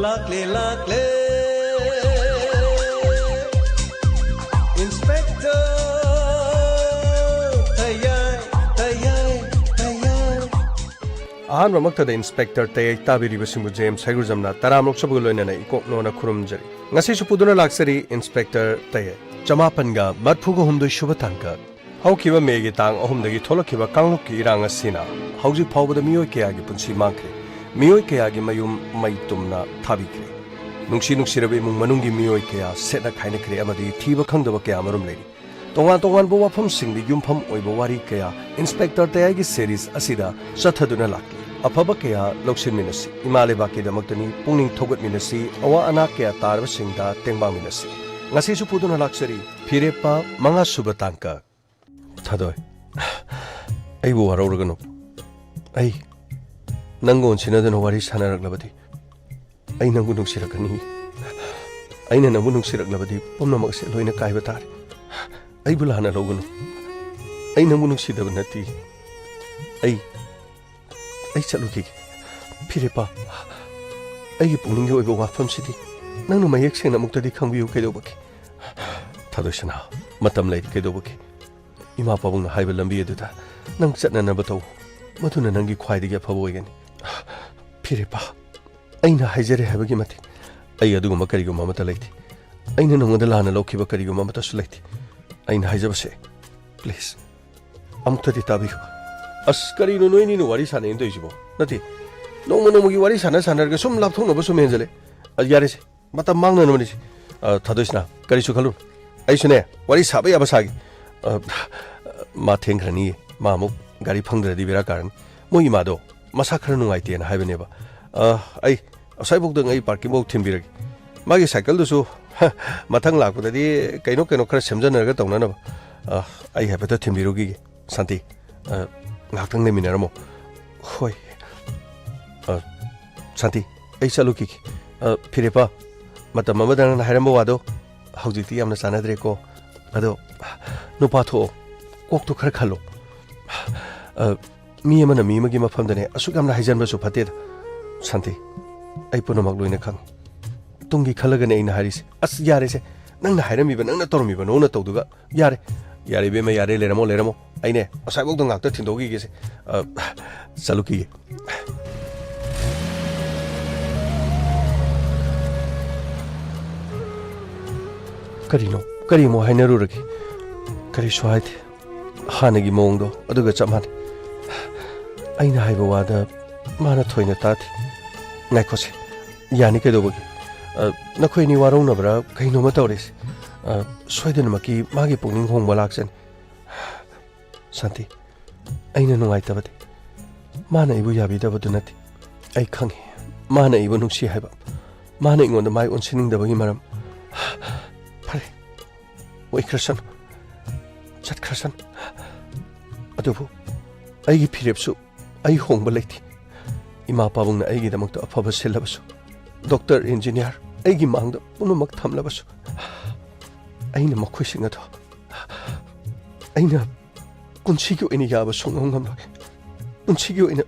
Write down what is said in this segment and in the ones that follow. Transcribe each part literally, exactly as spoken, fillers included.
ꯂꯥꯛꯂꯦ, ꯂꯥꯛꯂꯦ, Inspector ꯇꯌꯥꯏ, ꯇꯌꯥꯏ, ꯇꯌꯥꯏ꯫ ꯑꯍꯥꯟꯕꯃꯛꯇꯗ Inspector ꯇꯌꯥꯏ ꯇꯥꯕꯤꯔꯤꯕꯁꯤꯡꯕꯨ James ꯍꯩꯒ꯭ꯔꯨꯖꯝꯅ ꯇꯔꯥꯝꯅ ꯑꯣꯛꯆꯕꯒ ꯂꯣꯏꯅꯅ ꯏꯀꯣꯛ ꯅꯣꯟꯅ ꯈꯨꯔꯨꯝꯖꯔꯤ꯫ ꯉꯁꯤꯁꯨ ꯄꯨꯗꯨꯅ ꯂꯥꯛꯆꯔꯤ Inspector ꯇꯌꯥꯏ꯫ ꯆꯃꯥꯄꯟꯒ ꯃꯔꯐꯨꯒ ꯍꯨꯝꯗꯣꯏ ꯁꯨꯕ ꯇꯥꯡꯀꯛ꯫ ꯍꯧꯈꯤꯕ ꯃꯦꯒꯤ ꯇꯥꯡ ꯑꯍꯨꯝꯗꯒꯤ ꯊꯣꯛꯂꯛꯈꯤꯕ ꯀꯥꯡꯂꯨꯞꯀꯤ ꯏꯔꯥꯡ ꯑꯁꯤꯅ ꯍꯧꯖꯤꯛ ꯐꯥꯎꯕꯗ ꯃꯤꯑꯣꯏ ꯀꯌꯥꯒꯤ ꯄꯨꯟꯁꯤ ꯃꯥꯡꯈ꯭ꯔꯦ꯫ ꯃꯤꯑꯣꯏ ꯀꯌꯥꯒꯤ ꯃꯌꯨꯝ ꯃꯩ ꯇꯨꯝꯅ ꯊꯥꯕꯤꯈ꯭ꯔꯦ꯫ ꯅꯨꯡꯁꯤ ꯅꯨꯡꯁꯤꯔꯕ ꯏꯃꯨꯡ ꯃꯅꯨꯡꯒꯤ ꯃꯤꯑꯣꯏ ꯀꯌꯥ ꯁꯦꯠꯅ ꯈꯥꯏꯅꯈ꯭ꯔꯦ ꯑꯃꯗꯤ ꯊꯤꯕ ꯈꯪꯗꯕ ꯀꯌꯥ ꯑꯃꯔꯣꯝ ꯂꯩꯔꯤ꯫ ꯇꯣꯉꯥꯟ ꯇꯣꯉꯥꯟꯕ ꯋꯥꯐꯝꯁꯤꯡꯗ ꯌꯨꯝꯐꯝ ꯑꯣꯏꯕ ꯋꯥꯔꯤ ꯀꯌꯥ Inspector ꯇꯌꯥꯏꯒꯤ series ꯑꯁꯤꯗ ꯆꯠꯊꯗꯨꯅ ꯂꯥꯛꯂꯤ꯫ ꯑꯐꯕ ꯀꯌꯥ ꯂꯧꯁꯤꯟꯃꯤꯟꯅꯁꯤ꯫ ꯏꯃꯥ ꯂꯩꯕꯥꯛꯀꯤꯗꯃꯛꯇꯅꯤ ꯄꯨꯛꯅꯤꯡ ꯊꯧꯒꯠꯃꯤꯟꯅꯁꯤ꯫ ꯑꯋꯥ ꯑꯅꯥ ꯀꯌꯥ ꯇꯥꯔꯕꯁꯤꯡꯗ ꯇꯦꯡꯕꯥꯡꯃꯤꯟꯅꯁꯤ꯫ ꯉꯁꯤꯁꯨ ꯄꯨꯗꯨꯅ ꯂꯥꯛꯆꯔꯤ ꯐꯤꯔꯦꯞꯄ ꯃꯉꯥ ꯁꯨꯕ ꯇꯥꯡꯀꯛ꯫ ꯊꯥꯗꯣꯏ, ꯑꯩꯕꯨ ꯋꯥꯔꯧꯔꯒꯅꯨ꯫ ꯑꯩ ꯅꯪꯒ ꯑꯣꯟꯁꯤꯟꯅꯗꯨꯅ ꯋꯥꯔꯤ ꯁꯥꯟꯅꯔꯛꯂꯕꯗꯤ, ꯑꯩ ꯅꯪꯕꯨ ꯅꯨꯡꯁꯤꯔꯛꯀꯅꯤ꯫ ꯑꯩꯅ ꯅꯪꯕꯨ ꯅꯨꯡꯁꯤꯔꯛꯂꯕꯗꯤ ꯄꯨꯝꯅꯃꯛ ꯑꯁꯤ ꯂꯣꯏꯅ ꯀꯥꯏꯕ ꯇꯥꯔꯦ꯫ ꯑꯩꯕꯨ ꯂꯥꯟꯅ ꯂꯧꯒꯅꯨ꯫ ꯑꯩ ꯅꯪꯕꯨ ꯅꯨꯡꯁꯤꯗꯕ ꯅꯠꯇꯦ꯫ ꯑꯩ, ꯑꯩ ꯆꯠꯂꯨꯈꯤꯒꯦ꯫ ꯐꯤꯔꯦꯞꯄ, ꯑꯩꯒꯤ ꯄꯨꯛꯅꯤꯡꯒꯤ ꯑꯣꯏꯕ ꯋꯥꯐꯝꯁꯤꯗꯤ ꯅꯪꯅ ꯃꯌꯦꯛ ꯁꯦꯡꯅ ꯑꯃꯨꯛꯇꯗꯤ ꯈꯪꯕꯤꯌꯨ ꯀꯩꯗꯧꯕꯒꯦ? ꯊꯥꯗꯣꯏ ꯁꯅꯥ, ꯃꯇꯝ ꯂꯩꯔꯤ ꯀꯩꯗꯧꯕꯒꯦ? ꯏꯃꯥ ꯄꯥꯕꯨꯡꯅ ꯍꯥꯏꯕ ꯂꯝꯕꯤ ꯑꯗꯨꯗ ꯅꯪ ꯆꯠꯅꯅꯕ ꯇꯧ꯫ ꯃꯗꯨꯅ ꯅꯪꯒꯤ ꯈ꯭ꯋꯥꯏꯗꯒꯤ ꯑꯐꯕ ꯑꯣꯏꯒꯅꯤ꯫ ꯐꯤꯔꯦꯞꯄ, ꯑꯩꯅ ꯍꯥꯏꯖꯔꯦ ꯍꯥꯏꯕꯒꯤ ꯃꯇꯤꯛ꯫ ꯑꯩ ꯑꯗꯨꯒꯨꯝꯕ ꯀꯔꯤꯒꯨꯝꯕ ꯑꯃꯠꯇ ꯂꯩꯇꯦ꯫ ꯑꯩꯅ ꯅꯉꯣꯟꯗ ꯂꯥꯟꯅ ꯂꯧꯈꯤꯕ ꯀꯔꯤꯒꯨꯝꯕ ꯑꯃꯠꯇꯁꯨ ꯂꯩꯇꯦ꯫ ꯑꯩꯅ ꯍꯥꯏꯖꯕꯁꯦ, please, ꯑꯃꯨꯛꯇꯗꯤ ꯇꯥꯕꯤꯌꯨ꯫ ꯑꯁ, ꯀꯔꯤꯅꯣ ꯅꯣꯏꯅꯤꯅ ꯋꯥꯔꯤ ꯁꯥꯟꯅꯩꯅ ꯇꯧꯔꯤꯁꯤꯕꯣ? ꯅꯠꯇꯦ, ꯅꯣꯡꯃ ꯅꯣꯡꯃꯒꯤ ꯋꯥꯔꯤ ꯁꯥꯟꯅ ꯁꯥꯟꯅꯔꯒ ꯁꯨꯝ ꯂꯥꯞꯊꯣꯛꯅꯕ ꯁꯨꯝ ꯍꯦꯟꯖꯜꯂꯦ꯫ ꯑ, ꯌꯥꯔꯦꯁꯦ, ꯃꯇꯝ ꯃꯥꯡꯅꯅꯕꯅꯤꯁꯦ꯫ ꯑ, ꯊꯥꯗꯣꯏꯁꯅꯥ, ꯀꯔꯤꯁꯨ ꯈꯜꯂꯨ꯫ ꯑꯩꯁꯨꯅꯦ, ꯋꯥꯔꯤ ꯁꯥꯕ ꯌꯥꯕ ꯁꯥꯒꯦ꯫ ꯑ, ꯃꯥ ꯊꯦꯡꯈ꯭ꯔꯅꯤꯌꯦ꯫ ꯃꯥ ꯑꯃꯨꯛ ꯒꯥꯔꯤ ꯐꯪꯗ꯭ꯔꯗꯤ ꯕꯦꯔꯥ ꯀꯥꯔꯅꯤ꯫ ꯃꯣꯏ ꯏꯃꯥꯗꯣ ꯃꯁꯥ ꯈꯔ ꯅꯨꯡꯉꯥꯏꯇꯦꯅ ꯍꯥꯏꯕꯅꯦꯕ꯫ ꯑ, ꯑꯩ ꯑꯁ꯭ꯋꯥꯏꯐꯥꯎꯗꯪ ꯑꯩ parking ꯐꯥꯎ ꯊꯤꯟꯕꯤꯔꯒꯦ꯫ ꯃꯥꯒꯤ ꯁꯥꯏꯀꯜꯗꯨꯁꯨ, ꯍ, ꯃꯊꯪ ꯂꯥꯛꯄꯗꯗꯤ ꯀꯩꯅꯣ ꯀꯩꯅꯣ ꯈꯔ ꯁꯦꯝꯖꯟꯅꯔꯒ ꯇꯧꯅꯅꯕ꯫ ꯑ, ꯑꯩ ꯍꯥꯏꯐꯦꯠꯇ ꯊꯤꯟꯕꯤꯔꯨꯈꯤꯒꯦ꯫ ꯁꯥꯟꯇꯤ, ꯑ, ꯉꯥꯏꯍꯥꯛꯇꯪ ꯂꯩꯃꯤꯟꯅꯔꯝꯃꯣ꯫ ꯍꯣꯏ꯫ ꯑ, ꯁꯥꯟꯇꯤ, ꯑꯩ ꯆꯠꯂꯨꯈꯤꯒꯦ꯫ ꯑ, ꯐꯤꯔꯦꯞꯄ, ꯃꯇꯝ ꯑꯃꯗ ꯅꯪꯅ ꯍꯥꯏꯔꯝꯕ ꯋꯥꯗꯣ ꯍꯧꯖꯤꯛꯇꯤ ꯌꯥꯝꯅ ꯆꯥꯟꯅꯗ꯭ꯔꯦꯀꯣ꯫ ꯑꯗꯣ ꯅꯨꯄꯥ ꯊꯣꯛꯑꯣ, ꯀꯣꯛꯇꯣ ꯈꯔ ꯈꯜꯂꯣ꯫ ꯑ, ꯃꯤ ꯑꯃꯅ ꯃꯤ ꯑꯃꯒꯤ ꯃꯐꯝꯗꯅꯦ ꯑꯁꯨꯛ ꯌꯥꯝꯅ ꯍꯥꯏꯖꯟꯕꯁꯨ ꯐꯠꯇꯦꯗ꯫ ꯁꯥꯟꯇꯤ, ꯑꯩ ꯄꯨꯝꯅꯃꯛ ꯂꯣꯏꯅ ꯈꯪꯉꯤ꯫ ꯇꯨꯡꯒꯤ ꯈꯜꯂꯒꯅꯦ ꯑꯩꯅ ꯍꯥꯏꯔꯤꯁꯦ꯫ ꯑꯁ, ꯌꯥꯔꯦꯁꯦ꯫ ꯅꯪꯅ ꯍꯥꯏꯔꯝꯃꯤꯕ, ꯅꯪꯅ ꯇꯧꯔꯝꯃꯤꯕ ꯅꯉꯣꯟꯗ ꯇꯧꯗꯨꯒ꯫ ꯌꯥꯔꯦ꯫ ꯌꯥꯔꯦ, ꯏꯕꯦꯝꯃ, ꯌꯥꯔꯦ꯫ ꯂꯩꯔꯝꯃꯣ, ꯂꯩꯔꯝꯃꯣ꯫ ꯑꯩꯅꯦ, ꯑꯁ꯭ꯋꯥꯏꯐꯥꯎꯗ ꯉꯥꯛꯇ ꯊꯤꯟꯗꯣꯛꯈꯤꯒꯦꯁꯦ꯫ ꯑ, ꯆꯠꯂꯨꯈꯤꯒꯦ꯫ ꯀꯔꯤꯅꯣ? ꯀꯔꯤ ꯑꯃꯨꯛ ꯍꯥꯏꯅꯔꯨꯔꯒꯦ? ꯀꯔꯤꯁꯨ ꯍꯥꯏꯗꯦ꯫ ꯍꯥꯟꯅꯒꯤ ꯃꯑꯣꯡꯗꯣ ꯑꯗꯨꯒ ꯆꯞ ꯃꯥꯟꯅꯩ꯫ ꯑꯩꯅ ꯍꯥꯏꯕ ꯋꯥꯗ ꯃꯥꯅ ꯊꯣꯏꯅ ꯇꯥꯗꯦ꯫ ꯉꯥꯏꯈꯣꯁꯦ꯫ ꯌꯥꯅꯤ, ꯀꯩꯗꯧꯕꯒꯤ? ꯑ, ꯅꯈꯣꯏ ꯑꯅꯤ ꯋꯥꯔꯧꯅꯕ꯭ꯔꯥ? ꯀꯩꯅꯣꯝꯃ ꯇꯧꯔꯦꯁꯦ꯫ ꯑ, ꯁꯣꯏꯗꯅꯃꯛꯀꯤ ꯃꯥꯒꯤ ꯄꯨꯛꯅꯤꯡ ꯍꯣꯡꯕ ꯂꯥꯛꯆꯅꯤ꯫ ꯁꯥꯟꯇꯤ, ꯑꯩꯅ ꯅꯨꯡꯉꯥꯏꯇꯕꯗꯤ ꯃꯥꯅ ꯑꯩꯕꯨ ꯌꯥꯕꯤꯗꯕꯗꯨ ꯅꯠꯇꯦ꯫ ꯑꯩ ꯈꯪꯉꯤ, ꯃꯥꯅ ꯑꯩꯕꯨ ꯅꯨꯡꯁꯤ ꯍꯥꯏꯕ, ꯃꯥꯅ ꯑꯩꯉꯣꯟꯗ ꯃꯥꯏ ꯑꯣꯟꯁꯤꯟꯅꯤꯡꯗꯕꯒꯤ ꯃꯔꯝ꯫ ꯐꯔꯦ, ꯑꯣꯏꯈ꯭ꯔꯁꯅꯨ, ꯆꯠꯈ꯭ꯔꯁꯅꯨ꯫ ꯑꯗꯨꯕꯨ ꯑꯩꯒꯤ ꯐꯤꯔꯦꯞꯁꯨ ꯑꯩ ꯍꯣꯡꯕ ꯂꯩꯇꯦ꯫ ꯏꯃꯥ ꯄꯥꯕꯨꯡꯅ ꯑꯩꯒꯤꯗꯃꯛꯇ ꯑꯐꯕ ꯁꯤꯜꯂꯕꯁꯨ, ꯗꯣꯛꯇꯔ, ꯏꯟꯖꯤꯅꯤꯌꯥꯔ ꯑꯩꯒꯤ ꯃꯥꯡꯗ ꯄꯨꯝꯅꯃꯛ ꯊꯝꯂꯕꯁꯨ, ꯑꯩꯅ ꯃꯈꯣꯏꯁꯤꯡ ꯑꯗꯣ ꯑꯩꯅ ꯄꯨꯟꯁꯤꯒꯤ ꯑꯣꯏꯅ ꯌꯥꯕ ꯁꯨꯡꯉꯝ ꯉꯝꯂꯣꯏ꯫ ꯄꯨꯟꯁꯤꯒꯤ ꯑꯣꯏꯅ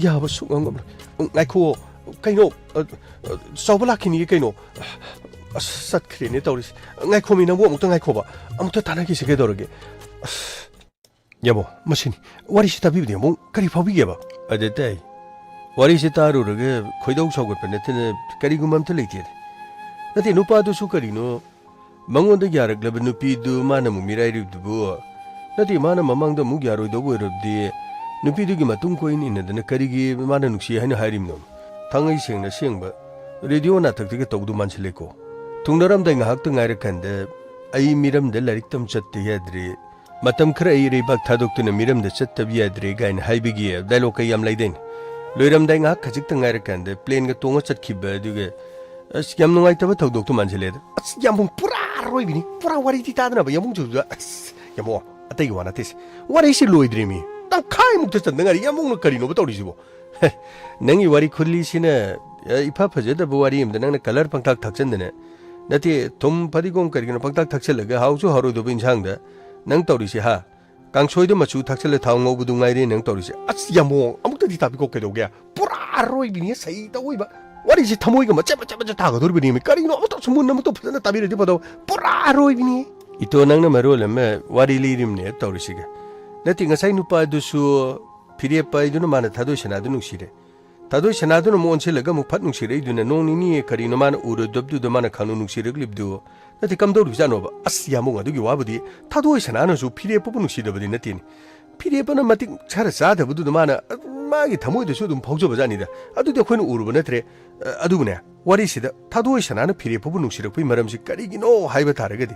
ꯌꯥꯕ ꯁꯨꯡꯉꯝ ꯉꯝꯂꯣꯏ꯫ ꯉꯥꯏꯈꯣ, ꯀꯩꯅꯣ? ꯑ, ꯑ, ꯆꯥꯎꯕ ꯂꯥꯛꯈꯤꯅꯤꯌꯦ ꯀꯩꯅꯣ? ꯑꯁ, ꯆꯠꯈ꯭ꯔꯦꯅꯦ ꯇꯧꯔꯤꯁꯦ꯫ ꯉꯥꯏꯈꯣꯃꯤ, ꯅꯪꯕꯨ ꯑꯃꯨꯛꯇ ꯉꯥꯏꯈꯣꯕ꯫ ꯑꯃꯨꯛꯇ ꯇꯥꯟꯅꯈꯤꯁꯦ ꯀꯩꯗꯧꯔꯒꯦ? ꯑꯁ, ꯌꯥꯝꯕꯣ, ꯃꯁꯤꯅꯤ꯫ ꯋꯥꯔꯤꯁꯤ ꯇꯥꯕꯤꯕꯗꯤ ꯑꯃꯨꯛ ꯀꯔꯤ ꯐꯥꯎꯕꯤꯒꯦꯕ? ꯑꯗꯨ ꯇꯥꯏ꯫ ꯋꯥꯔꯤꯁꯤ ꯇꯥꯔꯨꯔꯒ ꯈꯣꯏꯗꯧ ꯁꯥꯎꯒꯠꯄ ꯅꯠꯇꯅ ꯀꯔꯤꯒꯨꯝꯕ ꯑꯝꯇ ꯂꯩꯇꯦꯅꯦ꯫ ꯅꯠꯇꯦ, ꯅꯨꯄꯥꯗꯨꯁꯨ ꯀꯔꯤꯅꯣ? ꯃꯉꯣꯟꯗ ꯌꯥꯔꯛꯂꯕ ꯅꯨꯄꯤꯗꯨ ꯃꯥꯅ ꯑꯃꯨꯛ ꯃꯤꯔꯥꯏꯔꯤꯕꯗꯨꯕꯨ? ꯅꯠꯇꯦ, ꯃꯥꯅ ꯃꯃꯥꯡꯗ ꯑꯃꯨꯛ ꯌꯥꯔꯣꯏꯗꯧꯕ ꯑꯣꯏꯔꯕꯗꯤ ꯅꯨꯄꯤꯗꯨꯒꯤ ꯃꯇꯨꯡ ꯀꯣꯏꯅ ꯏꯟꯅꯗꯅ ꯀꯔꯤꯒꯤ ꯃꯥꯅ ꯅꯨꯡꯁꯤ ꯍꯥꯏꯅ ꯍꯥꯏꯔꯤꯕꯅꯣ? ꯊꯥꯡꯉꯩ ꯁꯦꯡꯅ ꯑꯁꯦꯡꯕ ꯔꯦꯗꯤꯑꯣ ꯅꯥꯊꯛꯇꯒ ꯇꯧꯗꯧ ꯃꯥꯟꯁꯤꯜꯂꯦꯀꯣ꯫ ꯊꯨꯡꯅꯔꯝꯗꯥꯏ ꯉꯥꯏꯍꯥꯛꯇ ꯉꯥꯏꯔꯀꯥꯟꯗ ꯑꯩ ꯃꯤꯔꯝꯗ ꯂꯥꯏꯔꯤꯛ ꯇꯝ ꯆꯠꯇ ꯌꯥꯗ꯭ꯔꯦ, ꯃꯇꯝ ꯈꯔ ꯑꯩ ꯏꯔꯩꯕꯥꯛ ꯊꯥꯗꯣꯛꯇꯨꯅ ꯃꯤꯔꯝꯗ ꯆꯠꯇꯕ ꯌꯥꯗ꯭ꯔꯦ ꯀꯥꯏꯅ ꯍꯥꯏꯕꯒꯤ ꯗꯥꯏꯂꯣꯛꯀ ꯌꯥꯝ ꯂꯩꯗꯥꯏꯅꯦ꯫ ꯂꯣꯏꯔꯝꯗꯥꯏ ꯉꯥꯏꯍꯥꯛ ꯈꯖꯤꯛꯇ ꯉꯥꯏꯔꯀꯥꯟꯗ ꯄ꯭ꯂꯦꯟꯒ ꯇꯣꯡꯉ ꯆꯠꯈꯤꯕ ꯑꯗꯨꯒ ꯑꯁ, ꯌꯥꯝ ꯅꯨꯡꯉꯥꯏꯇꯕ ꯊꯧꯗꯣꯛꯇꯣ ꯃꯥꯟꯁꯤꯜꯂꯦꯗ꯫ ꯑꯁ, ꯌꯥꯝꯕꯨꯡ ꯄꯨꯔꯥ ꯑꯔꯣꯏꯕꯤꯅꯤ꯫ ꯄꯨꯔꯥ ꯋꯥꯔꯤꯗꯤ ꯇꯥꯗꯅꯕ ꯌꯥꯝꯕꯨꯡꯁꯨ꯫ ꯑꯁ, ꯌꯥꯝꯕꯨꯡ, ꯑꯇꯩꯒꯤ ꯋꯥ ꯅꯠꯇꯦꯁꯦ꯫ ꯋꯥꯔꯤꯁꯤ ꯂꯣꯏꯗ꯭ꯔꯤꯃꯤ꯫ ꯇꯪꯈꯥꯏꯃꯨꯛꯇ ꯆꯟꯗ ꯉꯥꯏꯔꯤ꯫ ꯌꯥꯝꯕꯨꯡꯅ ꯀꯔꯤꯅꯣꯕ ꯇꯧꯔꯤꯁꯤꯕꯣ? ꯍꯦ, ꯅꯪꯒꯤ ꯋꯥꯔꯤ ꯈꯨꯂꯤꯁꯤꯅ, ꯑꯦ, ꯏꯐ ꯐꯖꯗꯕ ꯋꯥꯔꯤ ꯑꯃꯗ ꯅꯪꯅ ꯀꯂꯔ ꯄꯪꯊꯥꯛ ꯊꯥꯛꯆꯟꯗꯅ꯫ ꯅꯠꯇꯦ, ꯊꯨꯝ ꯐꯗꯤꯒꯣꯝ ꯀꯔꯤꯒꯤꯅꯣ ꯄꯪꯊꯥꯛ ꯊꯥꯛꯆꯜꯂꯒ ꯍꯥꯎꯁꯨ ꯍꯥꯎꯔꯣꯏꯗꯕ ꯏꯟꯁꯥꯡꯗ ꯅꯪ ꯇꯧꯔꯤꯁꯦ, ꯍꯥ? ꯀꯥꯡꯁꯣꯏꯗ ꯃꯆꯨ ꯊꯥꯛꯆꯜꯂ ꯊꯥꯎ ꯉꯧꯕꯗꯨ ꯉꯥꯏꯔꯦ ꯅꯪ ꯇꯧꯔꯤꯁꯦ꯫ ꯑꯁ, ꯌꯥꯝꯕꯨꯡ, ꯑꯃꯨꯛꯇꯗꯤ ꯇꯥꯕꯤꯀꯣ, ꯀꯩꯗꯧꯒꯦ? ꯄꯨꯔꯥ ꯑꯔꯣꯏꯕꯤꯅꯤ, ꯁꯩ ꯇꯧꯏꯕ꯫ ꯋꯥꯔꯤꯁꯤ ꯊꯃꯣꯏꯒ ꯃꯆꯦꯠ ꯃꯆꯦꯠ ꯃꯆꯦꯠ ꯇꯥꯒꯗꯧꯔꯤꯕꯅꯦꯃꯤ꯫ ꯀꯔꯤꯅꯣ ꯑꯃꯇꯁꯨ ꯃꯨꯟꯅ ꯑꯃꯨꯛꯇ ꯐꯖꯅ ꯇꯥꯕꯤꯔꯗꯤ ꯐꯗꯧ꯫ ꯄꯨꯔꯥ ꯑꯔꯣꯏꯕꯤꯅꯤ꯫ ꯏꯇꯣ, ꯅꯪꯅ ꯃꯔꯣꯜ ꯑꯃ ꯋꯥꯔꯤ ꯂꯤꯔꯤꯝꯅꯦ ꯇꯧꯔꯤꯁꯤꯒ꯫ ꯅꯠꯇꯦ, ꯉꯁꯥꯏ ꯅꯨꯄꯥꯗꯨꯁꯨ ꯐꯤꯔꯦꯞꯄ ꯍꯥꯏꯗꯨꯅ ꯃꯥꯅ ꯊꯥꯗꯣꯏ ꯁꯅꯥꯗꯨ ꯅꯨꯡꯁꯤꯔꯦ꯫ ꯊꯥꯗꯣꯏ ꯁꯅꯥꯗꯨꯅ ꯑꯃꯨꯛ ꯑꯣꯟꯁꯤꯜꯂꯒ ꯑꯃꯨꯛ ꯐꯠ ꯅꯨꯡꯁꯤꯔꯛꯏꯗꯨꯅ ꯅꯣꯡ ꯅꯤꯅꯤ ꯀꯔꯤꯅꯣ ꯃꯥꯅ ꯎꯔꯨꯗꯕꯗꯨꯗ ꯃꯥꯅ ꯈꯪꯅꯨ ꯅꯨꯡꯁꯤꯔꯛꯂꯤꯕꯗꯨ? ꯅꯠꯇꯦ, ꯀꯝꯗꯧꯔꯤꯕꯖꯥꯠꯅꯣꯕ? ꯑꯁ, ꯌꯥꯝꯕꯨꯡ, ꯑꯗꯨꯒꯤ ꯋꯥꯕꯨꯗꯤ ꯊꯥꯗꯣꯏ ꯁꯅꯥꯅꯁꯨ ꯐꯤꯔꯦꯞꯄꯕꯨ ꯅꯨꯡꯁꯤꯗꯕꯗꯤ ꯅꯠꯇꯦꯅꯦ꯫ ꯐꯤꯔꯦꯞꯄꯅ ꯃꯇꯤꯛ ꯈꯔ ꯆꯥꯗꯕꯗꯨꯗ ꯃꯥꯅ, ꯃꯥꯒꯤ ꯊꯃꯣꯏꯗꯁꯨ ꯑꯗꯨꯝ ꯐꯥꯎꯖꯕꯖꯥꯠꯅꯤꯗ꯫ ꯑꯗꯨꯗꯤ ꯑꯩꯈꯣꯏꯅ ꯎꯔꯨꯕ ꯅꯠꯇ꯭ꯔꯦ꯫ ꯑ, ꯑꯗꯨꯕꯨꯅꯦ, ꯋꯥꯔꯤꯁꯤꯗ ꯊꯥꯗꯣꯏ ꯁꯅꯥꯅ ꯐꯤꯔꯦꯞꯄꯕꯨ ꯅꯨꯡꯁꯤꯔꯛꯄꯒꯤ ꯃꯔꯝꯁꯤ ꯀꯔꯤꯒꯤꯅꯣ ꯍꯥꯏꯕ ꯇꯥꯔꯒꯗꯤ,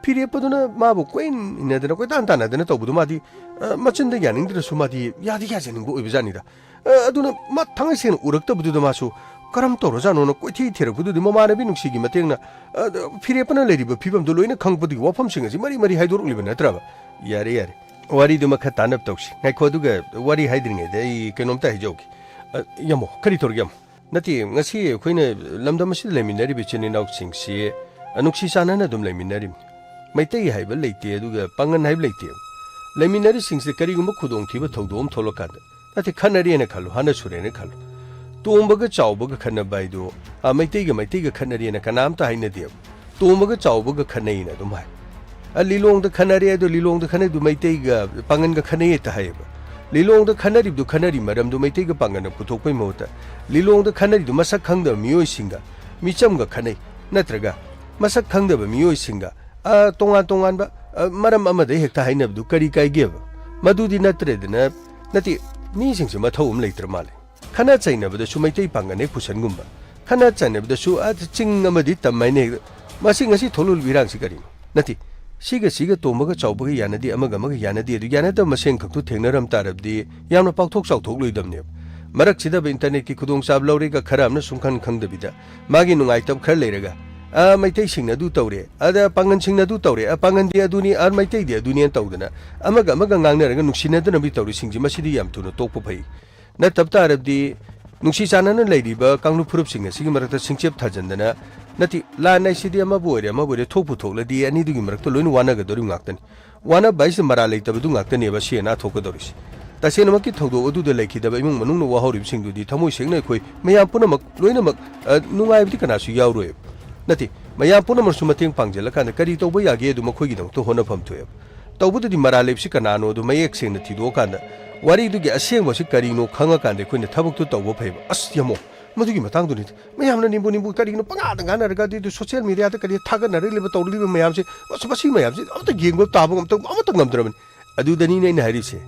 ꯐꯤꯔꯦꯞꯄꯗꯨꯅ ꯃꯥꯕꯨ ꯀꯣꯏꯅ ꯏꯟꯅꯗꯅ ꯀꯣꯏꯇꯥꯟ ꯇꯥꯟꯅꯗꯅ ꯇꯧꯕꯗꯨ ꯃꯥꯗꯤ, ꯑ, ꯃꯆꯤꯟꯗ ꯌꯥꯅꯤꯡꯗ꯭ꯔꯁꯨ ꯃꯥꯗꯤ ꯌꯥꯗꯤ ꯌꯥꯖꯅꯤꯡꯕ ꯑꯣꯏꯕꯖꯥꯠꯅꯤꯗ꯫ ꯑ, ꯑꯗꯨꯅ ꯃꯥ ꯊꯥꯡꯉꯩ ꯁꯦꯡꯅ ꯎꯔꯛꯇꯕꯗꯨꯗ ꯃꯥꯁꯨ ꯀꯔꯝ ꯇꯧꯔꯖꯥꯠꯅꯣꯅ ꯀꯣꯏꯊꯤ ꯊꯤꯔꯛꯄꯗꯨꯗꯤ ꯃꯃꯥꯟꯅꯕꯤ ꯅꯨꯡꯁꯤꯒꯤ ꯃꯇꯦꯡꯅ, ꯑ, ꯐꯤꯔꯦꯞꯄꯅ ꯂꯩꯔꯤꯕ ꯐꯤꯕꯝꯗꯨ ꯂꯣꯏꯅ ꯈꯪꯕꯗꯒꯤ ꯋꯥꯐꯝꯁꯤꯡ ꯑꯁꯤ ꯃꯔꯤ ꯃꯔꯤ ꯍꯥꯏꯗꯣꯔꯛꯂꯤꯕ ꯅꯠꯇ꯭ꯔꯕ? ꯌꯥꯔꯦ, ꯌꯥꯔꯦ꯫ ꯋꯥꯔꯤꯗꯨ ꯃꯈꯥ ꯇꯥꯅꯕ ꯇꯧꯁꯤ꯫ ꯉꯥꯏꯈꯣ, ꯑꯗꯨꯒ ꯋꯥꯔꯤ ꯍꯥꯏꯗ꯭ꯔꯤꯉꯩꯗ ꯑꯩ ꯀꯩꯅꯣꯝꯇ ꯍꯥꯏꯖꯍꯧꯒꯦ꯫ ꯑ, ꯌꯥꯝꯃꯣ, ꯀꯔꯤ ꯇꯧꯔꯒꯦ, ꯌꯥꯝꯃꯣ? ꯅꯠꯇꯦ, ꯉꯁꯤ ꯑꯩꯈꯣꯏꯅ ꯂꯝꯗꯝ ꯑꯁꯤꯗ ꯂꯩꯃꯤꯟꯅꯔꯤꯕ ꯏꯆꯤꯟ ꯏꯅꯥꯎꯁꯤꯡꯁꯤ, ꯑ, ꯅꯨꯡꯁꯤ ꯆꯥꯟꯅꯅ ꯑꯗꯨꯝ ꯂꯩꯃꯤꯟꯅꯔꯤꯕꯅꯤ꯫ ꯃꯩꯇꯩ ꯍꯥꯏꯕ ꯂꯩꯇꯦ, ꯑꯗꯨꯒ ꯄꯥꯡꯒꯟ ꯍꯥꯏꯕ ꯂꯩꯇꯦ꯫ ꯂꯩꯃꯤꯟꯅꯔꯤꯁꯤꯡꯁꯤꯗ ꯀꯔꯤꯒꯨꯝꯕ ꯈꯨꯗꯣꯡꯊꯤꯕ ꯊꯧꯗꯣꯛ ꯑꯃ ꯊꯣꯛꯂꯀꯥꯟꯗ, ꯅꯠꯇꯦ, ꯈꯠꯅꯔꯦꯅ ꯈꯜꯂꯣ, ꯍꯥꯟꯅ ꯁꯨꯔꯦꯅ ꯈꯜꯂꯣ꯫ ꯇꯣꯝꯕꯒ ꯆꯥꯎꯕꯒ ꯈꯠꯅꯕ ꯍꯥꯏꯗꯣ, ꯑ, ꯃꯩꯇꯩꯒ ꯃꯩꯇꯩꯒ ꯈꯠꯅꯔꯦꯅ ꯀꯅꯥꯝꯇ ꯍꯥꯏꯅꯗꯦꯕ꯫ ꯇꯣꯝꯕꯒ ꯆꯥꯎꯕꯒ ꯈꯠꯅꯩꯅ ꯑꯗꯨꯝ ꯍꯥꯏ꯫ ꯑ, ꯂꯤꯂꯣꯡꯗ ꯈꯠꯅꯔꯦ, ꯑꯗꯣ ꯂꯤꯂꯣꯡꯗ ꯈꯠꯅꯩꯗꯨ ꯃꯩꯇꯩꯒ ꯄꯥꯡꯒꯟꯒ ꯈꯠꯅꯩ ꯍꯦꯛꯇ ꯍꯥꯏꯌꯦꯕ꯫ ꯂꯤꯂꯣꯡꯗ ꯈꯠꯅꯔꯤꯕꯗꯨ ꯈꯠꯅꯔꯤ ꯃꯔꯝꯗꯨ ꯃꯩꯇꯩꯒ ꯄꯥꯡꯒꯟꯅ ꯄꯨꯊꯣꯛꯄꯩ ꯃꯍꯨꯠꯇ, ꯂꯤꯂꯣꯡꯗ ꯈꯠꯅꯔꯤꯗꯨ ꯃꯁꯛ ꯈꯪꯗꯕ ꯃꯤꯑꯣꯏꯁꯤꯡꯒ, ꯃꯤꯆꯝꯒ ꯈꯠꯅꯩ, ꯅꯠꯇ꯭ꯔꯒ ꯃꯁꯛ ꯈꯪꯗꯕ ꯃꯤꯑꯣꯏꯁꯤꯡꯒ, ꯑ, ꯇꯣꯉꯥꯟ ꯇꯣꯉꯥꯟꯕ, ꯑ, ꯃꯔꯝ ꯑꯃꯗ ꯍꯦꯛꯇ ꯍꯥꯏꯅꯕꯗꯨ ꯀꯔꯤ ꯀꯥꯏꯒꯦꯕ? ꯃꯗꯨꯗꯤ ꯅꯠꯇ꯭ꯔꯦꯗꯅ, ꯅꯠꯇꯦ, ꯃꯤꯁꯤꯡꯁꯦ ꯃꯊꯧ ꯑꯃ ꯂꯩꯇ꯭ꯔ ꯃꯥꯜꯂꯦ꯫ ꯈꯠꯅ ꯆꯩꯅꯕꯗꯁꯨ ꯃꯩꯇꯩ ꯄꯥꯡꯒꯜ ꯍꯦꯛ ꯄꯨꯁꯟꯒꯨꯝꯕ, ꯈꯠꯅ ꯆꯩꯅꯕꯗꯁꯨ, ꯑ, ꯆꯤꯡ ꯑꯃꯗꯤ ꯇꯝ ꯍꯥꯏꯅ ꯍꯦꯛ-, ꯃꯁꯤ ꯉꯁꯤ ꯊꯣꯛꯂꯛꯂꯤꯕ ꯏꯔꯥꯡꯁꯤ ꯀꯔꯤꯅꯣ? ꯅꯠꯇꯦ, ꯁꯤꯒ ꯁꯤꯒ ꯇꯣꯝꯕꯒ ꯆꯥꯎꯕꯒ ꯌꯥꯅꯗꯦ, ꯑꯃꯒ ꯑꯃꯒ ꯌꯥꯅꯗꯦ, ꯑꯗꯨ ꯌꯥꯅꯗꯕ ꯃꯁꯦꯟ ꯈꯛꯇꯨ ꯊꯦꯡꯅꯔꯝ ꯇꯥꯔꯕꯗꯤ ꯌꯥꯝꯅ ꯄꯥꯛꯊꯣꯛ ꯆꯥꯎꯊꯣꯛꯂꯣꯏꯗꯕꯅꯦꯕ꯫ ꯃꯔꯛꯁꯤꯗ ꯏꯟꯇꯔꯅꯦꯠꯀꯤ ꯈꯨꯗꯣꯡꯆꯥꯕ ꯂꯧꯔꯦꯒ ꯈꯔ ꯑꯃꯅ ꯁꯨꯡꯈꯪ ꯈꯪꯗꯕꯤꯗ ꯃꯥꯒꯤ ꯅꯨꯡꯉꯥꯏꯇꯕ ꯈꯔ ꯂꯩꯔꯒ, "ꯑ, ꯃꯩꯇꯩꯁꯤꯡꯅ ꯑꯗꯨ ꯇꯧꯔꯦ, ꯑꯗ ꯄꯥꯡꯒꯟꯁꯤꯡꯅ ꯑꯗꯨ ꯇꯧꯔꯦ, ꯑ, ꯄꯥꯡꯒꯟꯗꯤ ꯑꯗꯨꯅꯤ, ꯑ, ꯃꯩꯇꯩꯗꯤ ꯑꯗꯨꯅꯤ" ꯇꯧꯗꯅ ꯑꯃꯒ ꯑꯃꯒ ꯉꯥꯡꯅꯔꯒ ꯅꯨꯡꯁꯤꯅꯗꯅꯕꯒꯤ ꯇꯧꯔꯤꯁꯤꯡꯁꯤ ꯃꯁꯤꯗꯤ ꯌꯥꯝ ꯊꯨꯅ ꯇꯣꯛꯄ ꯐꯩ꯫ ꯅꯠꯇꯕ ꯇꯥꯔꯕꯗꯤ ꯅꯨꯡꯁꯤ ꯆꯥꯟꯅꯅ ꯂꯩꯔꯤꯕ ꯀꯥꯡꯂꯨꯞ ꯐꯨꯔꯨꯞꯁꯤꯡ ꯑꯁꯤꯒꯤ ꯃꯔꯛꯇ ꯁꯤꯡꯆꯦꯞ ꯊꯥꯖꯟꯗꯅ, ꯅꯠꯇꯦ, ꯂꯥꯟ ꯍꯥꯏꯁꯤꯗꯤ ꯑꯃꯕꯨ ꯑꯣꯏꯔꯦ ꯑꯃꯕꯨ ꯑꯣꯏꯔꯦ ꯊꯣꯛꯄꯨ ꯊꯣꯛꯂꯗꯤ ꯑꯅꯤꯗꯨꯒꯤ ꯃꯔꯛꯇ ꯂꯣꯏꯅ ꯋꯥꯅꯒꯗꯧꯔꯤꯕ ꯉꯥꯛꯇꯅꯤ꯫ ꯋꯥꯅꯕ ꯍꯥꯏꯁꯤ ꯃꯔꯥ ꯂꯩꯇꯕꯗꯨ ꯉꯥꯛꯇꯅꯦꯕ ꯑꯁꯤ ꯑꯅꯥ ꯊꯣꯛꯀꯗꯧꯔꯤꯁꯤ꯫ ꯇꯁꯦꯡꯅꯃꯛꯀꯤ ꯊꯧꯗꯣꯛ ꯑꯗꯨꯗ ꯂꯩꯈꯤꯗꯕ ꯏꯃꯨꯡ ꯃꯅꯨꯡꯅ ꯋꯥꯍꯧꯔꯤꯕꯁꯤꯡꯗꯨꯗꯤ ꯊꯃꯣꯏ ꯁꯦꯡꯅ ꯑꯩꯈꯣꯏ ꯃꯌꯥꯝ ꯄꯨꯝꯅꯃꯛ ꯂꯣꯏꯅꯃꯛ, ꯑ, ꯅꯨꯡꯉꯥꯏꯕꯗꯤ ꯀꯅꯥꯁꯨ ꯌꯥꯎꯔꯣꯏꯕ꯫ ꯅꯠꯇꯦ, ꯃꯌꯥꯝ ꯄꯨꯝꯅꯃꯛꯁꯨ ꯃꯇꯦꯡ ꯄꯥꯡꯁꯤꯜꯂꯀꯥꯟꯗ ꯀꯔꯤ ꯇꯧꯕ ꯌꯥꯒꯦ ꯑꯗꯨ ꯃꯈꯣꯏꯒꯤꯗꯃꯛꯇ ꯍꯣꯠꯅꯐꯝ ꯊꯣꯛꯑꯦꯕ꯫ ꯇꯧꯕꯗꯗꯤ ꯃꯔꯥꯜ ꯂꯩꯕꯁꯤ ꯀꯅꯥꯅꯣ ꯑꯗꯨ ꯃꯌꯦꯛ ꯁꯦꯡꯅ ꯊꯤꯗꯣꯛꯑꯀꯥꯟꯗ ꯋꯥꯔꯤꯗꯨꯒꯤ ꯑꯁꯦꯡꯕꯁꯤ ꯀꯔꯤꯅꯣ ꯈꯪꯉꯀꯥꯟꯗ ꯑꯩꯈꯣꯏꯅ ꯊꯕꯛꯇꯨ ꯇꯧꯕ ꯐꯩꯕ꯫ ꯑꯁ, ꯌꯥꯝꯃꯣ, ꯃꯗꯨꯒꯤ ꯃꯇꯥꯡꯗꯨꯅꯤ ꯃꯌꯥꯝꯅ ꯅꯤꯝꯕꯨ ꯅꯤꯝꯕꯨ ꯀꯔꯤꯒꯤꯅꯣ ꯄꯉꯥꯗ ꯉꯥꯡꯅꯔꯒ ꯑꯗꯨꯏꯗꯨ social media ꯗ ꯀꯔꯤ ꯊꯥꯒꯠꯅꯔꯛꯂꯤꯕ ꯇꯧꯔꯛꯂꯤꯕ ꯃꯌꯥꯝꯁꯦ, ꯑꯁ, ꯃꯁꯤ ꯃꯌꯥꯝꯁꯦ ꯑꯃꯠꯇ ꯌꯦꯡꯕ ꯇꯥꯕ ꯑꯃꯠꯇ, ꯑꯃꯠꯇ ꯉꯝꯗ꯭ꯔꯕꯅꯤ꯫ ꯑꯗꯨꯗꯅꯤꯅꯦ ꯑꯩꯅ ꯍꯥꯏꯔꯤꯁꯦ,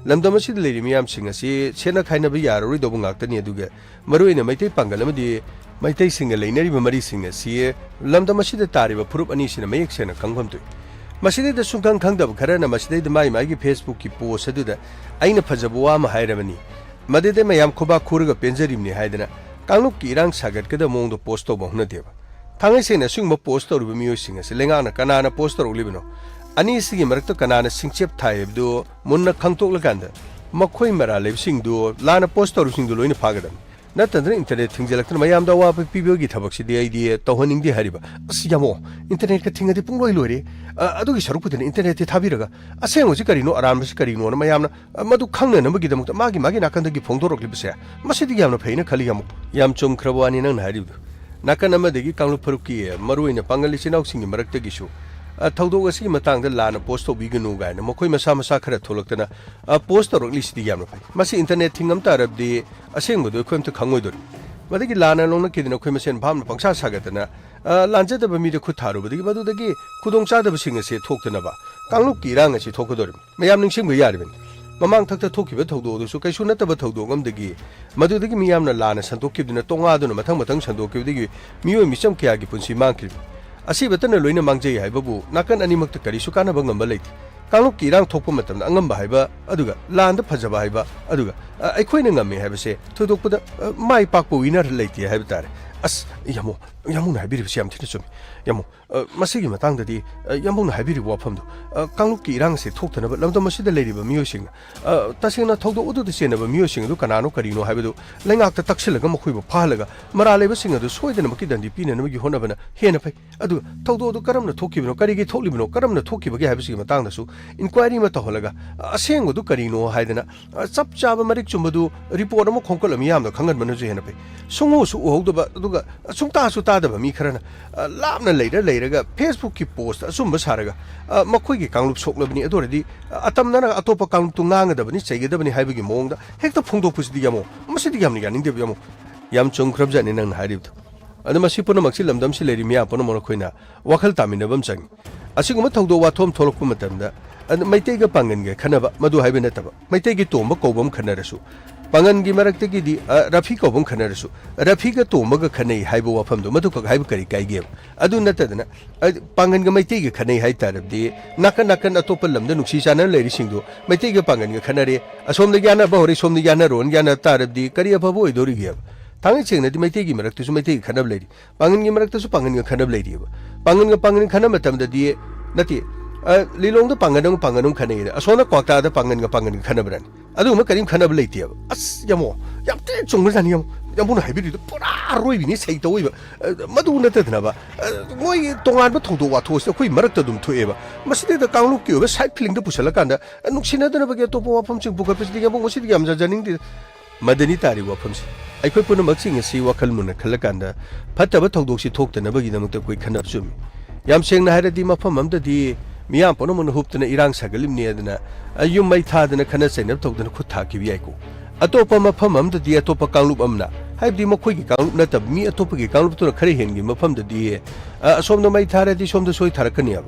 ꯂꯝꯗꯝ ꯑꯁꯤꯗ ꯂꯩꯔꯤꯕ ꯃꯤꯌꯥꯝꯁꯤꯡ ꯑꯁꯤ ꯁꯦꯠꯅ ꯈꯥꯏꯅꯕ ꯌꯥꯔꯔꯣꯏꯗꯧꯕ ꯉꯥꯛꯇꯅꯤ꯫ ꯑꯗꯨꯒ ꯃꯔꯨꯑꯣꯏꯅ ꯃꯩꯇꯩ ꯄꯥꯡꯒꯜ ꯑꯃꯗꯤ ꯃꯩꯇꯩꯁꯤꯡꯒ ꯂꯩꯅꯔꯤꯕ ꯃꯔꯤꯁꯤꯡ ꯑꯁꯤ ꯂꯝꯗꯝ ꯑꯁꯤꯗ ꯇꯥꯔꯤꯕ ꯐꯨꯔꯨꯞ ꯑꯅꯤꯁꯤꯅ ꯃꯌꯦꯛ ꯁꯦꯡꯅ ꯈꯪꯐꯝ ꯊꯣꯛꯏ꯫ ꯃꯁꯤꯗꯩꯗ ꯁꯨꯡꯈꯪ ꯈꯪꯗꯕ ꯈꯔꯅ ꯃꯁꯤꯗꯩꯗ ꯃꯥꯏ ꯃꯥꯏꯒꯤ Facebook ꯀꯤ post ꯑꯗꯨꯗ ꯑꯩꯅ ꯐꯖꯕ ꯋꯥ ꯑꯃ ꯍꯥꯏꯔꯕꯅꯤ, ꯃꯗꯨꯗ ꯃꯌꯥꯝ ꯈꯨꯕꯥꯛ ꯈꯨꯔꯒ ꯄꯦꯟꯖꯔꯤꯕꯅꯤ ꯍꯥꯏꯗꯅ ꯀꯥꯡꯂꯨꯞꯀꯤ ꯏꯔꯥꯡ ꯁꯥꯒꯠꯀꯗꯕ ꯃꯑꯣꯡꯗ post ꯇꯧꯕ ꯍꯧꯅꯗꯦꯕ꯫ ꯊꯥꯡꯉꯩ ꯁꯦꯡꯅ ꯑꯁꯤꯒꯨꯝꯕ post ꯇꯧꯔꯤꯕ ꯃꯤꯑꯣꯏꯁꯤꯡ ꯑꯁꯤ ꯂꯩꯉꯥꯛꯅ ꯀꯅꯥꯅ post ꯇꯧꯔꯛꯂꯤꯕꯅꯣ, ꯑꯅꯤꯁꯤꯒꯤ ꯃꯔꯛꯇ ꯀꯅꯥꯅ ꯁꯤꯡꯆꯦꯞ ꯊꯥꯏ ꯍꯥꯏꯕꯗꯨ ꯃꯨꯟꯅ ꯈꯪꯗꯣꯛꯂꯀꯥꯟꯗ ꯃꯈꯣꯏ ꯃꯔꯥꯜ ꯂꯩꯕꯁꯤꯡꯗꯨ, ꯂꯥꯟꯅ post ꯇꯧꯔꯤꯕꯁꯤꯡꯗꯨ ꯂꯣꯏꯅ ꯐꯥꯒꯗꯕꯅꯤ꯫ ꯅꯠꯇꯗꯅ internet ꯊꯤꯡꯖꯤꯜꯂꯛꯇꯅ ꯃꯌꯥꯝꯗ ꯑꯋꯥꯕ ꯄꯤꯕꯒꯤ ꯊꯕꯛꯁꯤꯗꯤ ꯑꯩꯗꯤ ꯇꯧꯍꯟꯅꯤꯡꯗꯦ ꯍꯥꯏꯔꯤꯕ꯫ ꯑꯁ, ꯌꯥꯝꯃꯣ, internet ꯀ ꯊꯤꯡꯉꯗꯤ ꯄꯨꯡꯂꯣꯏ ꯂꯣꯏꯔꯦ꯫ ꯑ, ꯑꯗꯨꯒꯤ ꯁꯔꯨꯛꯄꯨꯗꯤꯅꯦ, internet ꯇꯤ ꯊꯥꯕꯤꯔꯒ ꯑꯁꯦꯡꯕꯁꯤ ꯀꯔꯤꯅꯣ, ꯑꯔꯥꯟꯕꯁꯤ ꯀꯔꯤꯅꯣꯅ ꯃꯌꯥꯝꯅ, ꯑ, ꯃꯗꯨ ꯈꯪꯅꯅꯕꯒꯤꯗꯃꯛꯇ ꯃꯥꯒꯤ ꯃꯥꯒꯤ ꯅꯥꯀꯟꯗꯒꯤ ꯐꯣꯡꯗꯣꯔꯛꯂꯤꯕꯁꯦ, ꯃꯁꯤꯗꯤ ꯌꯥꯝꯅ ꯐꯩꯅ ꯈꯜꯂꯤ, ꯌꯥꯝꯃꯣ꯫ ꯌꯥꯝ ꯆꯨꯝꯈ꯭ꯔꯕ ꯋꯥꯅꯤ ꯅꯪꯅ ꯍꯥꯏꯔꯤꯕꯗꯨ꯫ ꯅꯥꯀꯟ ꯑꯃꯗꯒꯤ ꯀꯥꯡꯂꯨꯞ ꯐꯨꯔꯨꯞꯀꯤ, ꯑ, ꯃꯔꯨꯑꯣꯏꯅ ꯄꯥꯡꯒꯜ ꯏꯆꯤꯟ ꯏꯅꯥꯎꯁꯤꯡꯒꯤ ꯃꯔꯛꯇꯒꯤꯁꯨ, ꯑ, ꯊꯧꯗꯣꯛ ꯑꯁꯤꯒꯤ ꯃꯇꯥꯡꯗ ꯂꯥꯟꯅ post ꯇꯧꯕꯤꯒꯅꯨ ꯀꯥꯏꯅ ꯃꯈꯣꯏ ꯃꯁꯥ ꯃꯁꯥ ꯈꯔ ꯊꯣꯛꯂꯛꯇꯅ, ꯑ, post ꯇꯧꯔꯛꯂꯤꯁꯤꯗꯤ ꯌꯥꯝꯅ ꯐꯩ꯫ ꯃꯁꯤ internet ꯊꯤꯡꯉꯝ ꯇꯥꯔꯕꯗꯤ ꯑꯁꯦꯡꯕꯗꯨ ꯑꯩꯈꯣꯏ ꯑꯝꯇ ꯈꯪꯉꯣꯏꯗꯣꯔꯤ꯫ ꯃꯗꯒꯤ ꯂꯥꯟꯅ ꯂꯧꯅꯈꯤꯗꯅ ꯑꯩꯈꯣꯏ ꯃꯁꯦꯟ ꯚꯥꯞꯅ ꯄꯪꯁꯥ ꯁꯥꯒꯠꯇꯅ, ꯑ, ꯂꯥꯟꯖꯗꯕ ꯃꯤꯗ ꯈꯨꯠ ꯊꯥꯔꯨꯕꯗꯒꯤ ꯃꯗꯨꯗꯒꯤ ꯈꯨꯗꯣꯡꯆꯥꯗꯕꯁꯤꯡ ꯑꯁꯤ ꯊꯣꯛꯇꯅꯕ ꯀꯥꯡꯂꯨꯞꯀꯤ ꯏꯔꯥꯡ ꯑꯁꯤ ꯊꯣꯛꯀꯗꯧꯔꯤꯕꯅꯤ꯫ ꯃꯌꯥꯝ ꯅꯤꯡꯁꯤꯡꯕ ꯌꯥꯔꯤꯕꯅꯤ꯫ ꯃꯃꯥꯡ ꯊꯛꯇ ꯊꯣꯛꯈꯤꯕ ꯊꯧꯗꯣꯛ ꯑꯗꯨꯁꯨ ꯀꯩꯁꯨ ꯅꯠꯇꯕ ꯊꯧꯗꯣꯛ ꯑꯃꯗꯒꯤ ꯃꯗꯨꯗꯒꯤ ꯃꯤꯌꯥꯝꯅ ꯂꯥꯟꯅ ꯁꯟꯗꯣꯛꯈꯤꯕꯗꯨꯅ ꯇꯣꯉꯥꯗꯨꯅ ꯃꯊꯪ ꯃꯊꯪ ꯁꯟꯗꯣꯛꯈꯤꯕꯗꯒꯤ ꯃꯤꯑꯣꯏ ꯃꯤꯆꯝ ꯀꯌꯥꯒꯤ ꯄꯨꯟꯁꯤ ꯃꯥꯡꯈꯤꯕꯅꯤ꯫ ꯑꯁꯤꯕꯇꯅ ꯂꯣꯏꯅ ꯃꯥꯡꯖꯩ ꯍꯥꯏꯕꯕꯨ ꯅꯥꯀꯟ ꯑꯅꯤꯃꯛꯇ ꯀꯔꯤꯁꯨ ꯀꯥꯟꯅꯕ ꯉꯝꯕ ꯂꯩꯇꯦ꯫ ꯀꯥꯡꯂꯨꯞꯀꯤ ꯏꯔꯥꯡ ꯊꯣꯛꯄ ꯃꯇꯝꯗ ꯑꯉꯝꯕ ꯍꯥꯏꯕ, ꯑꯗꯨꯒ ꯂꯥꯟꯗ ꯐꯖꯕ ꯍꯥꯏꯕ, ꯑꯗꯨꯒ, ꯑ, ꯑꯩꯈꯣꯏꯅ ꯉꯝꯃꯤ ꯍꯥꯏꯕꯁꯦ ꯊꯣꯏꯗꯣꯛꯄꯗ, ꯑ, ꯃꯥꯏ ꯄꯥꯛꯄ winner ꯂꯩꯇꯦ ꯍꯥꯏꯕ ꯇꯥꯔꯦ꯫ ꯑꯁ, ꯌꯥꯝꯃꯣ, ꯌꯥꯝꯕꯨꯡꯅ ꯍꯥꯏꯕꯤꯔꯤꯕꯁꯤ ꯌꯥꯝ ꯊꯤꯅ ꯆꯨꯝꯃꯤ꯫ ꯌꯥꯝꯕꯨꯡ, ꯑ, ꯃꯁꯤꯒꯤ ꯃꯇꯥꯡꯗꯗꯤ, ꯑ, ꯌꯥꯝꯕꯨꯡꯅ ꯍꯥꯏꯕꯤꯔꯤꯕ ꯋꯥꯐꯝꯗꯣ, ꯑ, ꯀꯥꯡꯂꯨꯞꯀꯤ ꯏꯔꯥꯡ ꯑꯁꯤ ꯊꯣꯛꯇꯅꯕ ꯂꯝꯗꯝ ꯑꯁꯤꯗ ꯂꯩꯔꯤꯕ ꯃꯤꯑꯣꯏꯁꯤꯡꯅ, ꯑ, ꯇꯁꯦꯡꯅ ꯊꯧꯗꯣꯛ ꯑꯗꯨꯗ ꯆꯦꯟꯅꯕ ꯃꯤꯑꯣꯏꯁꯤꯡ ꯑꯗꯨ ꯀꯅꯥꯅꯣ ꯀꯔꯤꯅꯣ ꯍꯥꯏꯕꯗꯨ ꯂꯩꯉꯥꯛꯇ ꯇꯛꯁꯤꯜꯂꯒ ꯃꯈꯣꯏꯕꯨ ꯐꯥꯍꯜꯂꯒ ꯃꯔꯥꯜ ꯂꯩꯕꯁꯤꯡ ꯑꯗꯨ ꯁꯣꯏꯗꯅꯃꯛꯀꯤ ꯗꯟꯗꯤ ꯄꯤꯅꯅꯕꯒꯤ ꯍꯣꯠꯅꯕꯅ ꯍꯦꯟꯅ ꯐꯩ꯫ ꯑꯗꯨꯒ ꯊꯧꯗꯣꯛ ꯑꯗꯨ ꯀꯔꯝꯅ ꯊꯣꯛꯈꯤꯕꯅꯣ, ꯀꯔꯤꯒꯤ ꯊꯣꯛꯂꯤꯕꯅꯣ, ꯀꯔꯝꯅ ꯊꯣꯛꯈꯤꯕꯒꯦ ꯍꯥꯏꯕꯁꯤꯒꯤ ꯃꯇꯥꯡꯗꯁꯨ ꯏꯟꯀ꯭ꯋꯥꯏꯔꯤ ꯑꯃ ꯇꯧꯍꯜꯂꯒ, ꯑ, ꯑꯁꯦꯡꯕꯗꯨ ꯀꯔꯤꯅꯣ ꯍꯥꯏꯗꯅ, ꯑ, ꯆꯞ ꯆꯥꯕ ꯃꯔꯤꯛ ꯆꯨꯝꯕꯗꯨ ꯔꯤꯄꯣꯔꯠ ꯑꯃ ꯈꯣꯝꯒꯠꯂ ꯃꯤꯌꯥꯝꯗ ꯈꯪꯍꯟꯕꯅꯁꯨ ꯍꯦꯟꯅ ꯐꯩ꯫ ꯁꯨꯡꯎꯁꯨ ꯎꯍꯧꯗꯕ, ꯑꯗꯨꯒ ꯁꯨꯡꯇꯥꯁꯨ ꯇꯥꯗꯕ ꯃꯤ ꯈꯔꯅ, ꯑ, ꯂꯥꯞꯅ ꯂꯩꯔ ꯂꯩꯔꯒ Facebook-ꯀꯤ ꯄꯣꯁ ꯑꯆꯨꯝꯕ ꯁꯥꯔꯒ, ꯑ, ꯃꯈꯣꯏꯒꯤ ꯀꯥꯡꯂꯨꯞ ꯁꯣꯛꯂꯕꯅꯤ, ꯑꯗꯨ ꯑꯣꯏꯔꯗꯤ, ꯑ, ꯑꯇꯝꯅꯅ ꯑꯇꯣꯞꯄ ꯀꯥꯡꯂꯨꯞꯇꯨ ꯉꯥꯡꯒꯗꯕꯅꯤ, ꯆꯩꯒꯗꯕꯅꯤ ꯍꯥꯏꯕꯒꯤ ꯃꯑꯣꯡꯗ ꯍꯦꯛꯇ ꯐꯣꯡꯗꯣꯛꯄꯁꯤꯗꯤ ꯌꯥꯝꯃꯣ, ꯃꯁꯤꯗꯤ ꯌꯥꯝꯅ ꯌꯥꯅꯤꯡꯗꯦꯕ ꯌꯥꯝꯃꯣ꯫ ꯌꯥꯝ ꯆꯨꯝꯈ꯭ꯔꯕꯖꯥꯠꯅꯤ ꯅꯪꯅ ꯍꯥꯏꯔꯤꯕꯗꯣ꯫ ꯑꯗꯣ ꯃꯁꯤ ꯄꯨꯝꯅꯃꯛꯁꯤ ꯂꯝꯗꯝꯁꯤ ꯂꯩꯔꯤ ꯃꯤꯌꯥꯝ ꯄꯨꯝꯅꯃꯛ ꯑꯩꯈꯣꯏꯅ ꯋꯥꯈꯜ ꯇꯥꯃꯤꯟꯅꯕ ꯑꯃ ꯆꯪꯉꯤ꯫ ꯑꯁꯤꯒꯨꯝꯕ ꯊꯧꯗꯣꯛ ꯋꯥꯊꯣꯛ ꯑꯃ ꯊꯣꯛꯂꯛꯄ ꯃꯇꯝꯗ, ꯑꯗ ꯃꯩꯇꯩꯒ ꯄꯥꯡꯒꯟꯒ ꯈꯟꯅꯕ, ꯃꯗꯨ ꯍꯥꯏꯕ ꯅꯠꯇꯕ, ꯃꯩꯇꯩꯒꯤ ꯇꯣꯝꯕ ꯀꯧꯕ ꯑꯃ ꯈꯟꯅꯔꯁꯨ, ꯄꯥꯡꯒꯟꯒꯤ ꯃꯔꯛꯇꯒꯤꯗꯤ, ꯑ, ꯔꯐꯤ ꯀꯧꯕ ꯑꯃ ꯈꯟꯅꯔꯁꯨ, ꯔꯐꯤꯒ ꯇꯣꯝꯕꯒ ꯈꯟꯅꯩ ꯍꯥꯏꯕ ꯋꯥꯐꯝꯗꯣ, ꯃꯗꯨꯈꯛ ꯍꯥꯏꯕ ꯀꯔꯤ ꯀꯥꯏꯒꯦꯕ? ꯑꯗꯨ ꯅꯠꯇꯗꯅ, ꯑ, ꯄꯥꯡꯒꯟꯒ ꯃꯩꯇꯩꯒ ꯈꯟꯅꯩ ꯍꯥꯏ ꯇꯥꯔꯕꯗꯤ, ꯅꯥꯀꯟ ꯅꯥꯀꯟ ꯑꯇꯣꯞꯄ ꯂꯝꯗ ꯅꯨꯡꯁꯤ ꯆꯥꯟꯅꯅ ꯂꯩꯔꯤꯁꯤꯡꯗꯨ ꯃꯩꯇꯩꯒ ꯄꯥꯡꯒꯟꯒ ꯈꯟꯅꯔꯦ, ꯑꯁꯣꯝꯗꯒꯤ ꯌꯥꯅꯕ ꯍꯧꯔꯦ, ꯁꯣꯝꯗ ꯌꯥꯅꯔꯣꯅ ꯌꯥꯅ ꯇꯥꯔꯕꯗꯤ ꯀꯔꯤ ꯑꯐꯕ ꯑꯣꯏꯗꯧꯔꯤꯒꯦꯕ? ꯊꯥꯡꯉꯩ ꯁꯦꯡꯅꯗꯤ ꯃꯩꯇꯩꯒꯤ ꯃꯔꯛꯇꯁꯨ ꯃꯩꯇꯩꯒ ꯈꯟꯅꯕ ꯂꯩꯔꯤ, ꯄꯥꯡꯒꯟꯒꯤ ꯃꯔꯛꯇꯁꯨ ꯄꯥꯡꯒꯟꯒ ꯈꯟꯅꯕ ꯂꯩꯔꯤꯑꯕ꯫ ꯄꯥꯡꯒꯟꯒ ꯄꯥꯡꯒꯟ ꯈꯟꯅꯕ ꯃꯇꯝꯗꯗꯤ, ꯅꯠꯇꯦ, ꯑ, ꯂꯤꯂꯣꯡꯗ ꯄꯥꯡꯒꯟ ꯑꯃ ꯄꯥꯡꯒꯟ ꯑꯃ ꯈꯟꯅꯩꯅ, ꯑꯁꯣꯝꯗ ꯀ꯭ꯋꯥꯛꯇꯥꯗ ꯄꯥꯡꯒꯟꯒ ꯄꯥꯡꯒꯟꯒ ꯈꯟꯅꯕ꯭ꯔꯅꯤ? ꯑꯗꯨꯒꯨꯝꯕ ꯀꯔꯤꯝ ꯈꯟꯅꯕ ꯂꯩꯇꯦꯕ꯫ ꯑꯁ, ꯌꯥꯝꯃꯣ, ꯌꯥꯝ ꯊꯤꯅ ꯆꯨꯝꯈ꯭ꯔꯖꯥꯠꯅꯤ, ꯌꯥꯝꯃꯣ꯫ ꯌꯥꯝꯕꯨꯡꯅ ꯍꯥꯏꯕꯤꯔꯤꯗꯣ ꯄꯨꯔꯥ ꯑꯔꯣꯏꯕꯤꯅꯤ, ꯁꯩ ꯇꯧꯏꯕ꯫ ꯑ, ꯃꯗꯨ ꯅꯠꯇꯗꯅꯕ, ꯑ, ꯃꯣꯏꯒꯤ ꯇꯣꯉꯥꯟꯕ ꯊꯧꯗꯣꯛ ꯋꯥꯊꯣꯛꯁꯤꯗ ꯑꯩꯈꯣꯏ ꯃꯔꯛꯇ ꯑꯗꯨꯝ ꯊꯣꯛꯑꯦꯕ꯫ ꯃꯁꯤꯗꯩꯗ ꯀꯥꯡꯂꯨꯞꯀꯤ ꯑꯣꯏꯕ ꯁꯥꯏꯠ ꯐꯤꯂꯤꯡꯗ ꯄꯨꯁꯜꯂꯀꯥꯟꯗ, ꯑ, ꯅꯨꯡꯁꯤꯅꯗꯅꯕꯒꯤ ꯑꯇꯣꯞꯄ ꯋꯥꯐꯝꯁꯤꯡ ꯄꯨꯈꯠꯄꯁꯤꯗꯤ ꯌꯥꯝꯕꯨꯡ ꯃꯁꯤꯗꯤ ꯌꯥꯝ ꯌꯥꯖꯅꯤꯡꯗꯦ꯫ ꯃꯗꯅꯤ ꯇꯥꯔꯤꯕ ꯋꯥꯐꯝꯁꯤ꯫ ꯑꯩꯈꯣꯏ ꯄꯨꯝꯅꯃꯛꯁꯤꯡ ꯑꯁꯤ ꯋꯥꯈꯜ ꯃꯨꯟꯅ ꯈꯜꯂꯀꯥꯟꯗ ꯐꯠꯇꯕ ꯊꯧꯗꯣꯛꯁꯤ ꯊꯣꯛꯇꯅꯕꯒꯤꯗꯃꯛꯇ ꯑꯩꯈꯣꯏ ꯈꯟꯅꯕ ꯆꯨꯝꯃꯤ꯫ ꯌꯥꯝ ꯁꯦꯡꯅ ꯍꯥꯏꯔꯗꯤ ꯃꯐꯝ ꯑꯃꯗꯗꯤ ꯃꯤꯌꯥꯝ ꯄꯨꯝꯅꯃꯛꯅ ꯍꯨꯞꯇꯅ ꯏꯔꯥꯡ ꯁꯥꯒꯠꯂꯤꯕꯅꯤ ꯑꯗꯨꯅ, ꯑ, ꯌꯨꯝ ꯃꯩ ꯊꯥꯗꯅ ꯈꯠꯅ ꯆꯩꯅꯕ ꯇꯧꯗꯅ ꯈꯨꯠ ꯊꯥꯈꯤꯕ ꯌꯥꯏꯀꯣ꯫ ꯑꯇꯣꯞꯄ ꯃꯐꯝ ꯑꯃꯗꯗꯤ ꯑꯇꯣꯞꯄ ꯀꯥꯡꯂꯨꯞ ꯑꯃꯅ, ꯍꯥꯏꯕꯗꯤ ꯃꯈꯣꯏꯒꯤ ꯀꯥꯡꯂꯨꯞ ꯅꯠꯇꯕ ꯃꯤ ꯑꯇꯣꯞꯄꯒꯤ ꯀꯥꯡꯂꯨꯞꯇꯨꯅ ꯈꯔ ꯍꯦꯟꯈꯤꯕ ꯃꯐꯝꯗꯗꯤ, ꯑ, ꯑꯁꯣꯝꯗ ꯃꯩ ꯊꯥꯔꯗꯤ ꯁꯣꯝꯗ ꯁꯣꯏ ꯊꯥꯔꯛꯀꯅꯦꯕ꯫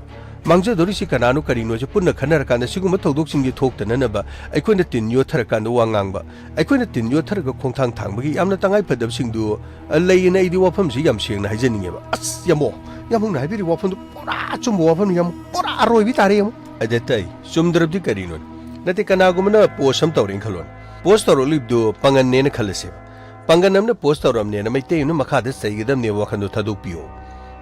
ꯃꯥꯡꯖꯗꯧꯔꯤꯁꯤ ꯀꯅꯥꯅꯣ ꯀꯔꯤꯅꯣꯁꯦ ꯄꯨꯟꯅ ꯈꯟꯅꯔꯀꯥꯟꯗ ꯁꯤꯒꯨꯝꯕ ꯊꯧꯗꯣꯛꯁꯤꯡꯁꯤ ꯊꯣꯛꯇꯅꯅꯕ ꯑꯩꯈꯣꯏꯅ ꯇꯤꯟ ꯌꯣꯠꯊꯔꯀꯥꯟꯗ ꯋꯥ ꯉꯥꯡꯕ, ꯑꯩꯈꯣꯏꯅ ꯇꯤꯟ ꯌꯣꯠꯊꯔꯒ ꯈꯣꯡꯊꯥꯡ ꯊꯥꯡꯕꯒꯤ ꯌꯥꯝꯅ ꯇꯉꯥꯏ ꯐꯗꯕꯁꯤꯡꯗꯨ, ꯑ, ꯂꯩꯌꯦꯅ ꯑꯩꯗꯤ ꯋꯥꯐꯝꯁꯤ ꯌꯥꯝ ꯁꯦꯡꯅ ꯍꯥꯏꯖꯅꯤꯡꯉꯦꯕ꯫ ꯑꯁ, ꯌꯥꯝꯕꯣ, ꯌꯥꯝꯕꯨꯡꯅ ꯍꯥꯏꯕꯤꯔꯤꯕ ꯋꯥꯐꯝꯗꯨ ꯄꯨꯔꯥ ꯑꯆꯨꯝꯕ ꯋꯥꯐꯝꯅꯤ, ꯌꯥꯝ ꯄꯨꯔꯥ ꯑꯔꯣꯏꯕꯤ ꯇꯥꯔꯦ, ꯌꯥꯝꯕꯨꯡ꯫ ꯑꯗ ꯇꯩ, ꯆꯨꯝꯗ꯭ꯔꯕꯗꯤ ꯀꯔꯤꯅꯣꯅꯦ? ꯅꯠꯇꯦ, ꯀꯅꯥꯒꯨꯝꯕꯅ ꯄꯣꯁ ꯑꯃ ꯇꯧꯔꯦꯅ ꯈꯜꯂꯣꯅꯦ꯫ ꯄꯣꯁ ꯇꯧꯔꯛꯂꯤꯕꯗꯨ ꯄꯥꯡꯒꯟꯅꯦꯅ ꯈꯜꯂꯁꯦꯕ꯫ ꯄꯥꯡꯒꯜ ꯑꯃꯅ ꯄꯣꯁ ꯇꯧꯔꯝꯅꯦꯅ ꯃꯩꯇꯩ ꯑꯃꯅ ꯃꯈꯥꯗ ꯆꯩꯒꯗꯕꯅꯦꯕ ꯋꯥꯈꯜꯗꯣ ꯊꯥꯗꯣꯛꯄꯤꯌꯣ꯫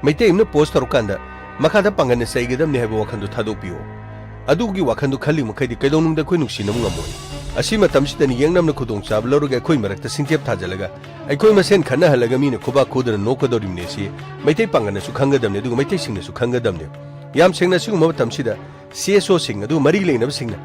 ꯃꯩꯇꯩ ꯑꯃꯅ ꯄꯣꯁ ꯇꯧꯔꯀꯥꯟꯗ ꯃꯈꯥꯗ ꯄꯥꯡꯒꯜꯅ ꯆꯩꯒꯗꯕꯅꯦ ꯍꯥꯏꯕ ꯋꯥꯈꯜꯗꯣ ꯊꯥꯗꯣꯛꯄꯤꯌꯣ꯫ ꯑꯗꯨꯒꯤ ꯋꯥꯈꯜꯗꯣ ꯈꯜꯂꯤ ꯃꯈꯩꯗꯤ ꯀꯩꯗꯧꯅꯨꯡꯗ ꯑꯩꯈꯣꯏ ꯅꯨꯡꯁꯤꯅꯕ ꯉꯝꯃꯣꯏ꯫ ꯑꯁꯤ ꯃꯇꯝꯁꯤꯗ ꯌꯦꯛꯅꯕꯅ ꯈꯨꯗꯣꯡꯆꯥꯕ ꯂꯧꯔꯒ ꯑꯩꯈꯣꯏ ꯃꯔꯛꯇ ꯁꯤꯡꯊꯦꯞ ꯊꯥꯖꯤꯜꯂꯒ ꯑꯩꯈꯣꯏ ꯃꯁꯦꯟ ꯈꯠꯅꯍꯜꯂꯒ ꯃꯤꯅ ꯈꯨꯕꯥꯛ ꯈꯨꯗꯅ ꯅꯣꯛꯀꯗꯧꯔꯤꯕꯅꯦ꯫ ꯁꯤ ꯃꯩꯇꯩ ꯄꯥꯡꯒꯜꯅꯁꯨ ꯈꯪꯒꯗꯕꯅꯦ, ꯑꯗꯨꯒ ꯃꯩꯇꯩꯁꯤꯡꯅꯁꯨ ꯈꯪꯒꯗꯕꯅꯦ꯫ ꯌꯥꯝ ꯁꯦꯡꯅ, ꯑꯁꯤꯒꯨꯝꯕ ꯃꯇꯝꯁꯤꯗ ꯁꯤ ꯑꯦꯁ ꯑꯣꯁꯤꯡ ꯑꯗꯨꯒ ꯃꯔꯤ ꯂꯩꯅꯕꯁꯤꯡꯅ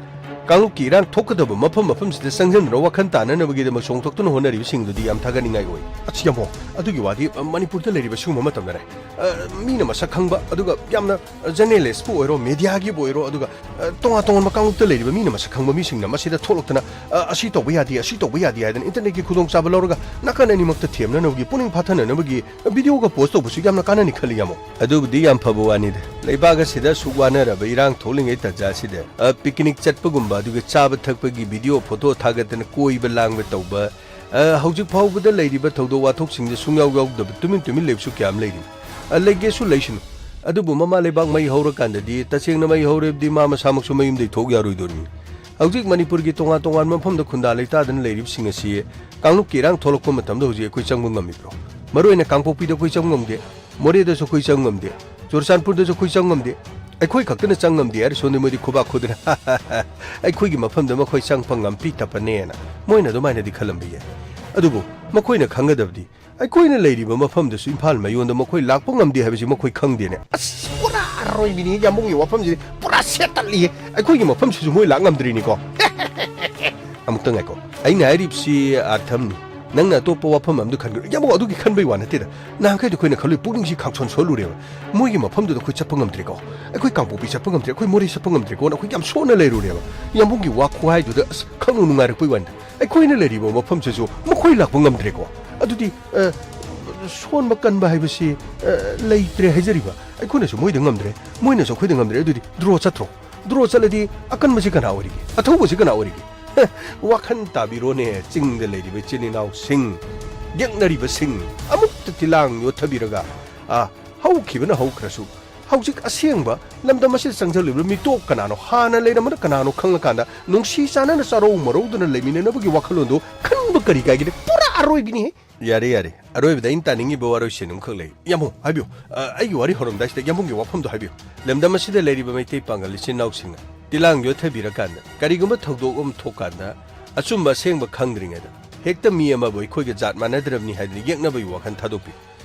ꯀꯥꯡꯂꯨꯞꯀꯤ ꯏꯔꯥꯡ ꯊꯣꯛꯀꯗꯕ ꯃꯐꯝ ꯃꯐꯝꯁꯤꯗ ꯆꯪꯁꯤꯟꯗꯨꯅ ꯋꯥꯈꯜ ꯇꯥꯅꯅꯕꯒꯤꯗꯃꯛ ꯆꯣꯡꯊꯣꯛꯇꯨꯅ ꯍꯣꯠꯅꯔꯤꯕꯁꯤꯡꯗꯨꯗꯤ ꯌꯥꯝ ꯊꯥꯒꯠꯅꯤꯡꯉꯥꯏ ꯑꯣꯏ꯫ ꯑꯁ, ꯌꯥꯝꯃꯣ, ꯑꯗꯨꯒꯤ ꯋꯥꯗꯤ, ꯑ, ꯃꯅꯤꯄꯨꯔꯗ ꯂꯩꯔꯤꯕ ꯁꯤꯒꯨꯝꯕ ꯃꯇꯝꯗꯅꯦ, ꯑ, ꯃꯤꯅ ꯃꯁꯛ ꯈꯪꯕ, ꯑꯗꯨꯒ ꯌꯥꯝꯅ, ꯑ, ꯖꯔꯅꯦꯂꯤꯁꯄꯨ ꯑꯣꯏꯔꯣ, ꯃꯦꯗꯤꯌꯥꯒꯤꯕꯨ ꯑꯣꯏꯔꯣ, ꯑꯗꯨꯒ, ꯑ, ꯇꯣꯉꯥꯟ ꯇꯣꯉꯥꯟꯕ ꯀꯥꯡꯂꯨꯞꯇ ꯂꯩꯔꯤꯕ ꯃꯤꯅ ꯃꯁꯛ ꯈꯪꯕ ꯃꯤꯁꯤꯡꯅ ꯃꯁꯤꯗ ꯊꯣꯛꯂꯛꯇꯅ, ꯑ, "ꯑꯁꯤ ꯇꯧꯕ ꯌꯥꯗꯦ, ꯑꯁꯤ ꯇꯧꯕ ꯌꯥꯗꯦ" ꯍꯥꯏꯗꯅ ꯏꯟꯇꯔꯅꯦꯠꯀꯤ ꯈꯨꯗꯣꯡꯆꯥꯕ ꯂꯧꯔꯒ ꯅꯥꯀꯟ ꯑꯅꯤꯃꯛꯇ ꯊꯦꯝꯅꯅꯕꯒꯤ, ꯄꯨꯛꯅꯤꯡ ꯐꯥꯊꯅꯅꯕꯒꯤ ꯚꯤꯗꯤꯑꯣꯒ ꯄꯣꯁ ꯇꯧꯕꯁꯨ ꯌꯥꯝꯅ ꯀꯥꯟꯅꯅꯤ ꯈꯜꯂꯤ, ꯌꯥꯝꯃꯣ꯫ ꯑꯗꯨꯕꯨꯗꯤ ꯌꯥꯝ ꯐꯕ ꯋꯥꯅꯤꯗ꯫ ꯂꯩꯕꯥꯛ ꯑꯁꯤꯗ ꯑꯁꯨꯛ ꯋꯥꯅꯔꯕ ꯏꯔꯥꯡ ꯊꯣꯛꯂꯤꯉꯩ ꯇꯥꯟꯖꯥꯁꯤꯗ, ꯑ, ꯄꯤꯛꯅꯤꯛ ꯆꯠꯄꯒꯨꯝꯕ, ꯑꯗꯨꯒ ꯆꯥꯕ ꯊꯛꯄꯒꯤ ꯚꯤꯗꯤꯑꯣ, ꯐꯣꯇꯣ ꯊꯥꯒꯠꯇꯅ ꯀꯣꯏꯕ ꯂꯥꯡꯕ ꯇꯧꯕ, ꯑ, ꯍꯧꯖꯤꯛ ꯐꯥꯎꯕꯗ ꯂꯩꯔꯤꯕ ꯊꯧꯗꯣꯛ ꯋꯥꯊꯣꯛꯁꯤꯡꯗ ꯁꯨꯡꯌꯥꯎ ꯌꯥꯎꯗꯕ ꯇꯨꯃꯤꯟ ꯇꯨꯃꯤꯟ ꯂꯩꯕꯁꯨ ꯀꯌꯥ ꯑꯃ ꯂꯩꯔꯤ꯫ ꯑ, ꯂꯩꯒꯦꯁꯨ ꯂꯩꯁꯅꯨ꯫ ꯑꯗꯨꯕꯨ ꯃꯃꯥ ꯂꯩꯕꯥꯛ ꯃꯩ ꯍꯧꯔꯀꯥꯟꯗꯗꯤ ꯇꯁꯦꯡꯅ ꯃꯩ ꯍꯧꯔꯦꯕꯗꯤ ꯃꯥ ꯃꯁꯥꯃꯛꯁꯨ ꯃꯌꯨꯝꯗꯩ ꯊꯣꯛ ꯌꯥꯔꯣꯏꯗꯣꯔꯤꯅꯤ꯫ ꯍꯧꯖꯤꯛ ꯃꯅꯤꯄꯨꯔꯒꯤ ꯇꯣꯉꯥꯟ ꯇꯣꯉꯥꯟꯕ ꯃꯐꯝꯗ ꯈꯨꯟꯗꯥ ꯂꯩꯇꯥꯗꯅ ꯂꯩꯔꯤꯕꯁꯤꯡ ꯑꯁꯤ ꯀꯥꯡꯂꯨꯞꯀꯤ ꯏꯔꯥꯡ ꯊꯣꯛꯂꯛꯄ ꯃꯇꯝꯗ ꯍꯧꯖꯤꯛ ꯑꯩꯈꯣꯏ ꯆꯪꯕ ꯉꯝꯃꯤꯕ꯭ꯔꯣ? ꯃꯔꯨ ꯑꯣꯏꯅ ꯀꯥꯡꯄꯣꯛꯄꯤꯗ ꯑꯩꯈꯣꯏ ꯆꯪꯕ ꯉꯝꯗꯦ, ꯃꯣꯔꯦꯗꯁꯨ ꯑꯩꯈꯣꯏ ꯆꯪꯕ ꯉꯝꯗꯦ, ꯆꯨꯔꯆꯥꯟꯄꯨꯔꯗꯁꯨ ꯑꯩꯈꯣꯏ ꯆꯪꯕ ꯉꯝꯗꯦ꯫ ꯑꯩꯈꯣꯏ ꯈꯛꯇꯅ ꯆꯪꯕ ꯉꯝꯗꯦ ꯍꯥꯏꯔ ꯁꯣꯝꯗ ꯃꯣꯏꯗꯤ ꯈꯨꯕꯥꯛ ꯈꯨꯗꯅ, "ꯑꯩꯈꯣꯏꯒꯤ ꯃꯐꯝꯗ ꯃꯈꯣꯏ ꯆꯪꯕ ꯉꯝꯄꯤ ꯇꯞꯄꯅꯦꯅ" ꯃꯣꯏꯅ ꯑꯗꯨꯃꯥꯏꯅꯗꯤ ꯈꯜꯂꯝꯕ ꯌꯥꯏ꯫ ꯑꯗꯨꯕꯨ ꯃꯈꯣꯏꯅ ꯈꯪꯒꯗꯕꯗꯤ ꯑꯩꯈꯣꯏꯅ ꯂꯩꯔꯤꯕ ꯃꯐꯝꯗꯁꯨ ꯏꯝꯐꯥꯜ ꯃꯌꯣꯟꯗ ꯃꯈꯣꯏ ꯂꯥꯛꯄ ꯉꯝꯗꯦ ꯍꯥꯏꯕꯁꯤ ꯃꯈꯣꯏ ꯈꯪꯗꯦꯅꯦ꯫ ꯑꯁ, ꯄꯨꯔꯥ ꯑꯔꯣꯏꯕꯤꯅꯤ ꯌꯥꯝꯕꯨꯡꯒꯤ ꯋꯥꯐꯝꯁꯤꯗꯤ, ꯄꯨꯔꯥ ꯁꯦꯠ ꯇꯠꯂꯤꯌꯦ꯫ ꯑꯩꯈꯣꯏꯒꯤ ꯃꯐꯝꯁꯤꯁꯨ ꯃꯣꯏ ꯂꯥꯛ ꯉꯝꯗ꯭ꯔꯤꯅꯤꯀꯣ꯫ ꯑꯃꯨꯛꯇ ꯉꯥꯏꯀꯣ, ꯑꯩꯅ ꯍꯥꯏꯔꯤꯕꯁꯤ ꯑꯥꯔꯊꯝꯅꯤ꯫ ꯅꯪꯅ ꯑꯇꯣꯞꯄ ꯋꯥꯐꯝ ꯑꯃꯗ ꯈꯟꯒꯅꯨ꯫ ꯌꯥꯝꯕꯨꯡ, ꯑꯗꯨꯒꯤ ꯈꯟꯕꯩ ꯋꯥ ꯅꯠꯇꯦꯗ꯫ ꯅꯍꯥꯟꯈꯩꯗꯤ ꯑꯩꯈꯣꯏꯅ ꯈꯜꯂꯨꯏ, ꯄꯨꯛꯅꯤꯡꯁꯤ ꯈꯥꯡꯁꯣꯟ ꯁꯣꯜꯂꯨꯔꯦꯕ꯫ ꯃꯣꯏꯒꯤ ꯃꯐꯝꯗꯨꯗ ꯑꯩꯈꯣꯏ ꯆꯠꯄ ꯉꯝꯗ꯭ꯔꯦꯀꯣ, ꯑꯩꯈꯣꯏ ꯀꯥꯡꯄꯣꯛꯄꯤ ꯆꯠꯄ ꯉꯝꯗ꯭ꯔꯦ, ꯑꯩꯈꯣꯏ ꯃꯣꯔꯦ ꯆꯠꯄ ꯉꯝꯗ꯭ꯔꯦꯀꯣꯅ ꯑꯩꯈꯣꯏ ꯌꯥꯝ ꯁꯣꯟꯅ ꯂꯩꯔꯨꯔꯦꯕ꯫ ꯌꯥꯝꯕꯨꯡꯒꯤ ꯋꯥ ꯈꯨꯍꯥꯏꯗꯨꯗ ꯑꯁ ꯈꯪꯅꯨ ꯅꯨꯡꯉꯥꯏꯔꯛꯄꯩ ꯋꯥꯅꯤꯗ꯫ ꯑꯩꯈꯣꯏꯅ ꯂꯩꯔꯤꯕ ꯃꯐꯝꯁꯤꯁꯨ ꯃꯈꯣꯏ ꯂꯥꯛꯄ ꯉꯝꯗ꯭ꯔꯦꯀꯣ꯫ ꯑꯗꯨꯗꯤ, ꯑ, ꯁꯣꯟꯕ ꯀꯟꯕ ꯍꯥꯏꯕꯁꯤ, ꯑ, ꯂꯩꯇ꯭ꯔꯦ ꯍꯥꯏꯖꯔꯤꯕ꯫ ꯑꯩꯈꯣꯏꯅꯁꯨ ꯃꯣꯏꯗ ꯉꯝꯗ꯭ꯔꯦ, ꯃꯣꯏꯅꯁꯨ ꯑꯩꯈꯣꯏꯗ ꯉꯝꯗ꯭ꯔꯦ꯫ ꯑꯗꯨꯗꯤ ꯗ꯭ꯔꯣ ꯆꯠꯇ꯭ꯔꯣ? ꯗ꯭ꯔꯣ ꯆꯠꯂꯗꯤ ꯑꯀꯟꯕꯁꯤ ꯀꯅꯥ ꯑꯣꯏꯔꯤꯒꯦ? ꯑꯊꯧꯕꯁꯤ ꯀꯅꯥ ꯑꯣꯏꯔꯤꯒꯦ? ꯍꯦ, ꯋꯥꯈꯜ ꯇꯥꯕꯤꯔꯣꯅꯦ, ꯆꯤꯡꯗ ꯂꯩꯔꯤꯕ ꯏꯆꯤꯟ ꯏꯅꯥꯎꯁꯤꯡ, ꯌꯦꯛꯅꯔꯤꯕꯁꯤꯡ, ꯑꯃꯨꯛꯇ ꯇꯤꯂꯥꯡ ꯌꯣꯠꯊꯕꯤꯔꯒ, ꯑ, ꯍꯧꯈꯤꯕꯅ ꯍꯧꯈ꯭ꯔꯁꯨ, ꯍꯧꯖꯤꯛ ꯑꯁꯦꯡꯕ ꯂꯝꯗꯝ ꯑꯁꯤꯗ ꯆꯪꯁꯤꯜꯂꯤꯕ ꯃꯤꯇꯣꯞ ꯀꯅꯥꯅꯣ, ꯍꯥꯟꯅ ꯂꯩꯔꯝꯕꯅ ꯀꯅꯥꯅꯣ ꯈꯪꯂꯀꯥꯟꯗ ꯅꯨꯡꯁꯤ ꯆꯥꯟꯅꯅ ꯆꯥꯔꯧ ꯃꯔꯧꯗꯅ ꯂꯩꯃꯤꯟꯅꯅꯕꯒꯤ ꯋꯥꯈꯜꯂꯣꯟꯗꯣ ꯈꯟꯕ ꯀꯔꯤ ꯀꯥꯏꯒꯦ? ꯄꯨꯔꯥ ꯑꯔꯣꯏꯕꯤꯅꯤꯍꯦ꯫ ꯌꯥꯔꯦ, ꯌꯥꯔꯦ꯫ ꯑꯔꯣꯏꯕꯗ ꯑꯩꯅ ꯇꯥꯅꯤꯡꯉꯤꯕ ꯋꯥꯔꯣꯏꯁꯤꯟ ꯑꯃꯈꯛ ꯂꯩ꯫ ꯌꯥꯝꯕꯨꯡ, ꯍꯥꯏꯕꯤꯌꯨ꯫ ꯑ, ꯑꯩꯒꯤ ꯋꯥꯔꯤ ꯍꯧꯔꯝꯗꯥꯏꯁꯤꯗ ꯌꯥꯝꯕꯨꯡꯒꯤ ꯋꯥꯐꯝꯗꯣ ꯍꯥꯏꯕꯤꯌꯨ꯫ ꯂꯝꯗꯝ ꯑꯁꯤꯗ ꯂꯩꯔꯤꯕ ꯃꯩꯇꯩ ꯄꯥꯡꯒꯜ ꯏꯆꯤꯟ ꯏꯅꯥꯎꯁꯤꯡꯅ ꯏꯔꯥꯡ ꯌꯣꯠꯊꯕꯤꯔꯀꯥꯟꯗ, ꯀꯔꯤꯒꯨꯝꯕ ꯊꯧꯗꯣꯛ ꯑꯃ ꯊꯣꯛꯀꯥꯟꯗ, ꯑꯆꯨꯝꯕ ꯑꯁꯦꯡꯕ ꯈꯪꯗ꯭ꯔꯤꯉꯩꯗ ꯍꯦꯛꯇ ꯃꯤ ꯑꯃꯕꯨ ꯑꯩꯈꯣꯏꯒ ꯖꯥꯠ ꯃꯥꯟꯅꯗ꯭ꯔꯕꯅꯤ ꯍꯥꯏꯗꯨꯅ ꯌꯦꯛꯅꯕꯒꯤ ꯋꯥꯈꯜ ꯊꯥꯗꯣꯛꯄꯤꯌꯨ꯫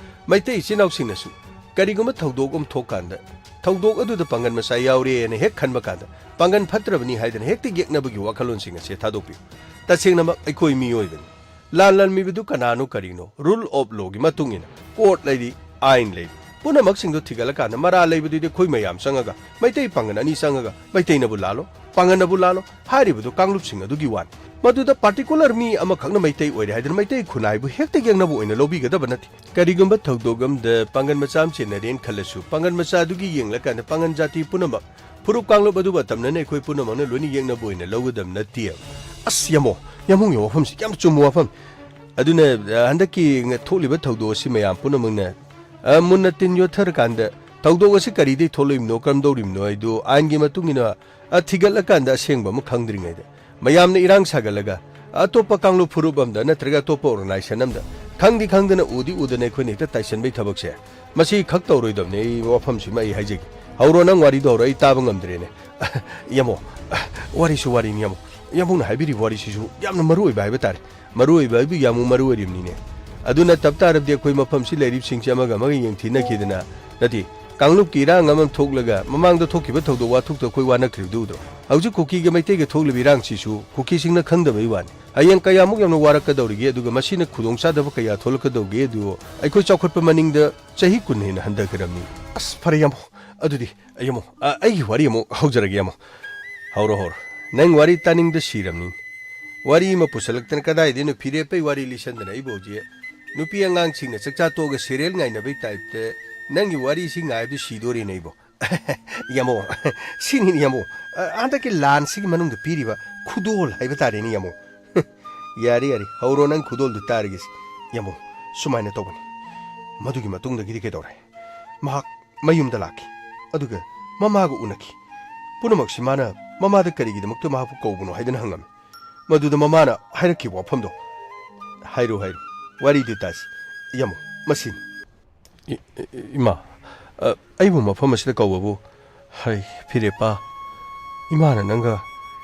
ꯃꯩꯇꯩ ꯏꯆꯤꯟ ꯏꯅꯥꯎꯁꯤꯡꯅꯁꯨ ꯀꯔꯤꯒꯨꯝꯕ ꯊꯧꯗꯣꯛ ꯑꯃ ꯊꯣꯛꯀꯥꯟꯗ, ꯊꯧꯗꯣꯛ ꯑꯗꯨꯗ ꯄꯥꯡꯒꯜ ꯃꯆꯥ ꯌꯥꯎꯔꯦꯅ ꯍꯦꯛ ꯈꯟꯕ ꯀꯥꯟꯗ, ꯄꯥꯡꯒꯜ ꯐꯠꯇ꯭ꯔꯕꯅꯤ ꯍꯥꯏꯗꯅ ꯍꯦꯛꯇ ꯌꯦꯛꯅꯕꯒꯤ ꯋꯥꯈꯜꯂꯣꯟꯁꯤꯡ ꯑꯁꯦ ꯊꯥꯗꯣꯛꯄꯤꯌꯨ꯫ ꯇꯁꯦꯡꯅꯃꯛ ꯑꯩꯈꯣꯏ ꯃꯤꯑꯣꯏꯕꯅꯤ꯫ ꯂꯥꯟ ꯂꯥꯟꯃꯤꯕꯗꯨ ꯀꯅꯥꯅꯣ ꯀꯔꯤꯅꯣ? Rule of lawꯒꯤ ꯃꯇꯨꯡ ꯏꯟꯅ court ꯂꯩꯔꯤ, ꯑꯥꯏꯟ ꯂꯩꯔꯤ꯫ ꯄꯨꯝꯅꯃꯛꯁꯤꯡꯗꯣ ꯊꯤꯒꯠꯂꯀꯥꯟꯗ ꯃꯔꯥꯜ ꯂꯩꯕꯗꯨꯗꯤ ꯑꯩꯈꯣꯏ ꯃꯌꯥꯝ ꯆꯪꯉꯒ, ꯃꯩꯇꯩ ꯄꯥꯡꯒꯜ ꯑꯅꯤ ꯆꯪꯉꯒ, ꯃꯩꯇꯩꯅꯕꯨ ꯂꯥꯜꯂꯣ, ꯄꯥꯡꯒꯜꯅꯕꯨ ꯂꯥꯜꯂꯣ ꯍꯥꯏꯔꯤꯕꯗꯨ ꯀꯥꯡꯂꯨꯞꯁꯤꯡ ꯑꯗꯨꯒꯤ ꯋꯥꯅꯤ꯫ ꯃꯗꯨꯗ particular ꯃꯤ ꯑꯃꯈꯛꯅ ꯃꯩꯇꯩ ꯑꯣꯏꯔꯦ ꯍꯥꯏꯗꯨꯅ ꯃꯩꯇꯩ ꯈꯨꯟꯅꯥꯏꯕꯨ ꯍꯦꯛꯇ ꯌꯦꯛꯅꯕ ꯑꯣꯏꯅ ꯂꯧꯕꯤꯒꯗꯕ ꯅꯠꯇꯦ꯫ ꯀꯔꯤꯒꯨꯝꯕ ꯊꯧꯗꯣꯛ ꯑꯃꯗ ꯄꯥꯡꯒꯜ ꯃꯆꯥ ꯑꯃ ꯆꯦꯟꯅꯔꯦꯅ ꯈꯜꯂꯁꯨ, ꯄꯥꯡꯒꯜ ꯃꯆꯥ ꯑꯗꯨꯒꯤ ꯌꯦꯡꯂꯀꯥꯟꯗ ꯄꯥꯡꯒꯜ ꯖꯥꯇꯤ ꯄꯨꯝꯅꯃꯛ, ꯐꯨꯔꯨꯞ ꯀꯥꯡꯂꯨꯞ ꯑꯗꯨ ꯃꯇꯝꯅꯅ ꯑꯩꯈꯣꯏ ꯄꯨꯝꯅꯃꯛꯅ ꯂꯣꯏꯅ ꯌꯦꯛꯅꯕ ꯑꯣꯏꯅ ꯂꯧꯒꯗꯕ ꯅꯠꯇꯦ꯫ ꯑꯁ, ꯌꯥꯝꯃꯣ, ꯌꯥꯝꯃꯨꯡꯒꯤ ꯋꯥꯐꯝꯁꯤ ꯌꯥꯝ ꯆꯨꯝꯕ ꯋꯥꯐꯝ꯫ ꯑꯗꯨꯅ, ꯑ, ꯍꯟꯗꯛꯀꯤ ꯉ-, ꯊꯣꯛꯂꯤꯕ ꯊꯧꯗꯣꯛ ꯑꯁꯤ ꯃꯌꯥꯝ ꯄꯨꯝꯅꯃꯛꯅ, ꯑ, ꯃꯨꯟꯅ ꯇꯤꯟ ꯌꯣꯠꯊꯔꯀꯥꯟꯗ ꯊꯧꯗꯣꯛ ꯑꯁꯤ ꯀꯔꯤꯗꯒꯤ ꯊꯣꯛꯂꯛꯏꯕꯅꯣ, ꯀꯔꯝꯗꯧꯔꯤꯕꯅꯣ ꯍꯥꯏꯗꯨ ꯑꯥꯏꯟꯒꯤ ꯃꯇꯨꯡ ꯏꯟꯅ, ꯑ, ꯊꯤꯒꯠꯂꯀꯥꯟꯗ ꯑꯁꯦꯡꯕ ꯑꯃ ꯈꯪꯗ꯭ꯔꯤꯉꯩꯗ ꯃꯌꯥꯝꯅ ꯏꯔꯥꯡ ꯁꯥꯒꯠꯂꯒ ꯑꯇꯣꯞꯄ ꯀꯥꯡꯂꯨꯞ ꯐꯨꯔꯨꯞ ꯑꯃꯗ ꯅꯠꯇ꯭ꯔꯒ ꯑꯇꯣꯞꯄ organization ꯑꯃꯗ ꯈꯪꯗꯤ ꯈꯪꯗꯅ ꯎꯗꯤ ꯎꯗꯅ ꯑꯩꯈꯣꯏꯅ ꯍꯦꯛꯇ ꯇꯥꯏꯁꯟꯕꯒꯤ ꯊꯕꯛꯁꯦ, ꯃꯁꯤ ꯈꯛ ꯇꯧꯔꯣꯏꯗꯕꯅꯤ꯫ ꯑꯩ ꯋꯥꯐꯝꯁꯤꯃ ꯑꯩ ꯍꯥꯏꯖꯒꯦ꯫ ꯍꯧꯔꯣ, ꯅꯪ ꯋꯥꯔꯤꯗꯣ ꯍꯧꯔꯣ, ꯑꯩ ꯇꯥꯕ ꯉꯝꯗ꯭ꯔꯦꯅꯦ꯫ ꯌꯥꯝꯃꯣ, ꯋꯥꯔꯤꯁꯨ ꯋꯥꯔꯤꯅꯤ ꯌꯥꯝꯃꯣ꯫ ꯌꯥꯝꯃꯨꯡꯅ ꯍꯥꯏꯕꯤꯔꯤꯕ ꯋꯥꯔꯤꯁꯤꯁꯨ ꯌꯥꯝꯅ ꯃꯔꯨ ꯑꯣꯏꯕ ꯍꯥꯏꯕ ꯇꯥꯔꯦ꯫ ꯃꯔꯨ ꯑꯣꯏꯕ ꯍꯥꯏꯕꯨ ꯌꯥꯝꯃꯨꯡ ꯃꯔꯨ ꯑꯣꯏꯔꯤꯕꯅꯤꯅꯦ꯫ ꯑꯗꯨꯅ ꯇꯞ ꯇꯥꯔꯕꯗꯤ ꯑꯩꯈꯣꯏ ꯃꯐꯝꯁꯤ ꯂꯩꯔꯤꯕꯁꯤꯡꯁꯤ ꯑꯃꯒ ꯑꯃꯒ ꯌꯦꯡꯊꯤꯅꯈꯤꯗꯅ, ꯅꯠꯇꯦ, ꯀꯥꯡꯂꯨꯞꯀꯤ ꯏꯔꯥꯡ ꯑꯃ ꯊꯣꯛꯂꯒ ꯃꯃꯥꯡꯗ ꯊꯣꯛꯈꯤꯕ ꯊꯧꯗꯣꯛ ꯋꯥꯊꯣꯛꯇ ꯑꯩꯈꯣꯏ ꯋꯥꯅꯈ꯭ꯔꯤꯕꯗꯨ ꯎꯗ꯭ꯔꯣ? ꯍꯧꯖꯤꯛ ꯀꯨꯀꯤꯒ ꯃꯩꯇꯩꯒ ꯊꯣꯛꯂꯤꯕ ꯏꯔꯥꯡꯁꯤꯁꯨ ꯀꯨꯀꯤꯁꯤꯡꯅ ꯈꯪꯗꯕꯩ ꯋꯥꯅꯤ꯫ ꯍꯌꯦꯡ ꯀꯌꯥꯃꯨꯛ ꯌꯥꯝꯅ ꯋꯥꯔꯛꯀꯗꯧꯔꯤꯒꯦ, ꯑꯗꯨꯒ ꯃꯁꯤꯅ ꯈꯨꯗꯣꯡꯆꯥꯗꯕ ꯀꯌꯥ ꯊꯣꯛꯂꯛꯀꯗꯧꯒꯦ, ꯑꯗꯨ ꯑꯩꯈꯣꯏ ꯆꯥꯎꯈꯠꯄ ꯃꯅꯤꯡꯗ ꯆꯍꯤ ꯀꯨꯟ ꯍꯦꯟꯅ ꯍꯟꯊꯈ꯭ꯔꯕꯅꯤ꯫ ꯑꯁ, ꯐꯔꯦ ꯌꯥꯝꯃꯣ, ꯑꯗꯨꯗꯤ ꯑꯩ ꯑꯃꯨꯛ, ꯑ, ꯑꯩꯒꯤ ꯋꯥꯔꯤ ꯑꯃꯨꯛ ꯍꯧꯖꯔꯒꯦ ꯌꯥꯝꯃꯣ꯫ ꯍꯧꯔꯣ, ꯍꯧꯔꯣ꯫ ꯅꯪ ꯋꯥꯔꯤ ꯇꯥꯅꯤꯡꯗ ꯁꯤꯔꯕꯅꯤ꯫ ꯋꯥꯔꯤ ꯑꯃ ꯄꯨꯁꯜꯂꯛꯇꯅ ꯀꯗꯥꯏꯗꯩꯅꯣ ꯐꯤꯔꯦꯞꯄꯩ ꯋꯥꯔꯤ ꯂꯤꯁꯟꯗꯅ ꯑꯩꯕꯨ ꯍꯧꯖꯤꯛ ꯅꯨꯄꯤ ꯑꯉꯥꯡꯁꯤꯡꯅ ꯆꯥꯛꯆꯥ ꯇꯣꯛꯑꯒ serial ꯉꯥꯏꯅꯕꯩ typeꯇ ꯅꯪꯒꯤ ꯋꯥꯔꯤꯁꯤ ꯉꯥꯏꯕꯗ ꯁꯤꯗꯣꯔꯦꯅꯦ ꯑꯩꯕꯨ꯫ ꯌꯥꯝꯃꯣ, ꯁꯤꯅꯤꯅꯦ ꯌꯥꯝꯃꯣ꯫ ꯑ, ꯍꯟꯗꯛꯀꯤ ꯂꯥꯟꯁꯤꯒꯤ ꯃꯅꯨꯡꯗ ꯄꯤꯔꯤꯕ ꯈꯨꯗꯣꯜ ꯍꯥꯏꯕ ꯇꯥꯔꯦꯅꯦ ꯌꯥꯝꯃꯣ꯫ ꯌꯥꯔꯦ, ꯌꯥꯔꯦ, ꯍꯧꯔꯣ ꯅꯪ ꯈꯨꯗꯣꯜꯗꯨ ꯇꯥꯔꯒꯦꯁꯦ꯫ ꯌꯥꯝꯃꯣ, ꯁꯨꯃꯥꯏꯅ ꯇꯧꯕꯅꯤ꯫ ꯃꯗꯨꯒꯤ ꯃꯇꯨꯡꯗꯒꯤꯗꯤ ꯀꯩꯗꯧꯔꯦ? ꯃꯍꯥꯛ ꯃꯌꯨꯝꯗ ꯂꯥꯛꯈꯤ꯫ ꯑꯗꯨꯒ ꯃꯃꯥꯒ ꯎꯅꯈꯤ꯫ ꯄꯨꯝꯅꯃꯛꯁꯤ ꯃꯥꯅ ꯃꯃꯥꯗ ꯀꯔꯤꯒꯤꯗꯃꯛꯇ ꯃꯍꯥꯛꯄꯨ ꯀꯧꯕꯅꯣ ꯍꯥꯏꯗꯅ ꯍꯪꯂꯝꯃꯤ꯫ ꯃꯗꯨꯗ ꯃꯃꯥꯅ ꯍꯥꯏꯔꯛꯈꯤꯕ ꯋꯥꯐꯝꯗꯣ, ꯍꯥꯏꯔꯨ, ꯍꯥꯏꯔꯨ꯫ ꯋꯥꯔꯤꯗꯨ ꯇꯥꯁꯤ꯫ ꯌꯥꯝꯃꯣ, ꯃꯁꯤꯅꯤ꯫ ꯏ-, ꯏ-, ꯏꯃꯥ, ꯑ, ꯑꯩꯕꯨ ꯃꯐꯝ ꯑꯁꯤꯗ ꯀꯧꯕꯕꯨ, ꯍꯩ, ꯐꯤꯔꯦꯞꯄ, ꯏꯃꯥꯅ ꯅꯪꯒ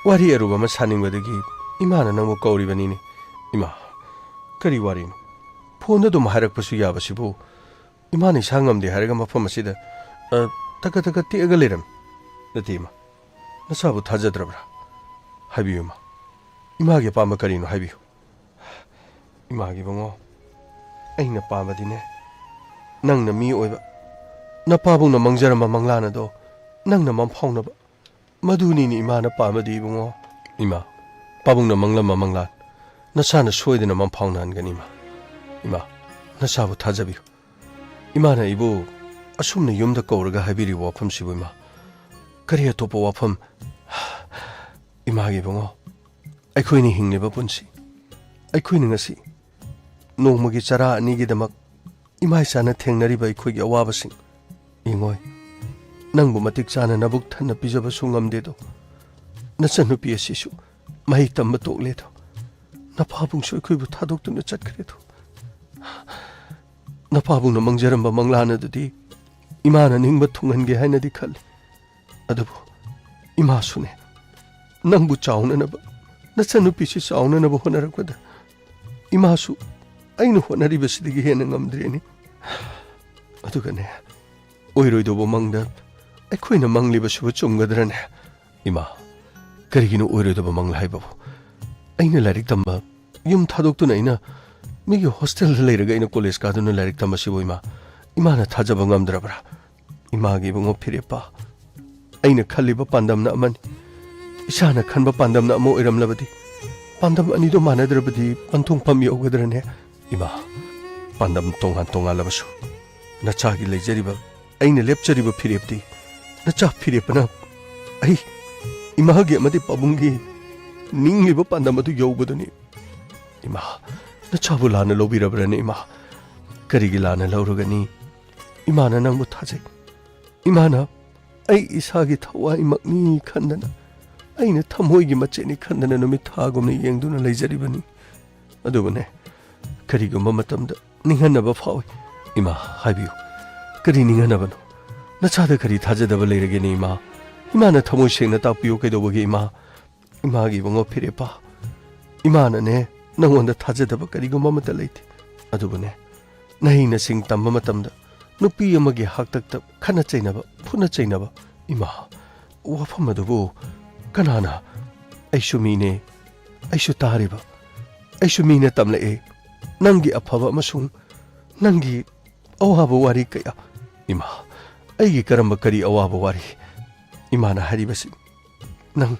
ꯋꯥꯔꯤ ꯑꯔꯨꯕ ꯑꯃ ꯁꯥꯅꯤꯡꯕꯗꯒꯤ ꯏꯃꯥꯅ ꯅꯪꯕꯨ ꯀꯧꯔꯤꯕꯅꯤꯅꯦ꯫ ꯏꯃꯥ, ꯀꯔꯤ ꯋꯥꯔꯤꯅꯣ? ꯐꯣꯟꯗ ꯑꯗꯨꯝ ꯍꯥꯏꯔꯛꯄꯁꯨ ꯌꯥꯕꯁꯤꯕꯨ, ꯏꯃꯥꯅ ꯏꯁꯥ ꯉꯝꯗꯦ ꯍꯥꯏꯔꯒ ꯃꯐꯝ ꯑꯁꯤꯗ, ꯑ, ꯇꯀ ꯇꯀ ꯇꯦꯛꯑꯒ ꯂꯩꯔꯝꯃꯤ꯫ ꯅꯠꯇꯦ, ꯏꯃꯥ, ꯅꯆꯥꯕꯨ ꯊꯥꯖꯗ꯭ꯔꯕ꯭ꯔꯥ? ꯍꯥꯏꯕꯤꯌꯨ, ꯏꯃꯥ꯫ ꯏꯃꯥꯒꯤ ꯑꯄꯥꯝꯕ ꯀꯔꯤꯅꯣ ꯍꯥꯏꯕꯤꯌꯨ꯫ ꯏꯃꯥꯒꯤ ꯏꯕꯨꯡꯉꯣ, ꯑꯩꯅ ꯄꯥꯝꯕꯗꯤꯅꯦ, ꯅꯪꯅ ꯃꯤ ꯑꯣꯏꯕ, ꯅꯄꯥꯕꯨꯡꯅ ꯃꯪꯖꯔꯝꯕ ꯃꯪꯂꯥꯟ ꯑꯗꯣ ꯅꯪꯅ ꯃꯪꯐꯥꯎꯅꯕ, ꯃꯗꯨꯅꯤꯅꯦ ꯏꯃꯥꯅ ꯄꯥꯝꯕꯗꯤ, ꯏꯕꯨꯡꯉꯣ꯫ ꯏꯃꯥ, ꯄꯥꯕꯨꯡꯅ ꯃꯪꯂꯝꯕ ꯃꯪꯂꯥꯟ ꯅꯁꯥꯅ ꯁꯣꯏꯗꯅ ꯃꯪꯐꯥꯎꯅꯍꯟꯒꯅꯤ, ꯏꯃꯥ꯫ ꯏꯃꯥ, ꯅꯁꯥꯕꯨ ꯊꯥꯖꯕꯤꯌꯨ꯫ ꯏꯃꯥꯅ ꯑꯩꯕꯨ ꯑꯁꯨꯝꯅ ꯌꯨꯝꯗ ꯀꯧꯔꯒ ꯍꯥꯏꯕꯤꯔꯤꯕ ꯋꯥꯐꯝꯁꯤꯕꯨ, ꯏꯃꯥ, ꯀꯔꯤ ꯑꯇꯣꯞꯄ ꯋꯥꯐꯝ? ꯏꯃꯥꯒꯤ ꯏꯕꯨꯡꯉꯣ, ꯑꯩꯈꯣꯏꯅ ꯍꯤꯡꯂꯤꯕ ꯄꯨꯟꯁꯤ, ꯑꯩꯈꯣꯏꯅ ꯉꯁꯤ ꯅꯣꯡꯃꯒꯤ ꯆꯔꯥ ꯑꯅꯤꯒꯤꯗꯃꯛ ꯏꯃꯥ ꯏꯆꯥꯅ ꯊꯦꯡꯅꯔꯤꯕ ꯑꯩꯈꯣꯏꯒꯤ ꯑꯋꯥꯕꯁꯤꯡ ꯌꯦꯡꯉꯣꯏ꯫ ꯅꯪꯕꯨ ꯃꯇꯤꯛ ꯆꯥꯅ ꯅꯕꯨꯛ ꯊꯟꯅ ꯄꯤꯖꯕꯁꯨ ꯉꯝꯗꯦꯗꯣ꯫ ꯅꯆꯟꯅꯨꯄꯤ ꯑꯁꯤꯁꯨ ꯃꯍꯩ ꯇꯝꯕ ꯇꯣꯛꯂꯦꯗꯣ꯫ ꯅꯄꯥꯕꯨꯡꯁꯨ ꯑꯩꯈꯣꯏꯕꯨ ꯊꯥꯗꯣꯛꯇꯨꯅ ꯆꯠꯈ꯭ꯔꯦꯗꯣ꯫ ꯅꯄꯥꯕꯨꯡꯅ ꯃꯪꯖꯔꯝꯕ ꯃꯪꯂꯥꯟ ꯑꯗꯨꯗꯤ ꯏꯃꯥꯅ ꯅꯤꯡꯕ ꯊꯨꯡꯍꯟꯒꯦ ꯍꯥꯏꯅꯗꯤ ꯈꯜꯂꯤ꯫ ꯑꯗꯨꯕꯨ ꯏꯃꯥꯁꯨꯅꯦ, ꯅꯪꯕꯨ ꯆꯥꯎꯅꯅꯕ, ꯅꯆꯟꯅꯨꯄꯤꯁꯤ ꯆꯥꯎꯅꯅꯕ ꯍꯣꯠꯅꯔꯛꯄꯗ ꯏꯃꯥꯁꯨ ꯑꯩꯅ ꯍꯣꯠꯅꯔꯤꯕꯁꯤꯗꯒꯤ ꯍꯦꯟꯅ ꯉꯝꯗ꯭ꯔꯦꯅꯦ꯫ ꯑꯗꯨꯒꯅꯦ, ꯑꯣꯏꯔꯣꯏꯗꯧꯕ ꯃꯪꯗ ꯑꯩꯈꯣꯏꯅ ꯃꯪꯂꯤꯕꯁꯤꯕꯨ ꯆꯨꯝꯒꯗ꯭ꯔꯅꯦ? ꯏꯃꯥ, ꯀꯔꯤꯒꯤꯅꯣ ꯑꯣꯏꯔꯣꯏꯗꯕ ꯃꯪꯂꯥ ꯍꯥꯏꯕꯕꯨ? ꯑꯩꯅ ꯂꯥꯏꯔꯤꯛ ꯇꯝꯕ, ꯌꯨꯝ ꯊꯥꯗꯣꯛꯇꯨꯅ ꯑꯩꯅ ꯃꯤꯒꯤ ꯍꯣꯁꯇꯦꯜꯗ ꯂꯩꯔꯒ ꯑꯩꯅ ꯀꯣꯂꯦꯖ ꯀꯥꯗꯨꯅ ꯂꯥꯏꯔꯤꯛ ꯇꯝꯕꯁꯤꯕꯨ, ꯏꯃꯥ, ꯏꯃꯥꯅ ꯊꯥꯖꯕ ꯉꯝꯗ꯭ꯔꯕ꯭ꯔꯥ? ꯏꯃꯥꯒꯤ ꯏꯕꯨꯡꯉꯣ ꯐꯤꯔꯦꯞꯄ, ꯑꯩꯅ ꯈꯜꯂꯤꯕ ꯄꯥꯟꯗꯝꯅ ꯑꯃꯅꯤ, ꯏꯁꯥꯅ ꯈꯟꯕ ꯄꯥꯟꯗꯝꯅ ꯑꯃ ꯑꯣꯏꯔꯝꯂꯕꯗꯤ, ꯄꯥꯟꯗꯝ ꯑꯅꯤꯗꯨ ꯃꯥꯟꯅꯗ꯭ꯔꯕꯗꯤ ꯄꯟꯊꯨꯡꯐꯝ ꯌꯧꯒꯗ꯭ꯔꯅꯦ? ꯏꯃꯥ, ꯄꯥꯟꯗꯝ ꯇꯣꯉꯥꯟ ꯇꯣꯉꯥꯜꯂꯕꯁꯨ ꯅꯆꯥꯒꯤ ꯂꯩꯖꯔꯤꯕ, ꯑꯩꯅ ꯂꯦꯞꯆꯔꯤꯕ ꯐꯤꯔꯦꯞꯇꯤ ꯅꯆꯥ ꯐꯤꯔꯦꯞꯄꯅ ꯑꯩ ꯏꯃꯥꯒꯤ ꯑꯃꯗꯤ ꯄꯥꯕꯨꯡꯒꯤ ꯅꯤꯡꯂꯤꯕ ꯄꯥꯟꯗꯝ ꯑꯗꯨ ꯌꯧꯕꯗꯨꯅꯤ꯫ ꯏꯃꯥ, ꯅꯆꯥꯕꯨ ꯂꯥꯟꯅ ꯂꯧꯕꯤꯔꯕ꯭ꯔꯅꯦ, ꯏꯃꯥ? ꯀꯔꯤꯒꯤ ꯂꯥꯟꯅ ꯂꯧꯔꯨꯒꯅꯤ? ꯏꯃꯥꯅ ꯅꯪꯕꯨ ꯊꯥꯖꯩ꯫ ꯏꯃꯥꯅ ꯑꯩ ꯏꯁꯥꯒꯤ ꯊꯋꯥꯏꯃꯛꯅꯤ ꯈꯟꯗꯅ, ꯑꯩꯅ ꯊꯃꯣꯏꯒꯤ ꯃꯆꯦꯠꯅꯤ ꯈꯟꯗꯅ ꯅꯨꯃꯤꯠ ꯊꯥꯒꯨꯝꯅ ꯌꯦꯡꯗꯨꯅ ꯂꯩꯖꯔꯤꯕꯅꯤ꯫ ꯑꯗꯨꯕꯨꯅꯦ, ꯀꯔꯤꯒꯨꯝꯕ ꯃꯇꯝꯗ ꯅꯤꯡꯍꯟꯅꯕ ꯐꯥꯎꯏ꯫ "ꯏꯃꯥ, ꯍꯥꯏꯕꯤꯌꯨ, ꯀꯔꯤ ꯅꯤꯡꯍꯟꯅꯕꯅꯣ? ꯅꯆꯥꯗ ꯀꯔꯤ ꯊꯥꯖꯗꯕ ꯂꯩꯔꯒꯦꯅꯦ, ꯏꯃꯥ? ꯏꯃꯥꯅ ꯊꯃꯣꯏ ꯁꯦꯡꯅ ꯇꯥꯛꯄꯤꯌꯨ ꯀꯩꯗꯧꯕꯒꯤ, ꯏꯃꯥ?" "ꯏꯃꯥꯒꯤ ꯏꯕꯨꯡꯉꯣ ꯐꯤꯔꯦꯞꯄ, ꯏꯃꯥꯅꯅꯦ ꯅꯪꯉꯣꯟꯗ ꯊꯥꯖꯗꯕ ꯀꯔꯤꯒꯨꯝꯕ ꯑꯃꯠꯇ ꯂꯩꯇꯦ꯫ ꯑꯗꯨꯕꯨꯅꯦ, ꯅꯍꯩ ꯅꯁꯤꯡ ꯇꯝꯕ ꯃꯇꯝꯗ ꯅꯨꯄꯤ ꯑꯃꯒꯤ ꯍꯥꯛꯇꯛꯇ ꯈꯠꯅ ꯆꯩꯅꯕ, ꯐꯨꯅ ꯆꯩꯅꯕ, ꯏꯃꯥ, ꯋꯥꯐꯝ ꯑꯗꯨꯕꯨ ꯀꯅꯥꯅ? ꯑꯩꯁꯨ ꯃꯤꯅꯦ, ꯑꯩꯁꯨ ꯇꯥꯔꯤꯕ, ꯑꯩꯁꯨ ꯃꯤꯅ ꯇꯝꯂꯛꯑꯦ꯫ ꯅꯪꯒꯤ ꯑꯐꯕ ꯑꯃꯁꯨꯡ ꯅꯪꯒꯤ ꯑꯋꯥꯕ ꯋꯥꯔꯤ ꯀꯌꯥ꯫ ꯏꯃꯥ, ꯑꯩꯒꯤ ꯀꯔꯝꯕ ꯀꯔꯤ ꯑꯋꯥꯕ ꯋꯥꯔꯤ?" ꯏꯃꯥꯅ ꯍꯥꯏꯔꯤꯕꯁꯤ, "ꯅꯪ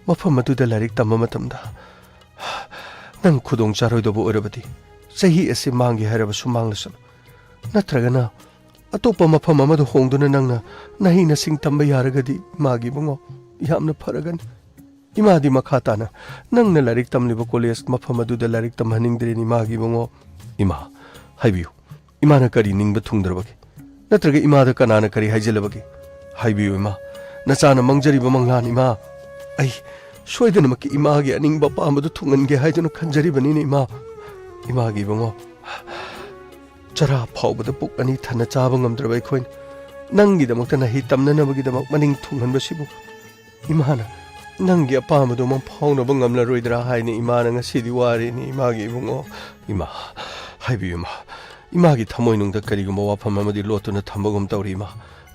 ꯃꯐꯝ ꯑꯗꯨꯗ ꯂꯥꯏꯔꯤꯛ ꯇꯝꯕ ꯃꯇꯝꯗ ꯅꯪ ꯈꯨꯗꯣꯡ ꯆꯥꯔꯣꯏꯗꯧꯕ ꯑꯣꯏꯔꯕꯗꯤ, ꯆꯍꯤ ꯑꯁꯤ ꯃꯥꯡꯒꯦ ꯍꯥꯏꯔꯕꯁꯨ ꯃꯥꯡꯂꯁꯅꯨ, ꯅꯠꯇ꯭ꯔꯒꯅ ꯑꯇꯣꯞꯄ ꯃꯐꯝ ꯑꯃꯗ ꯍꯣꯡꯗꯨꯅ ꯅꯪꯅ ꯅꯍꯩ ꯅꯁꯤꯡ ꯇꯝꯕ ꯌꯥꯔꯒꯗꯤ, ꯏꯃꯥꯒꯤ ꯏꯕꯨꯡꯉꯣ, ꯌꯥꯝꯅ ꯐꯔꯒꯅꯤ꯫ ꯏꯃꯥꯗꯤ ꯃꯈꯥ ꯇꯥꯅ ꯅꯪꯅ ꯂꯥꯏꯔꯤꯛ ꯇꯝꯂꯤꯕ ꯀꯣꯂꯦꯖ ꯃꯐꯝ ꯑꯗꯨꯗ ꯂꯥꯏꯔꯤꯛ ꯇꯝꯍꯟꯅꯤꯡꯗ꯭ꯔꯦꯅꯤ, ꯏꯃꯥꯒꯤ ꯏꯕꯨꯡꯉꯣ꯫" "ꯏꯃꯥ, ꯍꯥꯏꯕꯤꯌꯨ, ꯏꯃꯥꯅ ꯀꯔꯤ ꯅꯤꯡꯕ ꯊꯨꯡꯗ꯭ꯔꯕꯒꯦ? ꯅꯠꯇ꯭ꯔꯒ ꯏꯃꯥꯗ ꯀꯅꯥꯅ ꯀꯔꯤ ꯍꯥꯏꯖꯤꯜꯂꯕꯒꯦ? ꯍꯥꯏꯕꯤꯌꯨ, ꯏꯃꯥ, ꯅꯆꯥꯅ ꯃꯪꯖꯔꯤꯕ ꯃꯪꯂꯥꯟ, ꯏꯃꯥ, ꯑꯩ ꯁꯣꯏꯗꯅꯃꯛꯀꯤ ꯏꯃꯥꯒꯤ ꯑꯅꯤꯡꯕ ꯑꯄꯥꯝꯕꯗꯨ ꯊꯨꯡꯍꯟꯒꯦ ꯍꯥꯏꯗꯨꯅ ꯈꯟꯖꯔꯤꯕꯅꯤꯅꯦ, ꯏꯃꯥ꯫" "ꯏꯃꯥꯒꯤ ꯏꯕꯨꯡꯉꯣ, ꯆꯔꯥ ꯐꯥꯎꯕꯗ ꯄꯨꯛ ꯑꯅꯤ ꯊꯟꯅ ꯆꯥꯕ ꯉꯝꯗ꯭ꯔꯕ ꯑꯩꯈꯣꯏꯅ ꯅꯪꯒꯤꯗꯃꯛꯇ ꯅꯍꯩ ꯇꯝꯅꯅꯕꯒꯤꯗꯃꯛ ꯃꯅꯤꯡ ꯊꯨꯡꯍꯟꯕꯁꯤꯕꯨ, ꯏꯃꯥꯅ ꯅꯪꯒꯤ ꯑꯄꯥꯝꯕꯗꯨꯃꯛ ꯐꯥꯎꯅꯕ ꯉꯝꯂꯔꯣꯏꯗ꯭ꯔꯥ ꯍꯥꯏꯅ ꯏꯃꯥꯅ ꯉꯁꯤꯗꯤ ꯋꯥꯔꯦꯅꯦ, ꯏꯃꯥꯒꯤ ꯏꯕꯨꯡꯉꯣ꯫" "ꯏꯃꯥ, ꯍꯥꯏꯕꯤꯌꯨ, ꯏꯃꯥ, ꯏꯃꯥꯒꯤ ꯊꯃꯣꯏꯅꯨꯡꯗ ꯀꯔꯤꯒꯨꯝꯕ ꯋꯥꯐꯝ ꯑꯃꯗꯤ ꯂꯣꯠꯇꯨꯅ ꯊꯝꯕꯒꯨꯝ ꯇꯧꯔꯤ, ꯏꯃꯥ꯫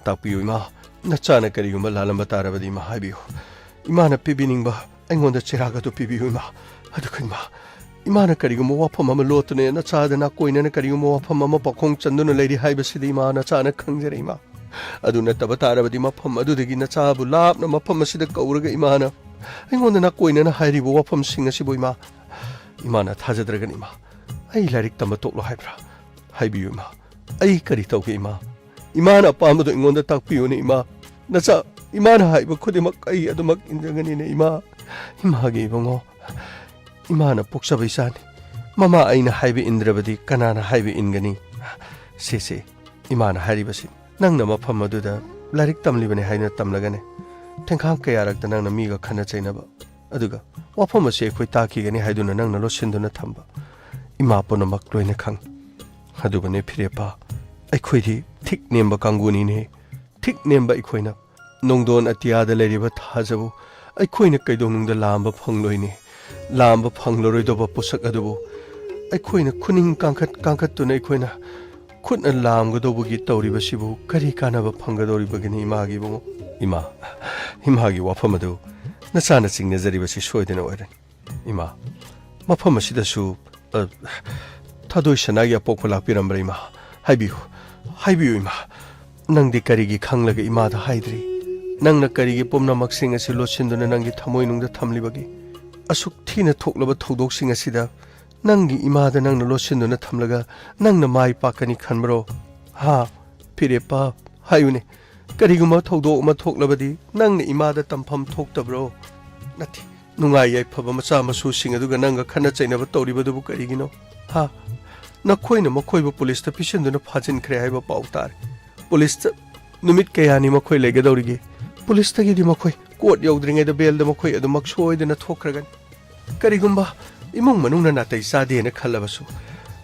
ꯇꯥꯛꯄꯤꯌꯨ, ꯏꯃꯥ, ꯅꯆꯥꯅ ꯀꯔꯤꯒꯨꯝꯕ ꯂꯥꯜꯂꯝꯕ ꯇꯥꯔꯕꯗꯤ, ꯏꯃꯥ, ꯍꯥꯏꯕꯤꯌꯨ꯫ ꯏꯃꯥꯅ ꯄꯤꯕꯤꯅꯤꯡꯕ ꯑꯩꯉꯣꯟꯗ ꯆꯩꯔꯥꯛ ꯑꯗꯨ ꯄꯤꯕꯤꯌꯨ, ꯏꯃꯥ꯫ ꯑꯗꯨꯒ ꯏꯃꯥ, ꯏꯃꯥꯅ ꯀꯔꯤꯒꯨꯝꯕ ꯋꯥꯐꯝ ꯑꯃ ꯂꯣꯠꯇꯨꯅ ꯅꯆꯥꯗ ꯅꯥꯀꯣꯏꯅꯅ ꯀꯔꯤꯒꯨꯝꯕ ꯋꯥꯐꯝ ꯑꯃ ꯄꯥꯎꯈꯣꯡ ꯆꯟꯗꯨꯅ ꯂꯩꯔꯤ ꯍꯥꯏꯕꯁꯤꯗꯤ, ꯏꯃꯥ, ꯅꯆꯥꯅ ꯈꯪꯖꯔꯦ, ꯏꯃꯥ꯫ ꯑꯗꯨ ꯅꯠꯇꯕ ꯇꯥꯔꯕꯗꯤ ꯃꯐꯝ ꯑꯗꯨꯗꯒꯤ ꯅꯆꯥꯕꯨ ꯂꯥꯞꯅ ꯃꯐꯝ ꯑꯁꯤꯗ ꯀꯧꯔꯒ ꯏꯃꯥꯅ ꯑꯩꯉꯣꯟꯗ ꯅꯥꯀꯣꯏꯅꯅ ꯍꯥꯏꯔꯤꯕ ꯋꯥꯐꯝꯁꯤꯡ ꯑꯁꯤꯕꯨ, ꯏꯃꯥ, ꯏꯃꯥꯅ ꯊꯥꯖꯗ꯭ꯔꯒꯅꯤ, ꯏꯃꯥ, ꯑꯩ ꯂꯥꯏꯔꯤꯛ ꯇꯝꯕ ꯇꯣꯛꯂꯣ ꯍꯥꯏꯕ꯭ꯔꯥ? ꯍꯥꯏꯕꯤꯌꯨ, ꯏꯃꯥ, ꯑꯩ ꯀꯔꯤ ꯇꯧꯒꯦ, ꯏꯃꯥ? ꯏꯃꯥꯅ ꯑꯄꯥꯝꯕꯗꯣ ꯑꯩꯉꯣꯟꯗ ꯇꯥꯛꯄꯤꯌꯨꯅꯦ, ꯏꯃꯥ꯫ ꯅꯆꯥ, ꯏꯃꯥꯅ ꯍꯥꯏꯕ ꯈꯨꯗꯤꯡꯃꯛ ꯑꯩ ꯑꯗꯨꯃꯛ ꯏꯟꯖꯒꯅꯤꯅꯦ, ꯏꯃꯥ꯫" "ꯏꯃꯥꯒꯤ ꯏꯕꯨꯡꯉꯣ, ꯏꯃꯥꯅ ꯄꯣꯛꯆꯕ ꯏꯆꯥꯅꯤ꯫ ꯃꯃꯥ ꯑꯩꯅ ꯍꯥꯏꯕ ꯏꯟꯗ꯭ꯔꯕꯗꯤ ꯀꯅꯥꯅ ꯍꯥꯏꯕ ꯏꯟꯒꯅꯤ? ꯁꯦ, ꯁꯦ, ꯏꯃꯥꯅ ꯍꯥꯏꯔꯤꯕꯁꯤ ꯅꯪꯅ ꯃꯐꯝ ꯑꯗꯨꯗ ꯂꯥꯏꯔꯤꯛ ꯇꯝꯂꯤꯕꯅꯤ ꯍꯥꯏꯗꯨꯅ ꯇꯝꯂꯒꯅꯦ, ꯊꯦꯡꯈꯥꯡ ꯀꯌꯥꯔꯛꯇ ꯅꯪꯅ ꯃꯤꯒ ꯈꯠꯅ ꯆꯩꯅꯕ, ꯑꯗꯨꯒ ꯋꯥꯐꯝ ꯑꯁꯤ ꯑꯩꯈꯣꯏ ꯇꯥꯈꯤꯒꯅꯤ ꯍꯥꯏꯗꯨꯅ ꯅꯪꯅ ꯂꯣꯠꯁꯤꯟꯗꯨꯅ ꯊꯝꯕ, ꯏꯃꯥ ꯄꯨꯝꯅꯃꯛ ꯂꯣꯏꯅ ꯈꯪ꯫ ꯑꯗꯨꯕꯨꯅꯦ ꯐꯤꯔꯦꯞꯄ, ꯑꯩꯈꯣꯏꯗꯤ ꯊꯤꯛ ꯅꯦꯝꯕ ꯀꯥꯡꯕꯨꯅꯤꯅꯦ꯫ ꯊꯤꯛ ꯅꯦꯝꯕ ꯑꯩꯈꯣꯏꯅ ꯅꯣꯡꯗꯣꯟ ꯑꯇꯤꯌꯥꯗ ꯂꯩꯔꯤꯕ ꯊꯥꯖꯕꯨ ꯑꯩꯈꯣꯏꯅ ꯀꯩꯗꯧꯅꯨꯡꯗ ꯂꯥꯝꯕ ꯐꯪꯂꯣꯏꯅꯦ꯫ ꯂꯥꯝꯕ ꯐꯪꯂꯔꯣꯏꯗꯧꯕ ꯄꯣꯠꯁꯛ ꯑꯗꯨꯕꯨ ꯑꯩꯈꯣꯏꯅ ꯈꯨꯅꯤꯡ ꯀꯥꯡꯈꯠ ꯀꯥꯡꯈꯠꯇꯨꯅ ꯑꯩꯈꯣꯏꯅ ꯈꯨꯠꯅ ꯂꯥꯝꯒꯗꯧꯕꯒꯤ ꯇꯧꯔꯤꯕꯁꯤꯕꯨ ꯀꯔꯤ ꯀꯥꯟꯅꯕ ꯐꯪꯒꯗꯧꯔꯤꯕꯒꯤꯅꯤ ꯏꯃꯥꯒꯤ ꯏꯕꯨꯡꯉꯣ? ꯏꯃꯥ, ꯏꯃꯥꯒꯤ ꯋꯥꯐꯝ ꯑꯗꯨ ꯅꯆꯥꯅ ꯆꯤꯡꯅꯖꯔꯤꯕꯁꯤ ꯁꯣꯏꯗꯅ ꯑꯣꯏꯔꯅꯤ꯫ ꯏꯃꯥ, ꯃꯐꯝ ꯑꯁꯤꯗꯁꯨ, ꯑ, ꯊꯥꯗꯣꯏ ꯁꯅꯥꯒꯤ ꯑꯄꯣꯛꯄ ꯂꯥꯛꯄꯤꯔꯝꯕ꯭ꯔꯥ ꯏꯃꯥ? ꯍꯥꯏꯕꯤꯌꯨ, ꯍꯥꯏꯕꯤꯌꯨ ꯏꯃꯥ꯫ ꯅꯪꯗꯤ ꯀꯔꯤꯒꯤ ꯈꯪꯂꯒ ꯏꯃꯥꯗ ꯍꯥꯏꯗ꯭ꯔꯤ? ꯅꯪꯅ ꯀꯔꯤꯒꯤ ꯄꯨꯝꯅꯃꯛꯁꯤꯡ ꯑꯁꯤ ꯂꯣꯠꯁꯤꯟꯗꯨꯅ ꯅꯪꯒꯤ ꯊꯃꯣꯏꯅꯨꯡꯗ ꯊꯝꯂꯤꯕꯒꯦ? ꯑꯁꯨꯛ ꯊꯤꯅ ꯊꯣꯛꯂꯕ ꯊꯧꯗꯣꯛꯁꯤꯡ ꯑꯁꯤꯗ ꯅꯪꯒꯤ ꯏꯃꯥꯗ ꯅꯪꯅ ꯂꯣꯠꯁꯤꯟꯗꯨꯅ ꯊꯝꯂꯒ ꯅꯪꯅ ꯃꯥꯏ ꯄꯥꯛꯀꯅꯤ ꯈꯟꯕ꯭ꯔꯣ? ꯍꯥ? ꯐꯤꯔꯦꯞꯄ, ꯍꯥꯏꯌꯨꯅꯦ, ꯀꯔꯤꯒꯨꯝꯕ ꯊꯧꯗꯣꯛ ꯑꯃ ꯊꯣꯛꯂꯕꯗꯤ ꯅꯪꯅ ꯏꯃꯥꯗ ꯇꯝꯐꯝ ꯊꯣꯛꯇꯕ꯭ꯔꯣ? ꯅꯠꯇꯦ, ꯅꯨꯡꯉꯥꯏ ꯌꯥꯏꯐꯕ ꯃꯆꯥ ꯃꯁꯨꯁꯤꯡ ꯑꯗꯨꯒ ꯅꯪꯒ ꯈꯠꯅ ꯆꯩꯅꯕ ꯇꯧꯔꯤꯕꯗꯨꯕꯨ ꯀꯔꯤꯒꯤꯅꯣ? ꯍꯥ? ꯅꯈꯣꯏꯅ ꯃꯈꯣꯏꯕꯨ ꯄꯨꯂꯤꯁꯇ ꯄꯤꯁꯤꯟꯗꯨꯅ ꯐꯥꯖꯤꯟꯈ꯭ꯔꯦ ꯍꯥꯏꯕ ꯄꯥꯎ ꯇꯥꯔꯦ꯫ ꯄꯨꯂꯤꯁꯇ ꯅꯨꯃꯤꯠ ꯀꯌꯥꯅꯤ ꯃꯈꯣꯏ ꯂꯩꯒꯗꯧꯔꯤꯒꯦ? ꯄꯨꯂꯤꯁꯇꯒꯤꯗꯤ ꯃꯈꯣꯏ ꯀꯣꯔꯠ ꯌꯧꯗ꯭ꯔꯤꯉꯩꯗ ꯕꯦꯜꯗ ꯃꯈꯣꯏ ꯑꯗꯨꯃꯛ ꯁꯣꯏꯗꯅ ꯊꯣꯛꯈ꯭ꯔꯒꯅꯤ꯫ ꯀꯔꯤꯒꯨꯝꯕ ꯏꯃꯨꯡ ꯃꯅꯨꯡꯅ ꯅꯥꯇꯩ ꯆꯥꯗꯦꯅ ꯈꯜꯂꯕꯁꯨ,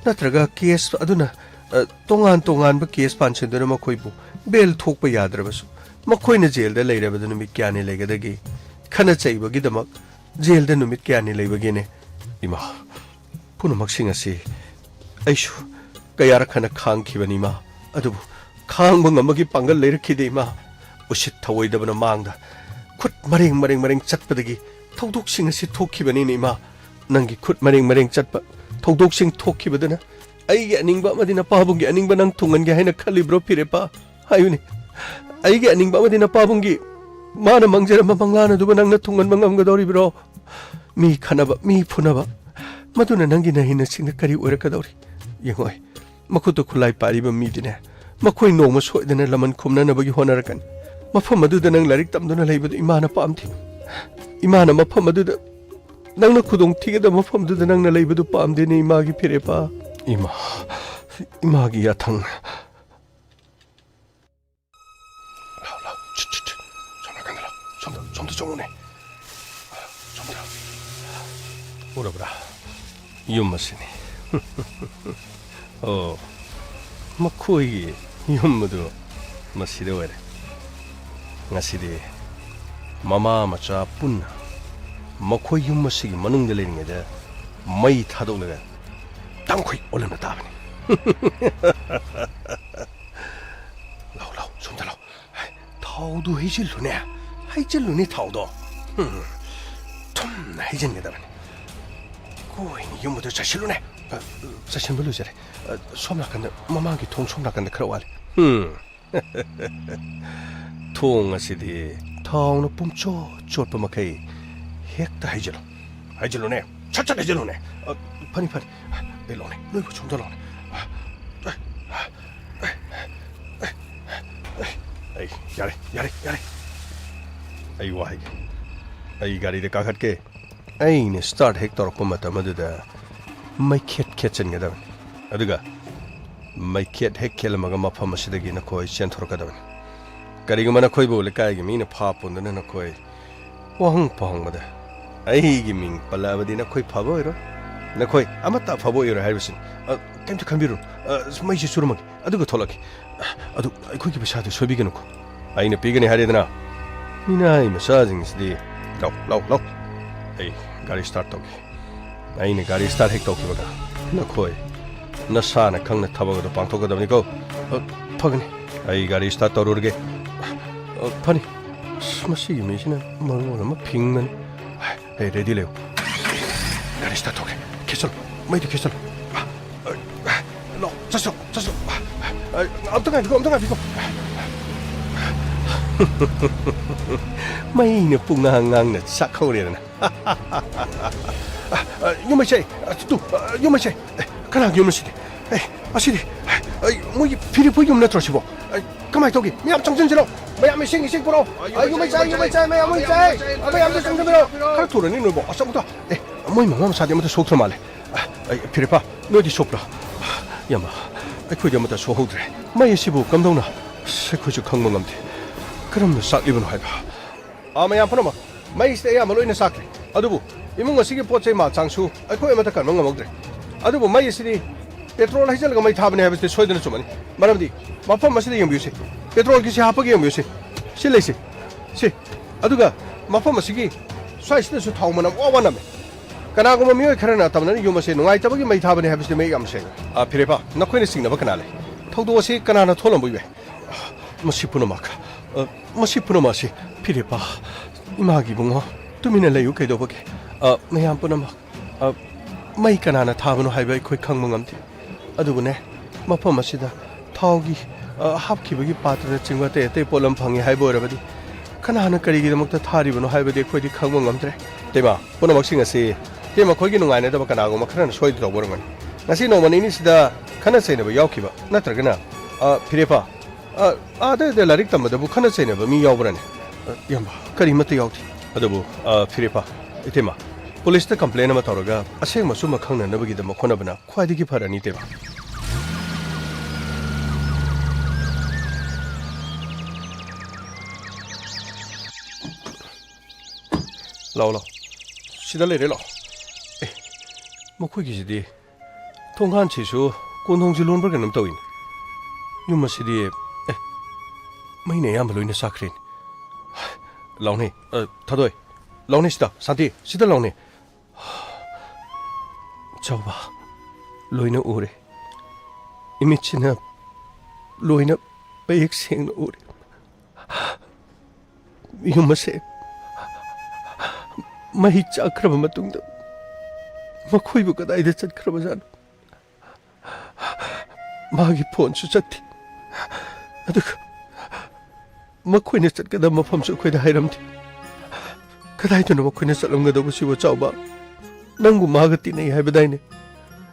ꯅꯠꯇ꯭ꯔꯒ ꯀꯦꯁ ꯑꯗꯨꯅ, ꯑ, ꯇꯣꯉꯥꯟ ꯇꯣꯉꯥꯟꯕ ꯀꯦꯁ ꯄꯥꯟꯁꯤꯟꯗꯨꯅ ꯃꯈꯣꯏꯕꯨ ꯕꯦꯜ ꯊꯣꯛꯄ ꯌꯥꯗ꯭ꯔꯕꯁꯨ, ꯃꯈꯣꯏꯅ ꯖꯦꯜꯗ ꯂꯩꯔꯕꯗ ꯅꯨꯃꯤꯠ ꯀꯌꯥꯅꯤ ꯂꯩꯒꯗꯒꯦ? ꯈꯠꯅ ꯆꯩꯕꯒꯤꯗꯃꯛ ꯖꯦꯜꯗ ꯅꯨꯃꯤꯠ ꯀꯌꯥꯅꯤ ꯂꯩꯕꯒꯦꯅꯦ? ꯏꯃꯥ, ꯄꯨꯝꯅꯃꯛꯁꯤꯡ ꯑꯁꯤ ꯑꯩꯁꯨ ꯀꯌꯥꯔꯛ ꯍꯟꯅ ꯈꯥꯡꯈꯤꯕꯅꯤ, ꯏꯃꯥ꯫ ꯑꯗꯨꯕꯨ ꯈꯥꯡꯕ ꯉꯝꯕꯒꯤ ꯄꯥꯡꯒꯜ ꯂꯩꯔꯛꯈꯤꯗꯦ, ꯏꯃꯥ꯫ ꯎꯁꯤꯠ ꯊꯑꯣꯏꯗꯕꯅ ꯃꯥꯡꯗ ꯈꯨꯠ ꯃꯔꯦꯡ ꯃꯔꯦꯡ ꯃꯔꯦꯡ ꯆꯠꯄꯗꯒꯤ ꯊꯧꯗꯣꯛꯁꯤꯡ ꯑꯁꯤ ꯊꯣꯛꯈꯤꯕꯅꯤꯅꯦ, ꯏꯃꯥ꯫ ꯅꯪꯒꯤ ꯈꯨꯠ ꯃꯔꯦꯡ ꯃꯔꯦꯡ ꯆꯠꯄ ꯊꯧꯗꯣꯛꯁꯤꯡ ꯊꯣꯛꯈꯤꯕꯗꯨꯅ ꯑꯩꯒꯤ ꯑꯅꯤꯡꯕ ꯑꯃꯗꯤ ꯅꯄꯥꯕꯨꯡꯒꯤ ꯑꯅꯤꯡꯕ ꯅꯪ ꯊꯨꯡꯍꯟꯒꯦ ꯍꯥꯏꯅ ꯈꯜꯂꯤꯕ꯭ꯔꯣ, ꯐꯤꯔꯦꯞꯄ? ꯍꯥꯏꯌꯨꯅꯦ꯫ ꯑꯩꯒꯤ ꯑꯅꯤꯡꯕ ꯑꯃꯗꯤ ꯅꯄꯥꯕꯨꯡꯒꯤ ꯃꯥꯅ ꯃꯪꯖꯔꯝꯕ ꯃꯪꯂꯥꯟ ꯑꯗꯨꯕꯨ ꯅꯪꯅ ꯊꯨꯡꯍꯟꯕ ꯉꯝꯒꯗꯧꯔꯤꯕ꯭ꯔꯣ? ꯃꯤ ꯈꯠꯅꯕ, ꯃꯤ ꯐꯨꯅꯕ, ꯃꯗꯨꯅ ꯅꯪꯒꯤ ꯅꯍꯩꯅꯁꯤꯡꯗ ꯀꯔꯤ ꯑꯣꯏꯔꯛꯀꯗꯧꯔꯤ? ꯌꯦꯡꯉꯣ, ꯃꯈꯨꯠꯇ ꯈꯨꯠꯂꯥꯏ ꯄꯥꯏꯔꯤꯕ ꯃꯤꯗꯨꯅꯦ, ꯃꯈꯣꯏ ꯅꯣꯡꯃ ꯁꯣꯏꯗꯅ ꯂꯃꯟ ꯈꯨꯝꯅꯅꯕꯒꯤ ꯍꯣꯠꯅꯔꯛꯀꯅꯤ꯫ ꯃꯐꯝ ꯑꯗꯨꯗ ꯅꯪ ꯂꯥꯏꯔꯤꯛ ꯇꯝꯗꯨꯅ ꯂꯩꯕꯗꯨ ꯏꯃꯥꯅ ꯄꯥꯝꯗꯦ꯫ ꯏꯃꯥꯅ ꯃꯐꯝ ꯑꯗꯨꯗ ꯅꯪꯅ ꯈꯨꯗꯣꯡ ꯊꯤꯒꯗꯕ ꯃꯐꯝꯗꯨꯗ ꯅꯪꯅ ꯂꯩꯕꯗꯨ ꯄꯥꯝꯗꯦꯅꯦ, ꯏꯃꯥꯒꯤ ꯐꯤꯔꯦꯞꯄ꯫ ꯏꯃꯥ, ꯏꯃꯥꯒꯤ ꯌꯥꯊꯪ꯫ ꯂꯥꯎ, ꯂꯥꯎ, ꯁꯤꯠ, ꯁꯤꯠ, ꯁꯤꯠ꯫ ꯁꯣꯝ ꯅꯥꯀꯟꯗ ꯂꯥꯎ꯫ ꯁꯣꯝꯗ, ꯁꯣꯝꯗ ꯆꯪꯉꯨꯅꯦ꯫ ꯁꯣꯝꯗ꯫ ꯎꯔꯕ꯭ꯔꯥ? ꯌꯨꯝ ꯑꯁꯤꯅꯤ꯫ ꯑꯣ, ꯃꯈꯣꯏꯒꯤ ꯌꯨꯝ ꯑꯗꯨ ꯃꯁꯤꯗ ꯑꯣꯏꯔꯦ꯫ ꯉꯁꯤꯗꯤ ꯃꯃꯥ ꯃꯆꯥ ꯄꯨꯟꯅ ꯃꯈꯣꯏ ꯌꯨꯝ ꯑꯁꯤꯒꯤ ꯃꯅꯨꯡꯗ ꯂꯩꯔꯤꯉꯩꯗ ꯃꯩ ꯊꯥꯗꯣꯛꯂꯒ ꯇꯥꯡꯈꯨꯜ ꯑꯣꯜꯍꯟꯕ ꯇꯥꯕꯅꯤ꯫ ꯂꯥꯎ, ꯂꯥꯎ, ꯁꯣꯝꯗ ꯂꯥꯎ꯫ ꯊꯥꯎꯗꯨ ꯍꯩꯖꯤꯜꯂꯨꯅꯦ꯫ ꯍꯩꯖꯤꯜꯂꯨꯅꯦ ꯊꯥꯎꯗꯣ꯫ ꯎꯝ, ꯊꯨꯝꯅ ꯍꯩꯖꯤꯟꯒꯗꯕꯅꯤ꯫ ꯀꯣꯏꯅ ꯌꯨꯝ ꯑꯗꯨ ꯆꯠꯁꯤꯜꯂꯨꯅꯦ꯫ ꯑ, ꯆꯠꯁꯤꯟꯕ ꯂꯣꯏꯖꯔꯦ꯫ ꯑ, ꯁꯣꯝ ꯅꯥꯀꯟꯗ, ꯃꯃꯥꯡꯒꯤ ꯊꯣꯡ ꯁꯣꯝ ꯅꯥꯀꯟꯗ ꯈꯔ ꯋꯥꯠꯂꯤ꯫ ꯎꯝ꯫ ꯊꯣꯡ ꯑꯁꯤꯗꯤ ꯊꯥꯎꯅ ꯄꯨꯝꯆꯣꯠ ꯆꯣꯠꯄ ꯃꯈꯩ ꯍꯦꯛꯇ ꯍꯩꯖꯤꯜꯂꯨ꯫ ꯍꯩꯖꯤꯜꯂꯨꯅꯦ꯫ ꯁꯠ ꯁꯠ ꯍꯩꯖꯤꯜꯂꯨꯅꯦ꯫ ꯑ, ꯐꯅꯤ, ꯐꯅꯤ꯫ ꯑꯩ ꯂꯥꯎꯅꯦ꯫ ꯅꯣꯏꯕꯨ ꯁꯣꯝꯗ ꯂꯥꯎꯅꯦ꯫ ꯑꯩ, ꯌꯥꯔꯦ, ꯌꯥꯔꯦ, ꯌꯥꯔꯦ꯫ ꯑꯩ ꯋꯥ ꯍꯥꯏꯒꯦ꯫ ꯑꯩ ꯒꯥꯔꯤꯗ ꯀꯥꯈꯠꯀꯦ꯫ ꯑꯩꯅ start ꯍꯦꯛ ꯇꯧꯔꯛꯄ ꯃꯇꯝ ꯑꯗꯨꯗ ꯃꯩꯈꯦꯠ ꯈꯦꯠꯆꯟꯒꯗꯕꯅꯤ꯫ ꯑꯗꯨꯒ ꯃꯩꯈꯦꯠ ꯍꯦꯛ ꯈꯦꯠꯂꯝꯃꯒ ꯃꯐꯝ ꯑꯁꯤꯗꯒꯤ ꯅꯈꯣꯏ ꯆꯦꯟꯊꯣꯔꯛꯀꯗꯕꯅꯤ꯫ ꯀꯔꯤꯒꯨꯝꯕ ꯅꯈꯣꯏꯕꯨ ꯂꯩꯀꯥꯏꯒꯤ ꯃꯤꯅ ꯐꯥ ꯄꯨꯟꯗꯨꯅ ꯅꯈꯣꯏ ꯋꯥꯍꯪ ꯄꯥꯎꯍꯪꯕꯗ ꯑꯩꯒꯤ ꯃꯤꯡ ꯄꯜꯂꯛꯑꯕꯗꯤ ꯅꯈꯣꯏ ꯐꯕ ꯑꯣꯏꯔꯣꯏ꯫ ꯅꯈꯣꯏ ꯑꯃꯠꯇ ꯑꯐꯕ ꯑꯣꯏꯔꯣꯏ ꯍꯥꯏꯕꯁꯤꯅꯤ꯫ ꯑ, ꯀꯩꯝꯇ ꯈꯟꯕꯤꯔꯨꯅꯨ꯫ ꯑ, ꯃꯩꯁꯤ ꯆꯨꯔꯝꯃꯒꯦ꯫ ꯑꯗꯨꯒ ꯊꯣꯛꯂꯛꯀꯦ꯫ ꯑ, ꯑꯗꯨ ꯑꯩꯈꯣꯏꯒꯤ ꯄꯩꯁꯥꯗꯨ ꯁꯣꯏꯕꯤꯒꯅꯨꯀꯣ꯫ ꯑꯩꯅ ꯄꯤꯒꯅꯤ ꯍꯥꯏꯔꯦꯗꯅ꯫ ꯃꯤꯅꯥꯏ ꯃꯆꯥꯁꯤꯡꯁꯤꯗꯤ꯫ ꯂꯥꯎ, ꯂꯥꯎ, ꯂꯥꯎ꯫ ꯑꯩ ꯒꯥꯔꯤ start ꯇꯧꯒꯦ꯫ ꯑꯩꯅ ꯒꯥꯔꯤ start ꯍꯦꯛ ꯇꯧꯈꯤꯕꯒ ꯅꯈꯣꯏ ꯅꯁꯥꯅ ꯈꯪꯅ ꯊꯕꯛ ꯑꯗꯨ ꯄꯥꯡꯊꯣꯛꯀꯗꯕꯅꯤꯀꯣ꯫ ꯑ, ꯐꯒꯅꯤ꯫ ꯑꯩ ꯒꯥꯔꯤ start ꯇꯧꯔꯨꯔꯒꯦ꯫ ꯑ, ꯐꯅꯤ꯫ ꯑꯁ, ꯃꯁꯤꯒꯤ ꯃꯤꯁꯤꯅ ꯃꯔꯣꯜ ꯑꯃ ꯐꯤꯡꯕꯅꯤ꯫ ꯑꯩ ready ꯂꯩꯌꯨ꯫ ꯒꯥꯔꯤ start ꯇꯧꯒꯦ꯫ ꯈꯦꯠꯆꯜꯂꯨ꯫ ꯃꯩꯗꯨ ꯈꯦꯠꯆꯜꯂꯨ꯫ ꯑ, ꯑ, ꯂꯥꯎ, ꯆꯠꯁꯣ, ꯆꯠꯁꯣ꯫ ꯑ, ꯑ, ꯑꯝꯇ ꯉꯥꯏꯕꯤꯈꯣ, ꯑꯝꯇ ꯉꯥꯏꯕꯤꯈꯣ꯫ ꯃꯩꯅ ꯄꯨꯡꯉꯥꯡ ꯉꯥꯡꯅ ꯆꯥꯛꯍꯧꯔꯦꯗꯅ꯫ ꯑ, ꯑ, ꯌꯨꯝꯃꯩꯁꯦ, ꯑ, ꯇꯨ, ꯑ, ꯌꯨꯝꯃꯩꯁꯦ꯫ ꯑꯦ, ꯀꯅꯥꯒꯤ ꯌꯨꯝꯅꯣ ꯁꯤꯗꯤ? ꯑꯦ, ꯑꯁꯤꯗꯤ, ꯑꯩ, ꯃꯣꯏꯒꯤ ꯐꯤꯔꯦꯞꯄꯨ ꯌꯨꯝ ꯅꯠꯇ꯭ꯔꯣ ꯁꯤꯕꯣ? ꯑꯩ, ꯀꯃꯥꯏꯅ ꯇꯧꯒꯦ? ꯃꯌꯥꯝ ꯆꯪꯁꯤꯟꯁꯤꯔꯣ? ꯃꯌꯥꯝ ꯏꯁꯤꯡ, ꯏꯁꯤꯡ ꯄꯨꯔꯛꯑꯣ꯫ ꯑ, ꯌꯨꯝꯃꯩ ꯆꯥꯏ, ꯌꯨꯝꯃꯩ ꯆꯥꯏ, ꯃꯌꯥꯝ ꯌꯨꯝꯃꯩ ꯆꯥꯏ꯫ ꯑ, ꯃꯌꯥꯝꯗ ꯆꯪꯁꯤꯟꯕꯤꯔꯣ꯫ ꯈꯔ ꯊꯨꯔꯅꯤ ꯅꯣꯏꯕꯣ꯫ ꯑꯁ, ꯑꯃꯨꯛꯇ, ꯑꯦ, ꯃꯣꯏ ꯃꯃꯥ ꯃꯆꯥꯗꯤ ꯑꯃꯠꯇ ꯁꯣꯛꯇ꯭ꯔ ꯃꯥꯜꯂꯦ꯫ ꯑ, ꯑꯩ, ꯐꯤꯔꯦꯞꯄ, ꯅꯣꯏꯗꯤ ꯁꯣꯛꯄ꯭ꯔꯥ? ꯏꯌꯥꯝꯕ, ꯑꯩꯈꯣꯏꯗꯤ ꯑꯃꯠꯇ ꯁꯣꯛꯍꯧꯗ꯭ꯔꯦ꯫ ꯃꯩ ꯑꯁꯤꯕꯨ ꯀꯝꯗꯧꯅ? ꯑꯁ, ꯑꯩꯈꯣꯏꯁꯨ ꯈꯪꯕ ꯉꯝꯗꯦ꯫ ꯀꯔꯝꯅ ꯆꯥꯛꯂꯤꯕꯅꯣ ꯍꯥꯏꯕ꯫ ꯑꯥ, ꯃꯌꯥꯝ ꯄꯨꯝꯅꯃꯛ, ꯃꯩꯁꯤꯗꯤ ꯑꯌꯥꯝꯕ ꯂꯣꯏꯅ ꯆꯥꯛꯈ꯭ꯔꯦ꯫ ꯑꯗꯨꯕꯨ ꯏꯃꯨꯡ ꯑꯁꯤꯒꯤ ꯄꯣꯠ ꯆꯩ ꯃꯥꯜ ꯆꯥꯡꯁꯨ ꯑꯩꯈꯣꯏ ꯑꯃꯠꯇ ꯀꯟꯕ ꯉꯝꯍꯧꯗ꯭ꯔꯦ꯫ ꯑꯗꯨꯕꯨ ꯃꯩ ꯑꯁꯤꯗꯤ ꯄꯦꯇ꯭ꯔꯣꯜ ꯍꯩꯖꯤꯜꯂꯒ ꯃꯩ ꯊꯥꯕꯅꯤ ꯍꯥꯏꯕꯁꯤꯗꯤ ꯁꯣꯏꯗꯅ ꯆꯨꯝꯃꯅꯤ꯫ ꯃꯔꯝꯗꯤ ꯃꯐꯝ ꯑꯁꯤꯗ ꯌꯦꯡꯕꯤꯌꯨꯁꯦ, ꯄꯦꯇ꯭ꯔꯣꯜꯒꯤꯁꯤ ꯍꯥꯞꯄꯒ ꯌꯦꯡꯕꯤꯌꯨꯁꯦ, ꯁꯤ ꯂꯩꯁꯦ, ꯁꯤ꯫ ꯑꯗꯨꯒ ꯃꯐꯝ ꯑꯁꯤꯒꯤ ꯁ꯭ꯋꯥꯏꯁꯤꯗꯁꯨ ꯊꯥꯎ ꯃꯅꯝ ꯋꯥ ꯋꯥ ꯅꯝꯃꯦ꯫ ꯀꯅꯥꯒꯨꯝꯕ ꯃꯤꯑꯣꯏ ꯈꯔꯅ ꯇꯝꯅꯅ ꯌꯨꯝ ꯑꯁꯦ ꯅꯨꯡꯉꯥꯏꯇꯕꯒꯤ ꯃꯩ ꯊꯥꯕꯅꯤ ꯍꯥꯏꯕꯁꯤꯗꯤ ꯃꯌꯦꯛ ꯌꯥꯝ ꯁꯦꯡꯉꯤ꯫ ꯑ, ꯐꯤꯔꯦꯞꯄ, ꯅꯈꯣꯏꯅ ꯆꯤꯡꯅꯕ ꯀꯅꯥ ꯂꯩ? ꯊꯧꯗꯣꯛ ꯑꯁꯤ ꯀꯅꯥꯅ ꯊꯣꯛꯂꯝꯕ ꯌꯥꯏ? ꯃꯁꯤ ꯄꯨꯝꯅꯃꯛ, ꯑ, ꯃꯁꯤ ꯄꯨꯝꯅꯃꯛ ꯑꯁꯤ ꯐꯤꯔꯦꯞꯄ, ꯏꯃꯥꯒꯤ ꯏꯕꯨꯡꯉꯣ, ꯇꯨꯃꯤꯟꯅ ꯂꯩꯌꯨ, ꯀꯩꯗꯧꯕꯒꯦ? ꯑ, ꯃꯌꯥꯝ ꯄꯨꯝꯅꯃꯛ, ꯑ, ꯃꯩ ꯀꯅꯥꯅ ꯊꯥꯕꯅꯣ ꯍꯥꯏꯕ ꯑꯩꯈꯣꯏ ꯈꯪꯕ ꯉꯝꯗꯦ꯫ ꯑꯗꯨꯕꯨꯅꯦ, ꯃꯐꯝ ꯑꯁꯤꯗ ꯊꯥꯎꯒꯤ, ꯑ, ꯍꯥꯞꯈꯤꯕꯒꯤ ꯄꯥꯇ꯭ꯔꯅꯆꯤꯡꯕ ꯑꯇꯩ ꯑꯇꯩ ꯄꯣꯠꯂꯝ ꯐꯪꯉꯤ ꯍꯥꯏꯕ ꯑꯣꯏꯔꯕꯗꯤ, ꯀꯅꯥꯅ ꯀꯔꯤꯒꯤꯗꯃꯛꯇ ꯊꯥꯔꯤꯕꯅꯣ ꯍꯥꯏꯕꯗꯤ ꯑꯩꯈꯣꯏꯗꯤ ꯈꯪꯕ ꯉꯝꯗ꯭ꯔꯦ꯫ ꯏꯇꯩꯃ, ꯄꯨꯝꯅꯃꯛꯁꯤꯡ ꯑꯁꯤ ꯏꯇꯩꯃ ꯈꯣꯏꯒꯤ ꯅꯨꯡꯉꯥꯏꯅꯗꯕ ꯀꯅꯥꯒꯨꯝꯕ ꯈꯔꯅ ꯁꯣꯏꯗꯅ ꯇꯧꯕ ꯑꯣꯏꯔꯝꯒꯅꯤ꯫ ꯉꯁꯤ ꯅꯣꯡꯃ ꯅꯤꯅꯤꯁꯤꯗ ꯈꯠꯅ ꯆꯩꯅꯕ ꯌꯥꯎꯈꯤꯕ ꯅꯠꯇ꯭ꯔꯒꯅ, ꯑ, ꯐꯤꯔꯦꯞꯄ, ꯑ, ꯑꯥꯗ ꯂꯥꯏꯔꯤꯛ ꯇꯝꯕꯗꯕꯨ ꯈꯠꯅ ꯆꯩꯅꯕ ꯃꯤ ꯌꯥꯎꯕ꯭ꯔꯅꯦ? ꯑ, ꯏꯌꯥꯝꯕ, ꯀꯔꯤꯃꯠꯇ ꯌꯥꯎꯗꯦ꯫ ꯑꯗꯨꯕꯨ, ꯑ, ꯐꯤꯔꯦꯞꯄ, ꯏꯇꯩꯃ, ꯄꯨꯂꯤꯁꯇ ꯀꯝꯄ꯭ꯂꯦꯟ ꯑꯃ ꯇꯧꯔꯒ ꯑꯁꯦꯡꯕ ꯑꯆꯨꯝꯕ ꯈꯪꯅꯅꯕꯒꯤꯗꯃꯛ ꯍꯣꯠꯅꯕꯅ ꯈ꯭ꯋꯥꯏꯗꯒꯤ ꯐꯔꯅꯤ, ꯏꯇꯩꯃ꯫ ꯂꯥꯛꯑꯣ, ꯂꯥꯛꯑꯣ꯫ ꯁꯤꯗ ꯂꯩꯔꯦ, ꯂꯥꯛꯑꯣ꯫ ꯑꯦ, ꯃꯈꯣꯏꯒꯤꯁꯤꯗꯤ ꯊꯣꯡꯒꯥꯟꯁꯤꯁꯨ ꯀꯣꯟꯊꯣꯡꯁꯤ ꯂꯣꯟꯕ꯭ꯔꯥ ꯀꯩꯅꯣꯝ ꯇꯧꯏꯅꯦ꯫ ꯌꯨꯝ ꯑꯁꯤꯗꯤ, ꯑꯦ, ꯃꯩꯅ ꯑꯌꯥꯝꯕ ꯂꯣꯏꯅ ꯆꯥꯛꯈ꯭ꯔꯦꯅꯦ꯫ ꯂꯥꯎꯅꯦ, ꯑ, ꯊꯥꯗꯣꯏ꯫ ꯂꯥꯎꯅꯦ ꯁꯤꯗ, ꯁꯥꯟꯇꯤ, ꯁꯤꯗ ꯂꯥꯎꯅꯦ꯫ ꯆꯥꯎꯕ, ꯂꯣꯏꯅ ꯎꯔꯦ꯫ ꯏꯃꯤꯠꯁꯤꯅ ꯂꯣꯏꯅ ꯃꯌꯦꯛ ꯁꯦꯡꯅ ꯎꯔꯦ꯫ ꯌꯨꯝ ꯑꯁꯦ ꯃꯩ ꯆꯥꯛꯈ꯭ꯔꯕ ꯃꯇꯨꯡꯗ ꯃꯈꯣꯏꯕꯨ ꯀꯗꯥꯏꯗ ꯆꯠꯈ꯭ꯔꯕꯖꯥꯠꯅꯣ? ꯃꯥꯒꯤ ꯐꯣꯟꯁꯨ ꯆꯠꯇꯦ꯫ ꯑꯗꯨꯒ ꯃꯈꯣꯏꯅ ꯆꯠꯀꯗꯕ ꯃꯐꯝꯁꯨ ꯑꯩꯈꯣꯏꯗ ꯍꯥꯏꯔꯝꯗꯦ꯫ ꯀꯗꯥꯏꯗꯅꯣ ꯃꯈꯣꯏꯅ ꯆꯠꯂꯝꯒꯗꯧꯕꯁꯤꯕꯨ, ꯆꯥꯎꯕ? ꯅꯪꯕꯨ ꯃꯥꯒ ꯇꯤꯟꯅꯩ ꯍꯥꯏꯕꯗꯥꯏꯅꯦ?